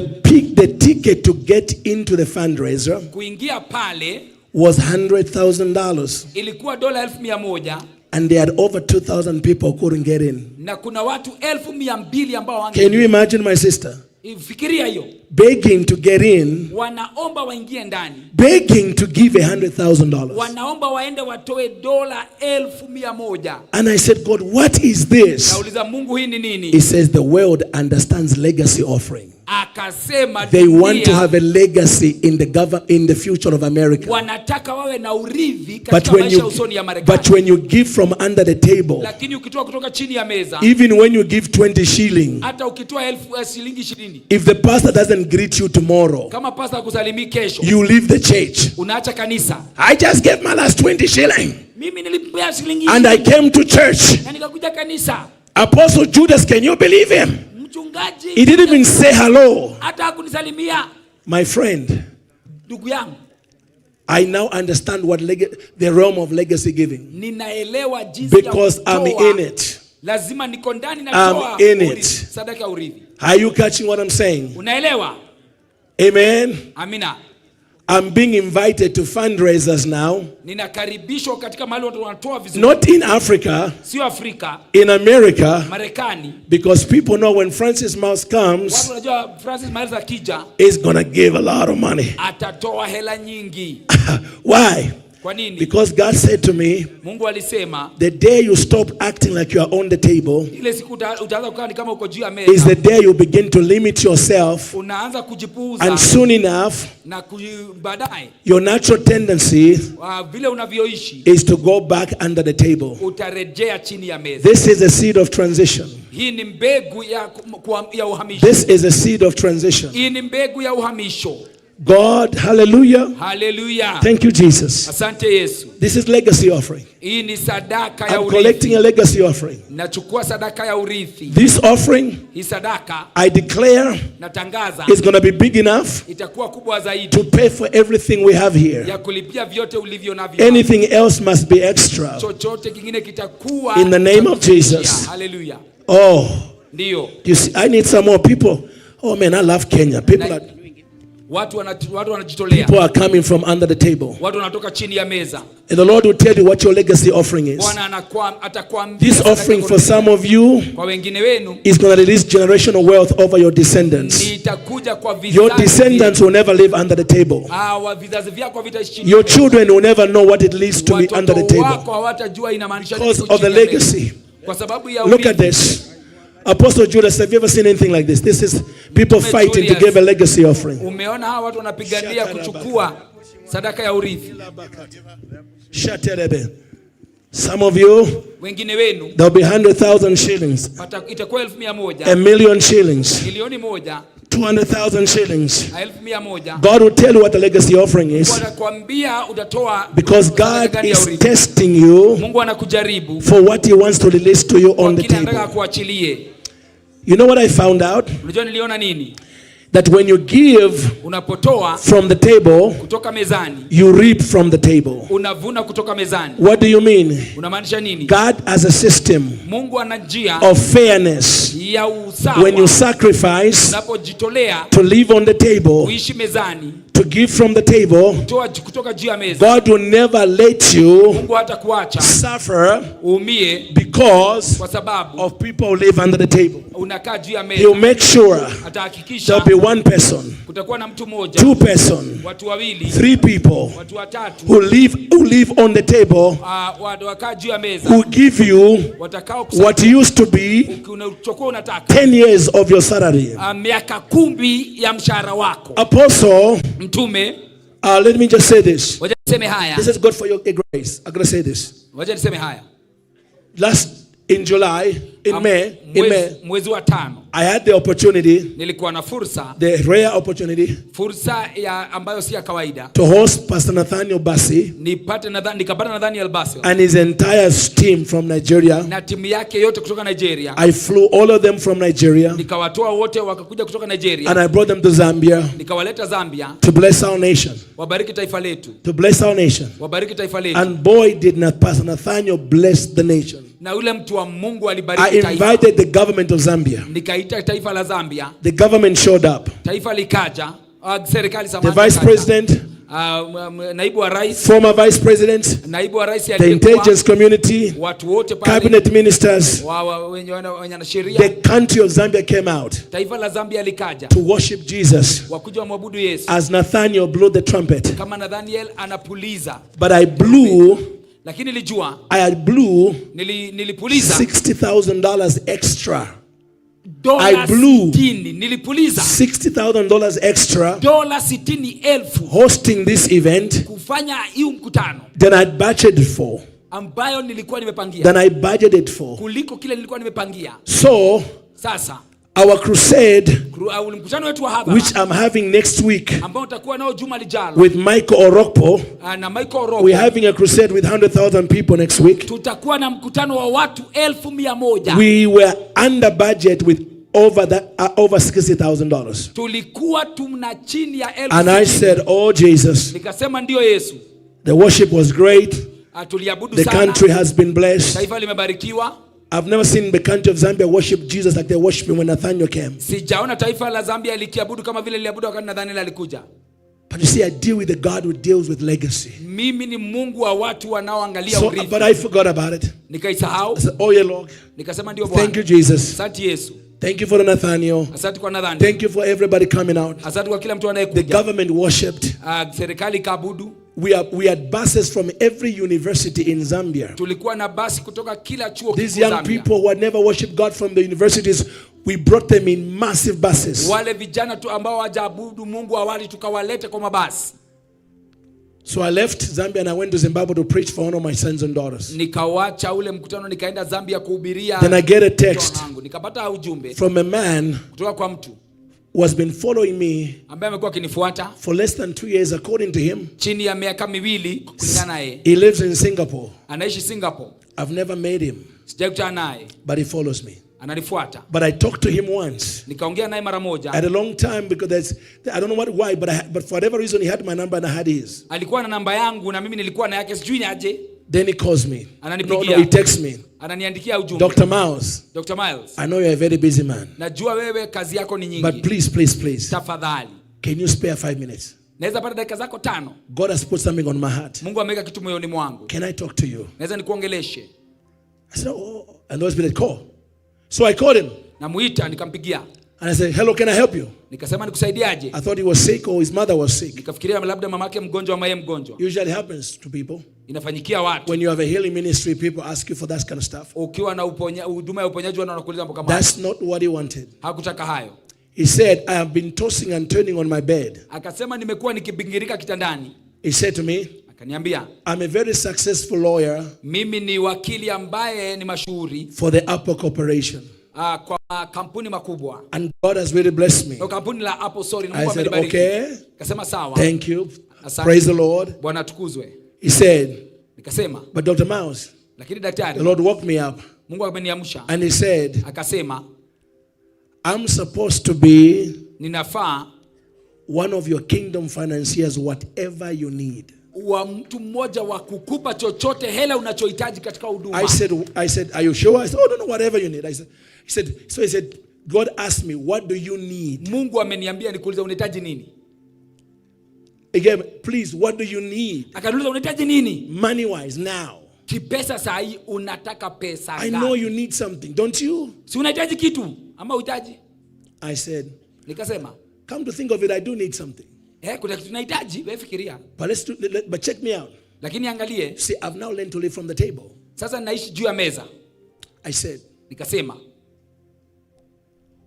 The ticket to get into the fundraiser Kuingia pale was $100,000. Ilikuwa dola 100,000. And they had over 2,000 people couldn't get in. Na kuna watu 200,000 ambao wange. Can you imagine, my sister? Fikiria hiyo. Begging to get in, Wanaomba waingie ndani. Begging to give $100,000. Wanaomba waende watoe dola 100,000. And I said, "God, what is this?" Nauliza Mungu, hii ni nini? He says the world understands legacy offering. Akasema They want to dunia have a legacy in the future of America. Wanataka wawe na urithi But katika when maisha you usoni ya Marekani. But when you give from under the table, Lakini ukitoa kutoka chini ya meza, even when you give 20 shilling, hata ukitoa elfu shilingi 20, if the pastor doesn't greet you tomorrow, kama pastor hakusalimii kesho, you leave the church. Unaacha kanisa. "I just gave my last 20 shilling Mimi nilipea shilingi and I 20 came to church. Na nikakuja kanisa. Apostle Judas, can you believe him? Mchungaji He didn't even say hello." hata hakunisalimia. My friend, Ndugu yangu, I now understand what the realm of legacy giving. Ninaelewa jinsi ya Because I'm kutoa. in it. Lazima niko ndani I'm natoa in urithi, it. sadaka ya urithi. Are you catching what I'm saying? Unaelewa? Amen. Amina. I'm being invited to fundraisers now. Ninakaribishwa katika mahali watu wanatoa vizuri. Not in Africa, Sio Afrika, in America, Marekani. Because people know when Francis Myles comes, Watu wanajua Francis Myles akija he's going to give a lot of money. Atatoa hela nyingi. Why? Kwa nini? Because God said to me, Mungu alisema the day you stop acting like you are on the table ile siku utaanza kukaa ni kama uko juu ya is meza. the day you begin to limit yourself. Unaanza kujipuuza And soon enough, na baadaye your natural tendency vile unavyoishi is to go back under the table. Utarejea chini ya meza. This is a seed of transition. Hii ni mbegu ya uhamisho. This is a seed of transition. Hii ni mbegu ya uhamisho. God, hallelujah. Hallelujah. Thank you, Jesus. Asante Yesu. This is legacy offering. Hii ni sadaka ya I'm collecting urithi. a legacy offering. Nachukua sadaka ya urithi. This offering, Hii sadaka I declare, natangaza is going to be big enough itakuwa kubwa zaidi to pay for everything we have here. Ya kulipia vyote ulivyo navyo. Anything else must be extra. Chochote kingine kitakuwa In the name of Jesus. Hallelujah. Oh, Ndio. you see, I need some more people. Oh man, I love Kenya. People Na- are Watu wanajitolea. People are coming from under the table. Watu wanatoka chini ya meza. And the Lord will tell you what your legacy offering is. Bwana atakwambia This sadaka offering yako for some of you kwa wengine wenu is going to release generational wealth over your descendants. itakuja kwa vizazi. Your descendants will never live under the table. Vizazi vyako havitaishi chini. Your children will never know what it leads to be under the Watoto table. wako hawatajua inamaanisha nini Because of the chini ya meza. legacy. Kwa sababu ya Look at urithi. this. Apostle Judas, have you ever seen anything like this? This is people fighting to give a legacy offering. Umeona hawa watu wanapigania kuchukua sadaka ya urithi. Shaterebe. Some of you, Wengine wenu there'll be 100,000 shillings, itakuwa elfu mia a moja, million shillings, 1,000,000, 200,000 shillings. 100,000. God will tell you what the legacy offering is, Watakwambia utatoa because sadaka God gani ya is urithi. testing you Mungu anakujaribu for what He wants to release to you kwa on the kile anataka table. akuachilie. You know what I found out? Unajua niliona nini? That when you give Unapotoa from the table, kutoka mezani, you reap from the table. unavuna kutoka mezani. What do you mean? Unamaanisha nini? God has a system Mungu ana njia of fairness. ya usawa. When you sacrifice Unapojitolea to live on the table, kuishi mezani, to give from the table, kutoa kutoka juu ya meza, God will never let you Mungu hatakuacha suffer uumie because kwa sababu of people who live under the table. unakaa juu ya He'll meza. make sure Atahakikisha there'll be one person, kutakuwa na mtu mmoja, two person, watu wawili, three people watu watatu who live on the table, wakaa juu ya meza who give you watakao what used to be unachokuwa unataka 10 years of your salary. Miaka 10 ya mshahara wako. Apostle, Mtume, let me just say this. wacha niseme haya, This is good for your grace. I'm going to say this. wacha niseme haya. Last in July, in May, in May, Mwezi wa 5 I had the opportunity, nilikuwa na fursa, the rare opportunity, fursa ya ambayo si ya kawaida, to host Pastor Nathaniel Bassey nipate nadhani nikapata Nathaniel Bassey and his entire team from Nigeria. na timu yake yote kutoka Nigeria. I flew all of them from Nigeria Nikawatoa wote wakakuja kutoka Nigeria, and I brought them to Zambia nikawaleta Zambia to bless our nation. wabariki taifa letu, To bless our nation. wabariki taifa letu. And boy, did not Pastor Nathaniel bless the nation. Na yule mtu wa Mungu I alibariki taifa. invited the government of Zambia. Nikaita taifa la Zambia, The government showed up. taifa likaja, serikali The samahani, vice ikaja. president, Naibu wa rais, former vice president, naibu wa rais the aliyekuwa, intelligence community, watu wote pale, cabinet ministers, wenye wanasheria, the country of Zambia came out taifa la Zambia likaja to worship Jesus wakuja wamwabudu Yesu as Nathaniel blew the trumpet. kama Nathaniel anapuliza, But I blew, lakini nilijua I had blew nilipuliza $60,000 extra. dola I blew 60, nilipuliza $60,000 extra dola 60,000 hosting this event kufanya hii mkutano than I budgeted for. ambayo nilikuwa nimepangia Than I budgeted for. kuliko kile nilikuwa nimepangia. So Sasa our crusade, mkutano wetu wa hadhara which I'm having next week ambao utakuwa nao juma lijalo with Michael Orokpo, na Michael Orokpo, we're having a crusade with 100,000 people next week. tutakuwa na mkutano wa watu 100,000. We were under budget with over $60,000. Tulikuwa tuna chini ya elfu And I sitini. said, oh Jesus, Nikasema ndio Yesu. the worship was great. Tuliabudu The sana. country has been blessed. Taifa limebarikiwa. I've never seen the country of Zambia worship Jesus like they worshiped him when Nathaniel came. Sijaona taifa la Zambia likiabudu kama vile liliabudu wakati Nathaniel alikuja. But you see, I deal with the God who deals with legacy. Mimi ni Mungu wa watu wanaoangalia So, urithi. but I forgot about it. Nikaisahau. I said, oh yeah, Lord. Nikasema ndio Bwana. Thank you, Jesus. Asante Yesu. Thank you for the Nathaniel. Asante kwa Nathaniel. Thank you for everybody coming out. Asante kwa kila mtu The anayekuja. government worshipped. Serikali ikaabudu. We had buses from every university in Zambia. Tulikuwa na basi kutoka kila chuo These kikuu young Zambia. people who had never worshipped God from the universities, we brought them in massive buses. Wale vijana tu ambao hawajaabudu Mungu awali tukawalete kwa mabasi. So I left Zambia and I went to Zimbabwe to preach for one of my sons and daughters. Nikawacha ule mkutano nikaenda Zambia kuhubiria. Then I get a text wangu. Nikapata ujumbe from a man kutoka kwa mtu who has been following me ambaye amekuwa akinifuata for less than 2 years, according to him. chini ya miaka 2 kulingana naye. He lives in Singapore. Anaishi Singapore. I've never met him, Sijakutana naye. but he follows me. Ananifuata. But I talked to him once. Nikaongea naye mara moja. At a long time because I don't know why, but for whatever reason he had my number and I had his. Alikuwa na namba yangu na mimi nilikuwa na yake, sijui ni aje. Then he calls me. Ananipigia. No, he texts me. Ananiandikia ujumbe. Dr. Miles, Dr. Miles, I know you're a very busy man, najua wewe kazi yako ni but nyingi. please, please, please, Tafadhali, Can you spare 5 minutes? Naweza pata dakika zako 5? God has put something on my heart. Mungu ameweka kitu moyoni mwangu. Can I talk to you? Naweza nikuongeleshe? I said, Oh. And the Holy Spirit call. So I called him Namuita, nikampigia. And I said, Hello, can I help you? Nikasema, nikusaidiaje? I thought he was sick or his mother was sick. Nikafikiria labda mamake mgonjwa ama yeye mgonjwa. Usually happens to people. Inafanyikia watu. When you have a healing ministry, people ask you for that kind of stuff. Ukiwa na uponya, huduma ya uponyaji wana wanakuuliza mambo kama hayo. That's not what he wanted. Hakutaka hayo. He said, I have been tossing and turning on my bed. Akasema, nimekuwa nikibingirika kitandani. He said to me, Akaniambia, I'm a very successful lawyer mimi ni wakili ambaye ni mashuhuri for the Apple Corporation. Kwa kampuni makubwa. And God has really blessed me. No, kampuni la Apple, sorry, na I Mungu said, amenibariki. Okay. Akasema sawa. Thank you. Asante. Praise the Lord. Bwana atukuzwe. He said, Nikasema, But Dr. Miles, lakini the daktari, Lord woke me up Mungu ameniamsha. and he said, Akasema, I'm supposed to be ninafaa one of your kingdom financiers, whatever you need. Wa mtu mmoja wa kukupa chochote hela unachohitaji katika huduma. I said, Are you sure? I said, Oh, no, no, whatever you need. I said, he said, so he said, God asked me, What do you need? Mungu ameniambia nikuulize unahitaji nini? Again, please, what do you need? Akaniuliza unahitaji nini? Money wise, now. Kipesa saa hii unataka pesa I ngapi? know you need something, don't you? Si unahitaji kitu ama uhitaji? I said, Nikasema, Come to think of it, I do need something. Kuna kitu nahitaji, wewe fikiria. But check me out. Lakini angalie, See, I've now learned to live from the table. Sasa naishi juu ya meza. I said, Nikasema,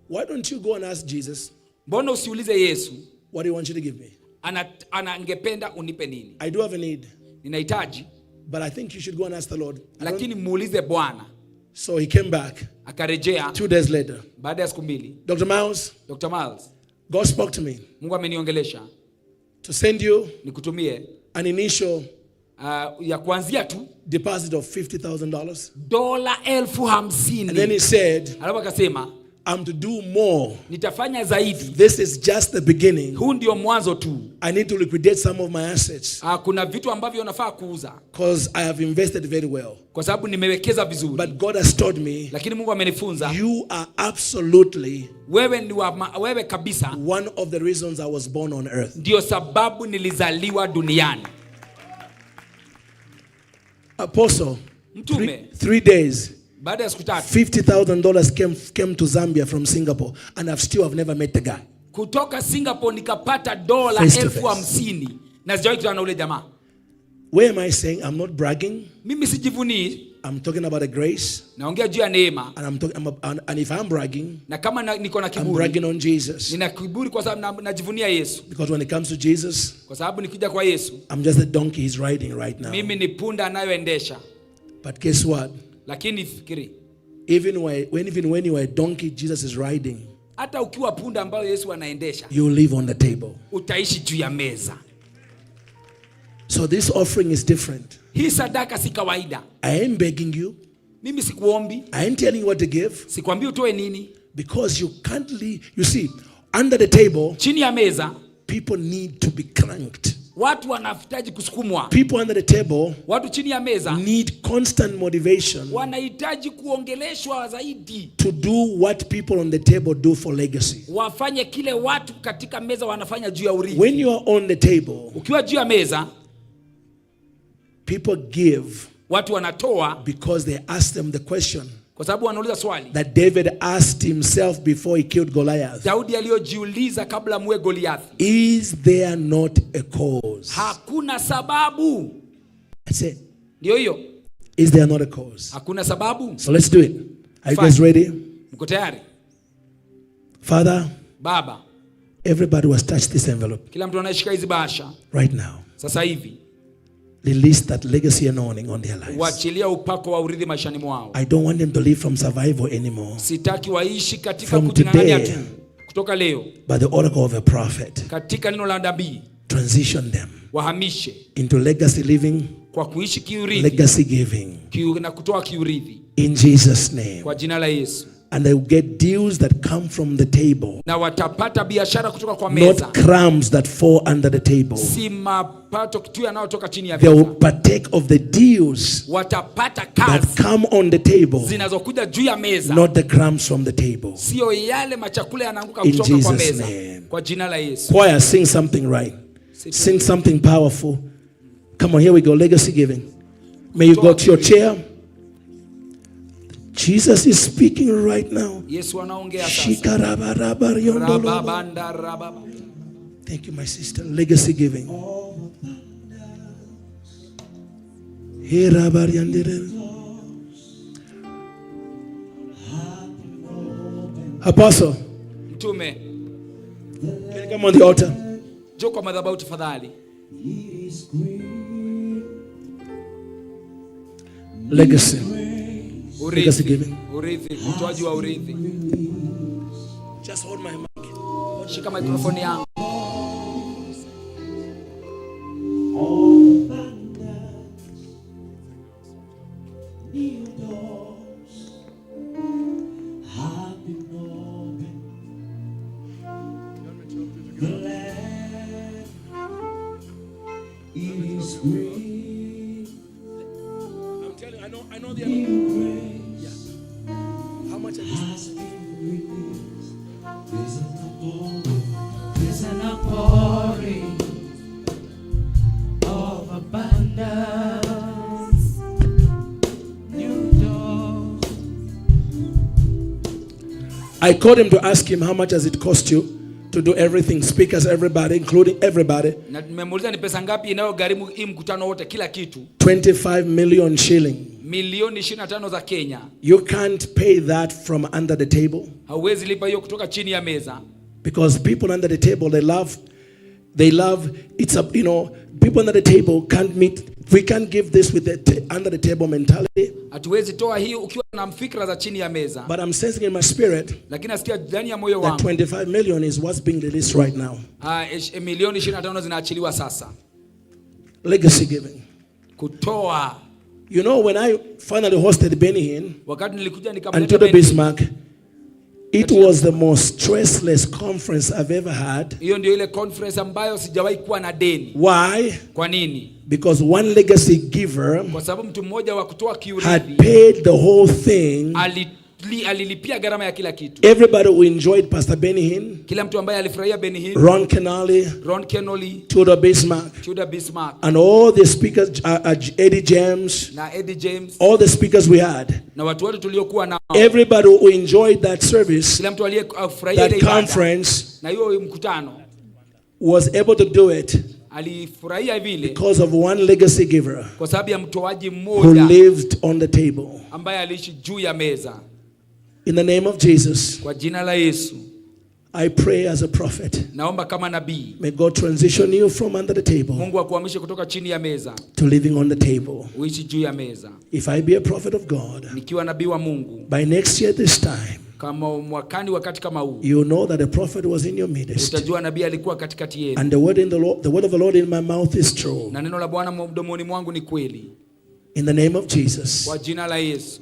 Why don't you go and ask Jesus mbona usiulize Yesu what he wants you to give me? Ana angependa unipe nini? I do have a need, Ninahitaji, but I think you should go and ask the Lord. I don't- lakini muulize Bwana. So he came back Akarejea 2 days later. Baada ya siku 2. Dr. Miles, Dr. Miles, God spoke to me Mungu ameniongelesha to send you nikutumie an initial ya kuanzia tu deposit of $50,000. dola elfu And then he hamsini. said, Alafu akasema I'm to do more. Nitafanya zaidi. This is just the beginning. Huu ndio mwanzo tu. I need to liquidate some of my assets Kuna vitu ambavyo nafaa kuuza because I have invested very well. Kwa sababu nimewekeza vizuri. But God has taught me Lakini Mungu amenifunza you are absolutely wewe ni wa, wewe kabisa one of the reasons I was born on earth. Ndio sababu nilizaliwa duniani. Apostle, Mtume. 3 days, Baada ya siku 3 $50,000 came to Zambia from Singapore, and I've still have never met the guy. Kutoka Singapore nikapata dola Face to elfu face. hamsini na sijawahi kutana na ule jamaa. Where am I saying? I'm not bragging. Mimi sijivunii, I'm talking about a grace, naongea juu ya neema, and I'm talking. And if I'm bragging, na kama niko na I'm kiburi, bragging on Jesus. Nina kiburi kwa sababu najivunia Yesu, Because when it comes to Jesus, kwa sababu nikija kwa Yesu I'm just a donkey he's riding right now. Mimi ni punda anayoendesha. But guess what? Lakini fikiri, Even when you are a donkey, Jesus is riding. Hata ukiwa punda ambayo Yesu anaendesha, You live on the table. Utaishi juu ya meza. So this offering is different. Hii sadaka si kawaida. I ain't begging you. Mimi sikuombi, I ain't telling you what to give sikwambii utoe nini. Because you can't leave. You see, under the table, Chini ya meza people need to be cranked. Watu wanahitaji kusukumwa. People under the table Watu chini ya meza need constant motivation wanahitaji kuongeleshwa zaidi, to do what people on the table do for legacy. Wafanye kile watu katika meza wanafanya juu ya urithi. When you are on the table, Ukiwa juu ya meza, people give watu wanatoa because they ask them the question kwa sababu wanauliza swali that David asked himself before he killed Goliath. Daudi aliyojiuliza kabla amuue Goliathi. Is there not a cause? Hakuna sababu. That's it. Ndio hiyo. Is there not a cause? Hakuna sababu. So let's do it. Are you Fine. guys ready? Mko tayari? Father, Baba, everybody was touched this envelope kila mtu anayeshika hizi bahasha right now. Sasa hivi Release that legacy anointing on their lives. Wachilia upako wa urithi maishani mwao. I don't want them to live from survival anymore. Sitaki waishi katika From kujing'ang'ania today, tu. Kutoka leo by the oracle of a prophet, katika neno la nabii transition them wahamishe into legacy living, kwa kuishi kiurithi legacy giving. Na kutoa kiurithi In Jesus' name. kwa jina la Yesu. And they will get deals that come from the table, Na watapata biashara kutoka kwa meza, not crumbs that fall under the table. Si mapato tu yanayotoka chini ya They will meza. partake of the deals Watapata that kazi come on the table, zinazokuja juu ya meza, not the crumbs from the table. sio yale machakula yanaanguka In kutoka kwa Jesus' meza. name. Kwa jina la Yesu. Choir, sing something right. Sing something powerful. Come on, here we go. Legacy giving. May you go to your chair. Jesus is speaking right now. Yesu anaongea sasa. Shikarabarabariyondolo. Rababanda rababa. Thank you, my sister. Legacy giving. Herabariyandere. Apostle, Mtume, can you come on the altar? njoo kwa madhabahu tafadhali. Legacy. Legacy Urithi, giving. urithi, utoaji wa urithi. Just hold my mic. Shika mikrofoni yangu. New doors have been opened. The land is green. I'm telling you, I know the New grace How much I has been released. There's an outpouring. There's an outpouring of abundance. New doors. I called him to ask him how much has it cost you to do everything, speakers, everybody, including everybody. Na nimemuuliza ni pesa ngapi inayogharimu hii mkutano wote, kila kitu, 25 million shilling. milioni 25 za Kenya. You can't pay that from under the table Hauwezi lipa hiyo kutoka chini ya meza, because people under the table they love it's a you know people under the table can't meet. We can't give this with the under the table mentality. Hatuwezi toa hii ukiwa na fikra za chini ya meza. But I'm sensing in my spirit Lakini nasikia ndani ya moyo that wangu 25 million is what's being released right now. Milioni 25 zinaachiliwa sasa. Legacy giving. Kutoa. When I finally hosted Benny Hinn Wakati nilikuja and nikamleta Tudor Benny, Bismarck, it was the most stressless conference I've ever had. Hiyo ndio ile conference ambayo sijawahi kuwa na deni. Why? Kwa nini? Because one legacy giver Kwa sababu mtu mmoja wa kutoa had kiurithi paid the whole thing. Alilipia gharama ya kila kitu. Everybody who enjoyed Pastor Benny Hinn, Kila mtu ambaye alifurahia Benny Hinn, Ron Kenoly, Ron Kenoly, Tudor Bismarck, Tudor Bismarck and all the speakers, Eddie James, na Eddie James all the speakers we had, na watu wote tuliokuwa nao, everybody who enjoyed that service, kila mtu aliyefurahia ile that ibada conference, na hiyo mkutano was able to do it alifurahia vile because of one legacy giver kwa sababu ya mtoaji who mmoja lived on the table. ambaye aliishi juu ya meza. In the name of Jesus, Kwa jina la Yesu I pray as a prophet. Naomba kama nabii, May God transition you from under the table Mungu akuhamishe kutoka chini ya meza to living on the table. uishi juu ya meza. If I be a prophet of God, Nikiwa nabii wa Mungu, by next year this time, kama mwakani wakati kama huu, you know that a prophet was in your midst. Utajua nabii alikuwa katikati yenu, And the word of the Lord in my mouth is true. Na neno la Bwana mdomoni mwangu ni kweli. In the name of Jesus. Kwa jina la Yesu.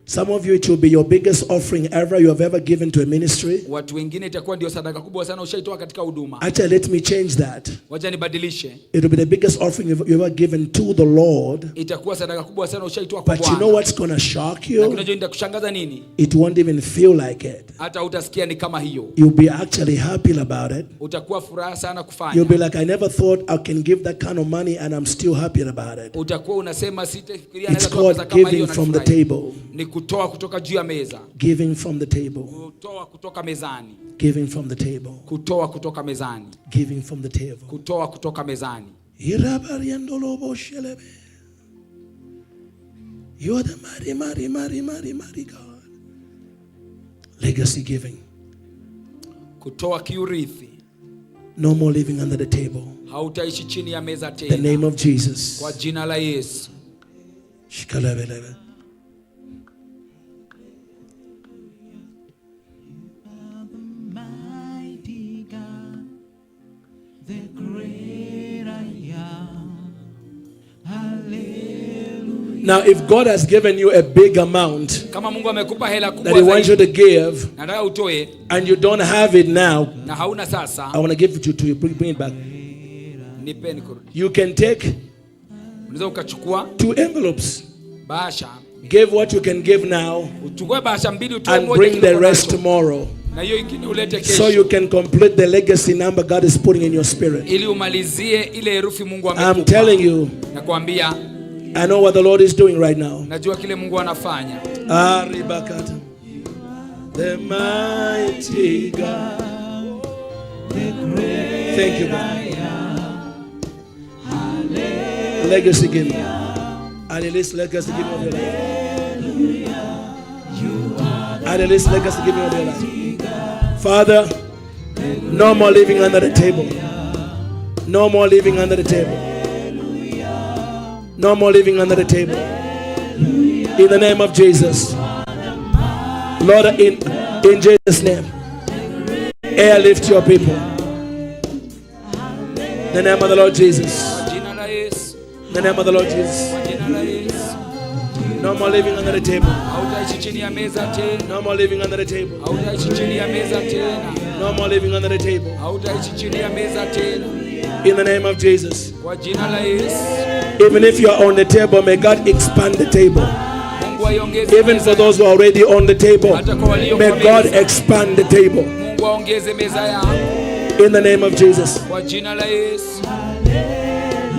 Some of you, it will be your biggest offering ever you have ever given to a ministry. Watu wengine itakuwa ndio sadaka kubwa sana ushaitoa katika huduma. Actually, let me change that. Wacha nibadilishe. It will be the biggest offering you've ever given to the Lord. Itakuwa sadaka kubwa sana ushaitoa kwa But you know Bwana. what's going to shock Lakini you? unajua nitakushangaza nini? It won't even feel like it. Hata utasikia ni kama hiyo. You'll be actually happy about it. Utakuwa furaha sana kufanya. You'll be like, "I never thought I can give that kind of money and I'm still happy about it." Utakuwa unasema sitafikiria It's naweza kutoa called pesa kama hiyo giving na from the nifurahi. table. Ni kutoa kutoka juu ya meza. Giving from the table. Kutoa kutoka mezani. Giving from the table. Kutoa kutoka mezani. Giving from the table. Kutoa kutoka mezani. Irabariandoloboshelebe. You are the mighty, mighty, mighty, mighty, mighty God. Legacy giving. Kutoa kiurithi. No more living under the table. Hautaishi chini ya meza The tena. name of Jesus. Kwa jina la Yesu. Shikalebelebe. Mighty God, the great I am. Hallelujah. Now, if God has given you a big amount Kama Mungu amekupa hela that kubwa He wants you zaidi, to give, nataka utoe and you don't have it now, na hauna sasa, I want to give it to you. Bring it back. Nipe nikurudishe. You can take Unaweza ukachukua two envelopes. Bahasha. Give what you can give now Uchukue bahasha mbili utoe and moja bring the kidogo rest nacho. tomorrow. Na hiyo ingine ulete So kesho you can complete the legacy number God is putting in your spirit. Ili umalizie ile herufi Mungu I'm amekupa. telling you, Nakwambia, I know what the Lord is doing right now. Najua kile Mungu anafanya. Aribakata. The mighty God. Thank you, God. Legacy giving. I release legacy giving of your life. I release legacy giving of your life. Father, no more living under the table. No more living under the table. No more living under the table. In the name of Jesus. Lord, in Jesus' name, airlift your people. In the name of the Lord Jesus. Kwa jina la Yesu. In the name of the Lord Jesus. Kwa jina la Yesu. No more living under the table. Hautaishi chini ya meza tena. No more living under the table. Hautaishi chini ya meza tena. No more living under the table. Hautaishi chini ya meza tena. In the name of Jesus. Kwa jina la Yesu. Even if you are on the table, may God expand the table. Mungu aiongeze Even meza. for those who are already on the table, Hata kwa walio may kwa God meza. Expand the table. Mungu aongeze meza yao. In the name of Jesus. Kwa jina la Yesu.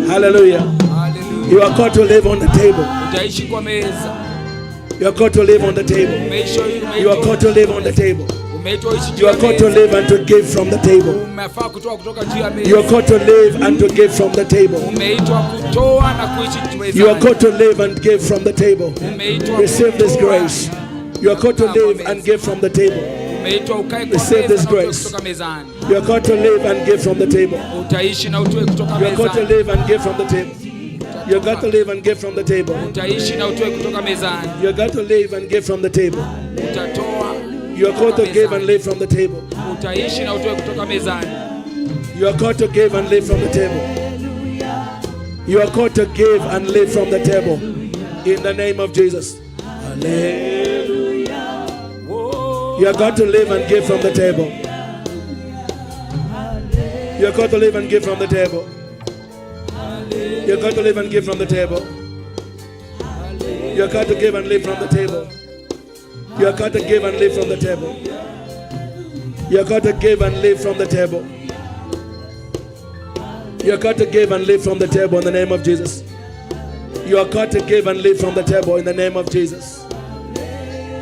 Hallelujah. Hallelujah. You are called to live on the table. Utaishi kwa meza. You are called to live on the table. You are called to live on the table. Umeitwa uishi juu You ya are called to meza. live and to give from the table. Umefaa kutoa kutoka juu ya You are meza. called to live and to give from the table. Umeitwa kutoa na kuishi mezani. You are called to live and give from the table. Umeitwa Receive this kutoa. grace. You are called to live and give from the table. Umeitwa ukae kwa Receive meza this na utoe grace. kutoka mezani. You are called to live and give from the table. Utaishi na utoe kutoka You are called to mezani. live and give from the table. You are called to live and give from the table. Utaishi na utoe kutoka mezani. You are called to live and give from the table. Utatoa. You are called to kutoka give and mezani. live from the table. Utaishi na utoe kutoka mezani. You are called to give and live from the table. You are called to give and live from the table. In the name of Jesus. Hallelujah. You are called to live and give from the table. You are called to live and give from the table. You are called to live and give from the table. You are called to give and live from the table. You are called to give and live from the table. You are called to give and live from the table. You are called to give and live from the table in the name of Jesus. You are called to give and live from the table in the name of Jesus.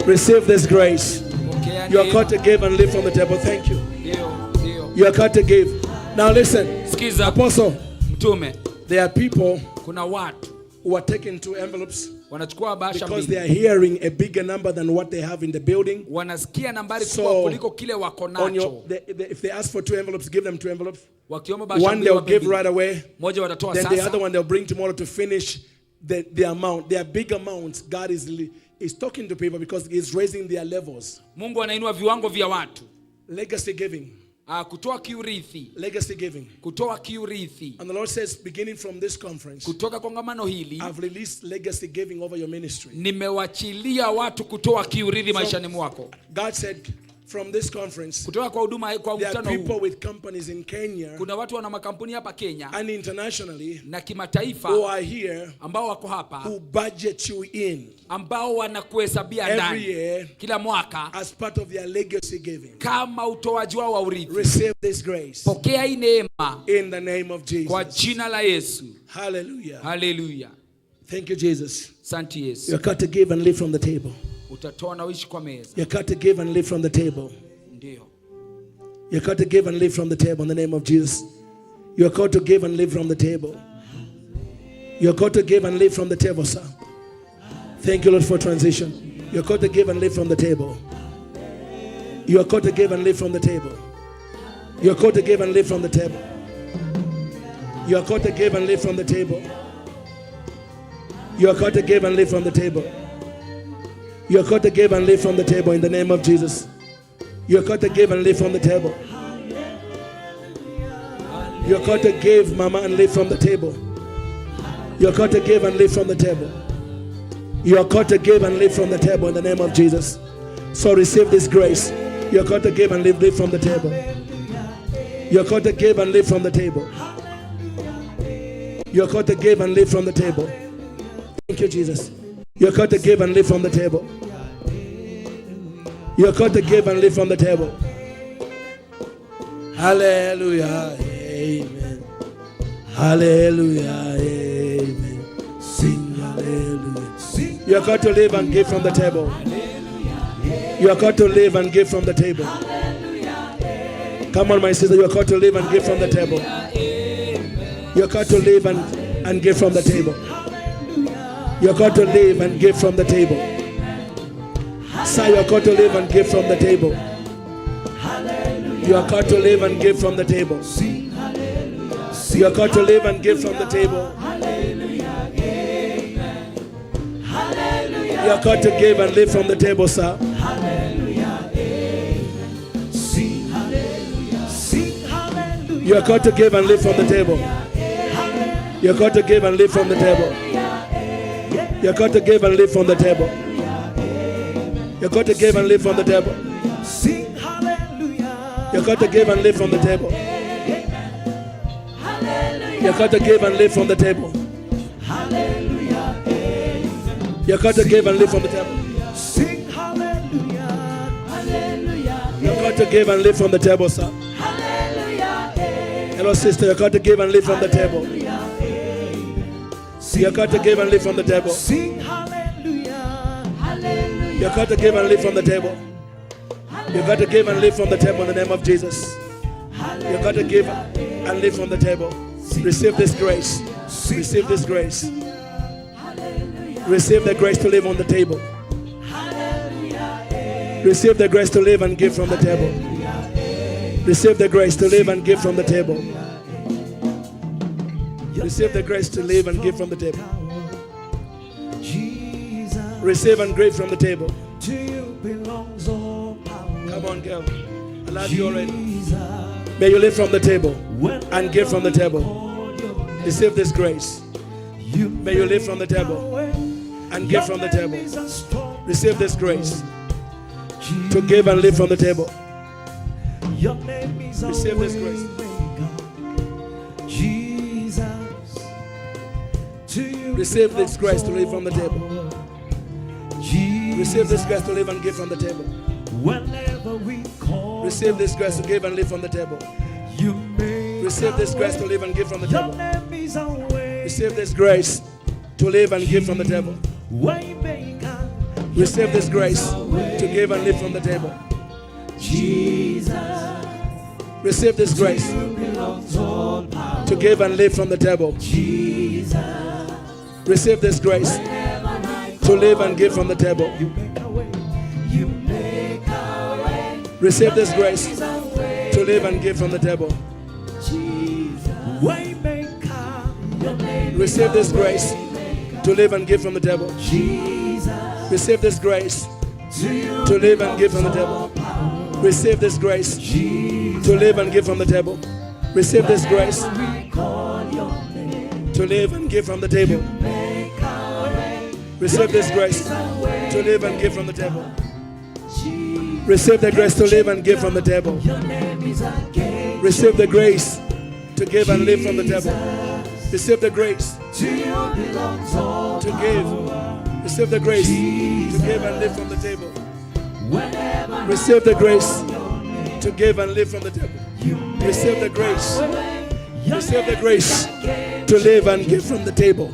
Receive this grace. Pokea You are neema. called to give and live from the table. Thank you. Ndio, ndio. You are called to give. Now listen, Sikiza Apostle, mtume, there are people kuna watu who are taking two envelopes wanachukua bahasha because they mbili, are hearing a bigger number than what they have in the building. Wanasikia nambari So, kubwa kuliko kile wako On your, nacho. if they ask for two envelopes, give them two envelopes. Wakiomba bahasha One mbili, they'll wape give mbili. right away. Moja watatoa Then the sasa. other one they'll bring tomorrow to finish the amount. They are big amounts. God is talking to people because He's raising their levels. Mungu anainua viwango vya watu. Legacy giving. Ah, kutoa kiurithi, Legacy giving. Kutoa kiurithi. And the Lord says, beginning from this conference, Kutoka kongamano hili I've released legacy giving over your ministry. Nimewachilia watu kutoa kiurithi maishani mwako. God said, from this conference, Kutoka kwa huduma kwa there are mkutano people huu, with companies in Kenya kuna watu wana makampuni hapa Kenya and internationally na kimataifa who are here ambao wako hapa who budget you in ambao wanakuhesabia every ndani year kila mwaka as part of their legacy giving. Kama utoaji wao wa urithi. Receive this grace Pokea hii neema in the name of kwa Jesus. Jina la Yesu. Hallelujah. Haleluya. Thank you, Jesus. Asante Yesu. You're called to give and live from the table. Utatoa na uishi kwa meza. You're called to give and live from the table. Ndio. You're called to give and live from the table in the name of Jesus. You're called to give and live from the table. You're called to give and live from the table, sir. Thank you, Lord, for transition. You're called to give and live from the table. You are called to give and live from the table. You are called to give and live from the table. You are called to give and live from the table. You are called to give and live from the table. You are called to give and live from the table in the name of Jesus. You are called to give and live from the table. You are called to give, mama, and live from the table. You are called to give and live from the table. You are called to give and live from the table in the name of Jesus. So receive this grace. You are called to give and live from the table. You are called to give and live from the table. You are called to give and live from the table. Thank you, Jesus. You are called to give and live from the table. You are called to give and live from the table. Hallelujah, amen. Hallelujah, amen. Sing hallelujah. You are called to live and give from the table. You are called to live and give from the table. Come on, my sister, you are called to live and give from the table. You are called to live and give from the table. You are called to live and give from the table. Sir, you are called to live and give from the table. You are called to live and give from the table. You are called to live and give from the table. You are called to give and live from the table, sir. You are called to give and live from the table. You are called to give and live from the table. You are called to give and live from the table. You are called to give and live from the table. You are called to give and live from the table. You are called to give and live from the table. You are called to give and live from the table. You are called to give and live from the table, sir. Hello, sister. You are called to give and live from the table. You are called to give and live from the table. You are called to give and live from the table. You got to give and live from the table in the name of Jesus. You got to give and live from the table. Receive this grace. Receive this grace. Receive the grace to live on the table. Receive the grace to live and give from the table. Receive the grace to live and give from the table. Receive the grace to live and give from the table. Receive and give from the table. Come on, girl. I love you already. May you live from the table and give from the table. Receive this grace. May you live from the table and give from the table. Receive this grace to give and live from the table. Receive this grace. Receive this grace to live from the table. Receive this grace to live and give from the table. Receive this grace to give and live from the table. Receive this grace to live and give from the table. Receive this grace to live and give from the table. Receive this grace to give and live from the table. Receive this grace to give and live from the table. Receive this grace to live and give from the table. Receive this grace to live and give from the table. Receive this grace to live and give from the table. Receive this grace to live and give from the table. Receive this grace to live and give from the table. Receive this grace to live and give from the table. Receive this grace to live and give from the table. Receive the grace to live and give from the table. Receive the grace to give and live from the table. Receive the grace to give. Receive the grace to give and live from the table. Receive the grace to give and live from the table. Receive the grace. Receive the grace to live and give from the table.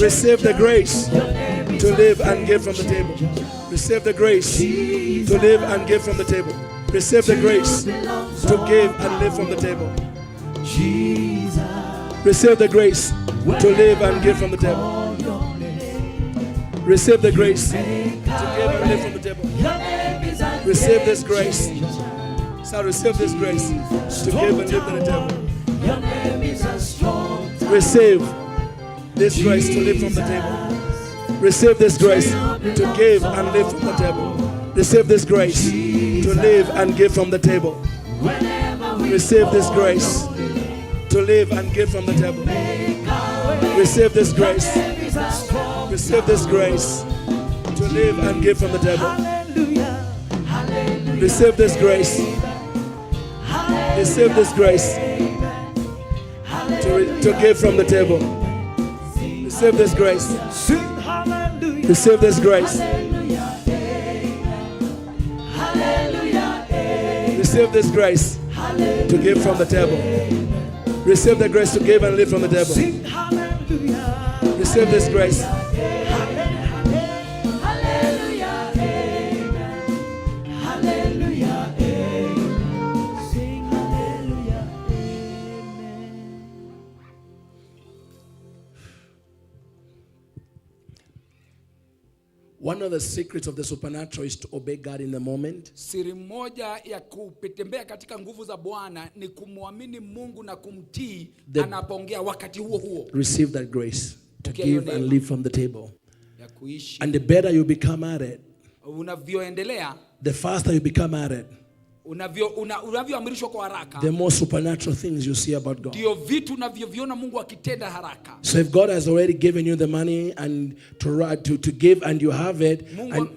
Receive the grace to live and give from the table. Receive the grace to live and give from the table. Receive the grace to give and live from the table. Receive the grace to live and give from the table. Receive the grace to give and live from the table. Receive this grace. So receive this grace to give and live from the table. Receive this grace to live from the table. Receive this grace to give and live from the table. Receive this grace to live and give from the table. Receive this grace to live and give from the table. Receive this grace. Receive this grace to live and give from the table. Receive this grace. Receive this grace to give from the table. Receive this grace. Receive this grace. Receive this grace to give from the table. Receive the grace to give and live from the table. Sing hallelujah. Receive this grace. Hallelujah, amen. Hallelujah, amen. Sing hallelujah, amen. One of the secrets of the supernatural is to obey God in the moment. Siri moja ya kutembea katika nguvu za Bwana ni kumwamini Mungu na kumtii anapoongea wakati huo huo. Receive that grace to Okay, your give and name. live from the table. Ya kuishi. And the better you become at it, Unavyoendelea, the faster you become at it, unavyoamrishwa kwa haraka, the more supernatural things you see about God. ndio vitu unavyoviona Mungu akitenda haraka. So if God has already given you the money and to give and you have it, and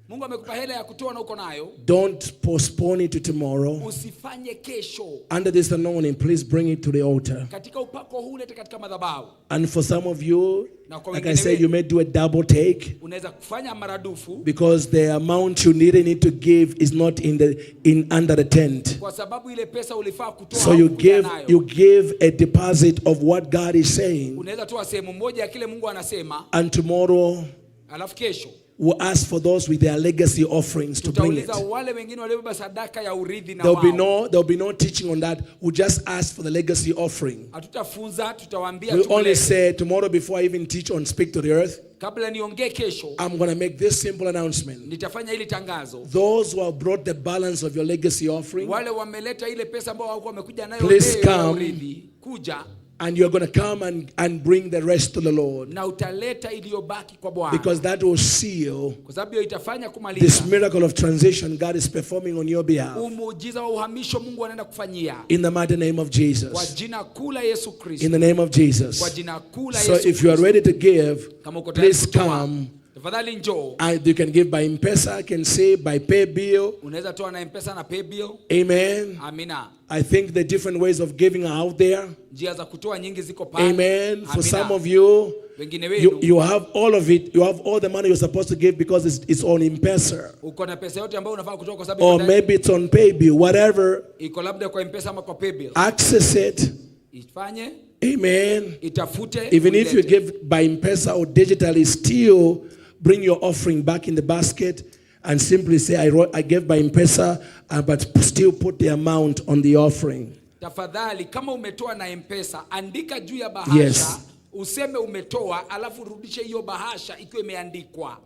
Mungu amekupa hela ya kutoa na uko nayo, don't postpone it to tomorrow. usifanye kesho. Under this anointing, please bring it to the altar. Katika upako huu lete katika madhabahu. And for some of you, Na kwa like I wengine said, you wenu, may do a double take, unaweza kufanya maradufu, because the amount you need to give is not in under the tent. kwa sababu ile pesa ulifaa kutoa So you haukuja give nayo. you give a deposit of what God is saying, Unaweza toa sehemu moja ya kile Mungu anasema, and tomorrow alafu kesho we'll ask for those with their legacy offerings to bring it. tutauliza wale wengine waliobeba sadaka ya urithi na There'll be wao. no there'll be no teaching on that. We'll just ask for the legacy offering. Hatutafunza, tutawaambia We tu only leo. say tomorrow before I even teach on Speak to the Earth, Kabla niongee kesho, I'm going to make this simple announcement. nitafanya hili tangazo. Those who have brought the balance of your legacy offering, Wale wameleta ile pesa ambao hawakuwa wamekuja nayo Please leo ya come. urithi, kuja and you're going to come and bring the rest to the Lord, na utaleta iliyobaki kwa Bwana, because that will seal kwa sababu hiyo itafanya kumaliza this miracle of transition God is performing on your behalf. huu muujiza wa uhamisho Mungu anaenda kufanyia In the mighty name of kwa Jesus. jina kuu la Yesu Kristo. In the name of Kwa Jesus. jina kuu la So Yesu if you are Kristo. ready to give, Kama uko tayari please kutoa, come. tafadhali njoo. And you can give by M-Pesa, I can say by pay bill. Unaweza toa na M-Pesa na paybill. Amen. Amina. I think the different ways of giving are out there. Njia za kutoa nyingi ziko pale. Amen. For Amina. some of you, Wengine you, wenu you have all of it. You have all the money you're supposed to give because it's on M-Pesa. uko na pesa yote ambayo unafaa kutoa kwa sababu Or iko ndani- maybe it's on pay bill, whatever. iko labda kwa M-Pesa ama kwa paybill. Access it. Ifanye, Amen. itafute. Even if you uilete. give by M-Pesa or digitally, still bring your offering back in the basket and simply say, I gave by M-Pesa, but still put the amount on the offering. Tafadhali kama umetoa na M-Pesa, andika juu ya bahasha. Yes. Useme umetoa, alafu rudishe hiyo bahasha ikiwa imeandikwa.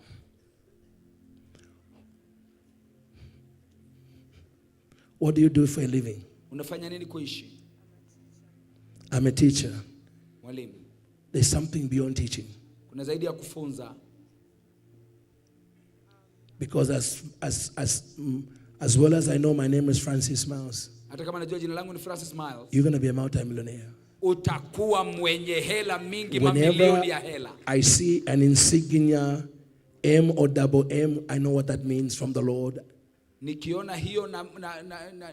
What do you do for a living? Unafanya nini kuishi? I'm a teacher. Mwalimu. There's something beyond teaching. Kuna zaidi ya kufunza. Because as well as I know my name is Francis Miles, Hata kama najua jina langu ni Francis Miles, you're going to be a multimillionaire. utakuwa mwenye hela mingi, mamilioni Whenever ya hela. I see an insignia M or double M, I know what that means from the Lord. Nikiona hiyo na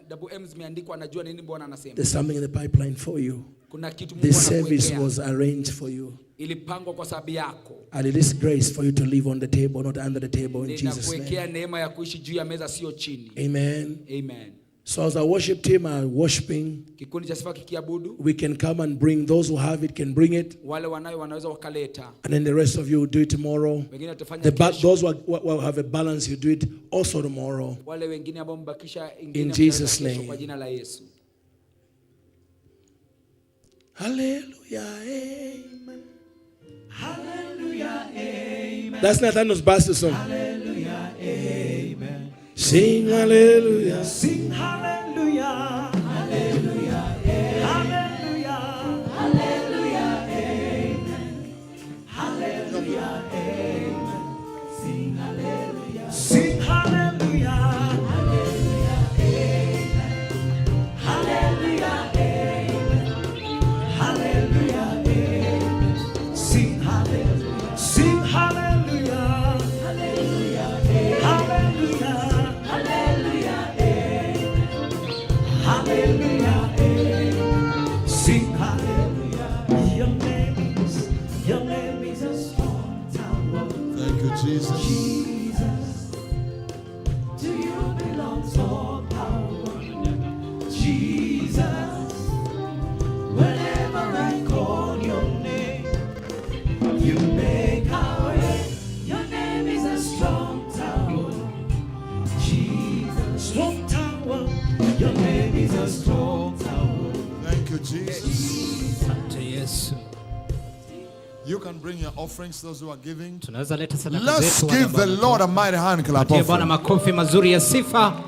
double M zimeandikwa, najua nini Bwana anasema. There's something in the pipeline for you. Kuna kitu Mungu This service anakuwekea. was arranged for you. Ilipangwa kwa sababu yako. I release grace for you to live on the table, not under the table, in Jesus' name. Ninakuwekea neema ya kuishi juu ya meza, sio chini. Amen. Amen. So as our worship team are worshiping, Kikundi cha sifa kikiabudu, we can come and bring those who have it can bring it, wale wanayo wanaweza wakaleta. and then the rest of you will do it tomorrow. Wengine watafanya kesho. Those who have a balance, you do it also tomorrow. Wale wengine ambao mbakisha ingine In mtaleta Jesus' kesho name. kwa jina la Yesu. Hallelujah, amen. Hallelujah, amen. That's Nathaniel's Bassey song. Hallelujah, amen. Sing hallelujah. Sing hallelujah. Hallelujah. Hallelujah. Hallelujah. Amen. Hallelujah. Amen. Sing hallelujah. Sing hallelujah. Hallelujah. Amen. Hallelujah. Amen. Hallelujah. Amen. Sing hallelujah. Sing hallelujah. Hallelujah. Hallelujah. Hallelujah. a strong tower. Thank you, Jesus. Asante Yesu. You can bring your offerings, those who are giving. Tunaweza leta sadaka Let's zetu wale give the ambao Lord a mighty hand clap Patie Bwana offering. makofi mazuri ya sifa.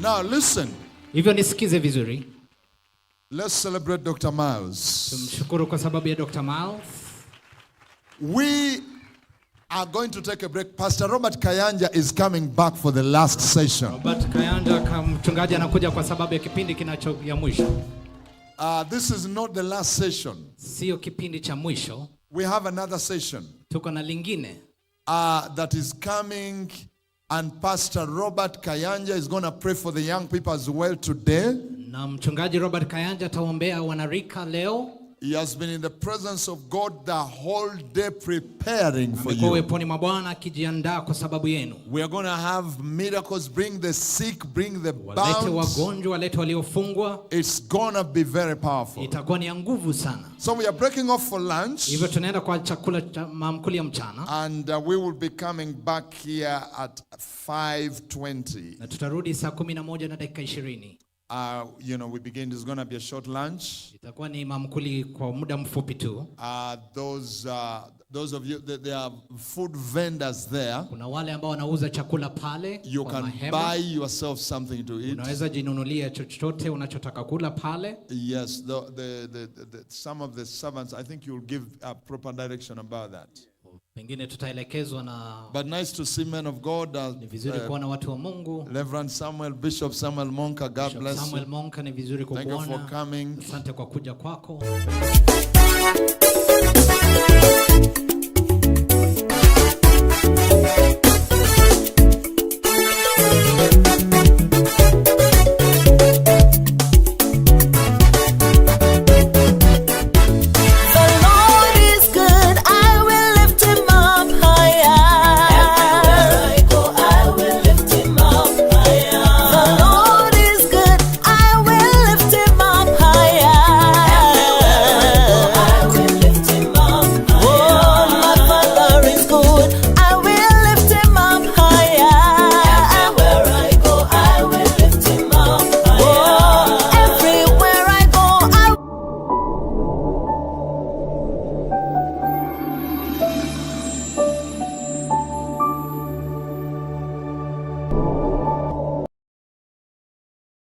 Now listen, Hivyo nisikize vizuri. Let's celebrate Dr. Miles. Tumshukuru kwa sababu ya Dr. Miles. We are going to take a break. Pastor Robert Kayanja is coming back for the last session. Robert Kayanja kama mchungaji anakuja kwa sababu ya kipindi kinacho ya mwisho. This is not the last session. Sio kipindi cha mwisho, We have another session tuko na lingine that is coming, and Pastor Robert Kayanja is going to pray for the young people as well today. Na mchungaji Robert Kayanja ataombea wanarika leo. He has been in the presence of God the whole day preparing for Amekuwa you. uweponi mwa Bwana akijiandaa kwa sababu yenu. We are going to have miracles. Bring the sick, bring the Walete bound. wagonjwa, walete waliofungwa. It's going to be very powerful. Itakuwa ni ya nguvu sana. So we are breaking off for lunch. Hivyo tunaenda kwa chakula cha maamkuli ya mchana And we will be coming back here at 5:20. Na tutarudi saa kumi na moja na dakika ishirini. We begin, it's going to be a short lunch. Itakuwa ni maamkuli kwa muda mfupi tu. Those of you, there are food vendors there. Kuna wale ambao wanauza chakula pale You kwa can mahema. Buy yourself something to eat. Unaweza jinunulia chochote unachotaka kula pale. Yes, some of the servants, I think you'll give a proper direction about that. Pengine tutaelekezwa na But nice to see men of God. Ni vizuri kuona watu wa Mungu. Reverend Samuel, Bishop Samuel Monka, God Bishop bless Samuel you. Monka, ni vizuri Thank you for kukuona. coming. Asante kwa kuja kwako.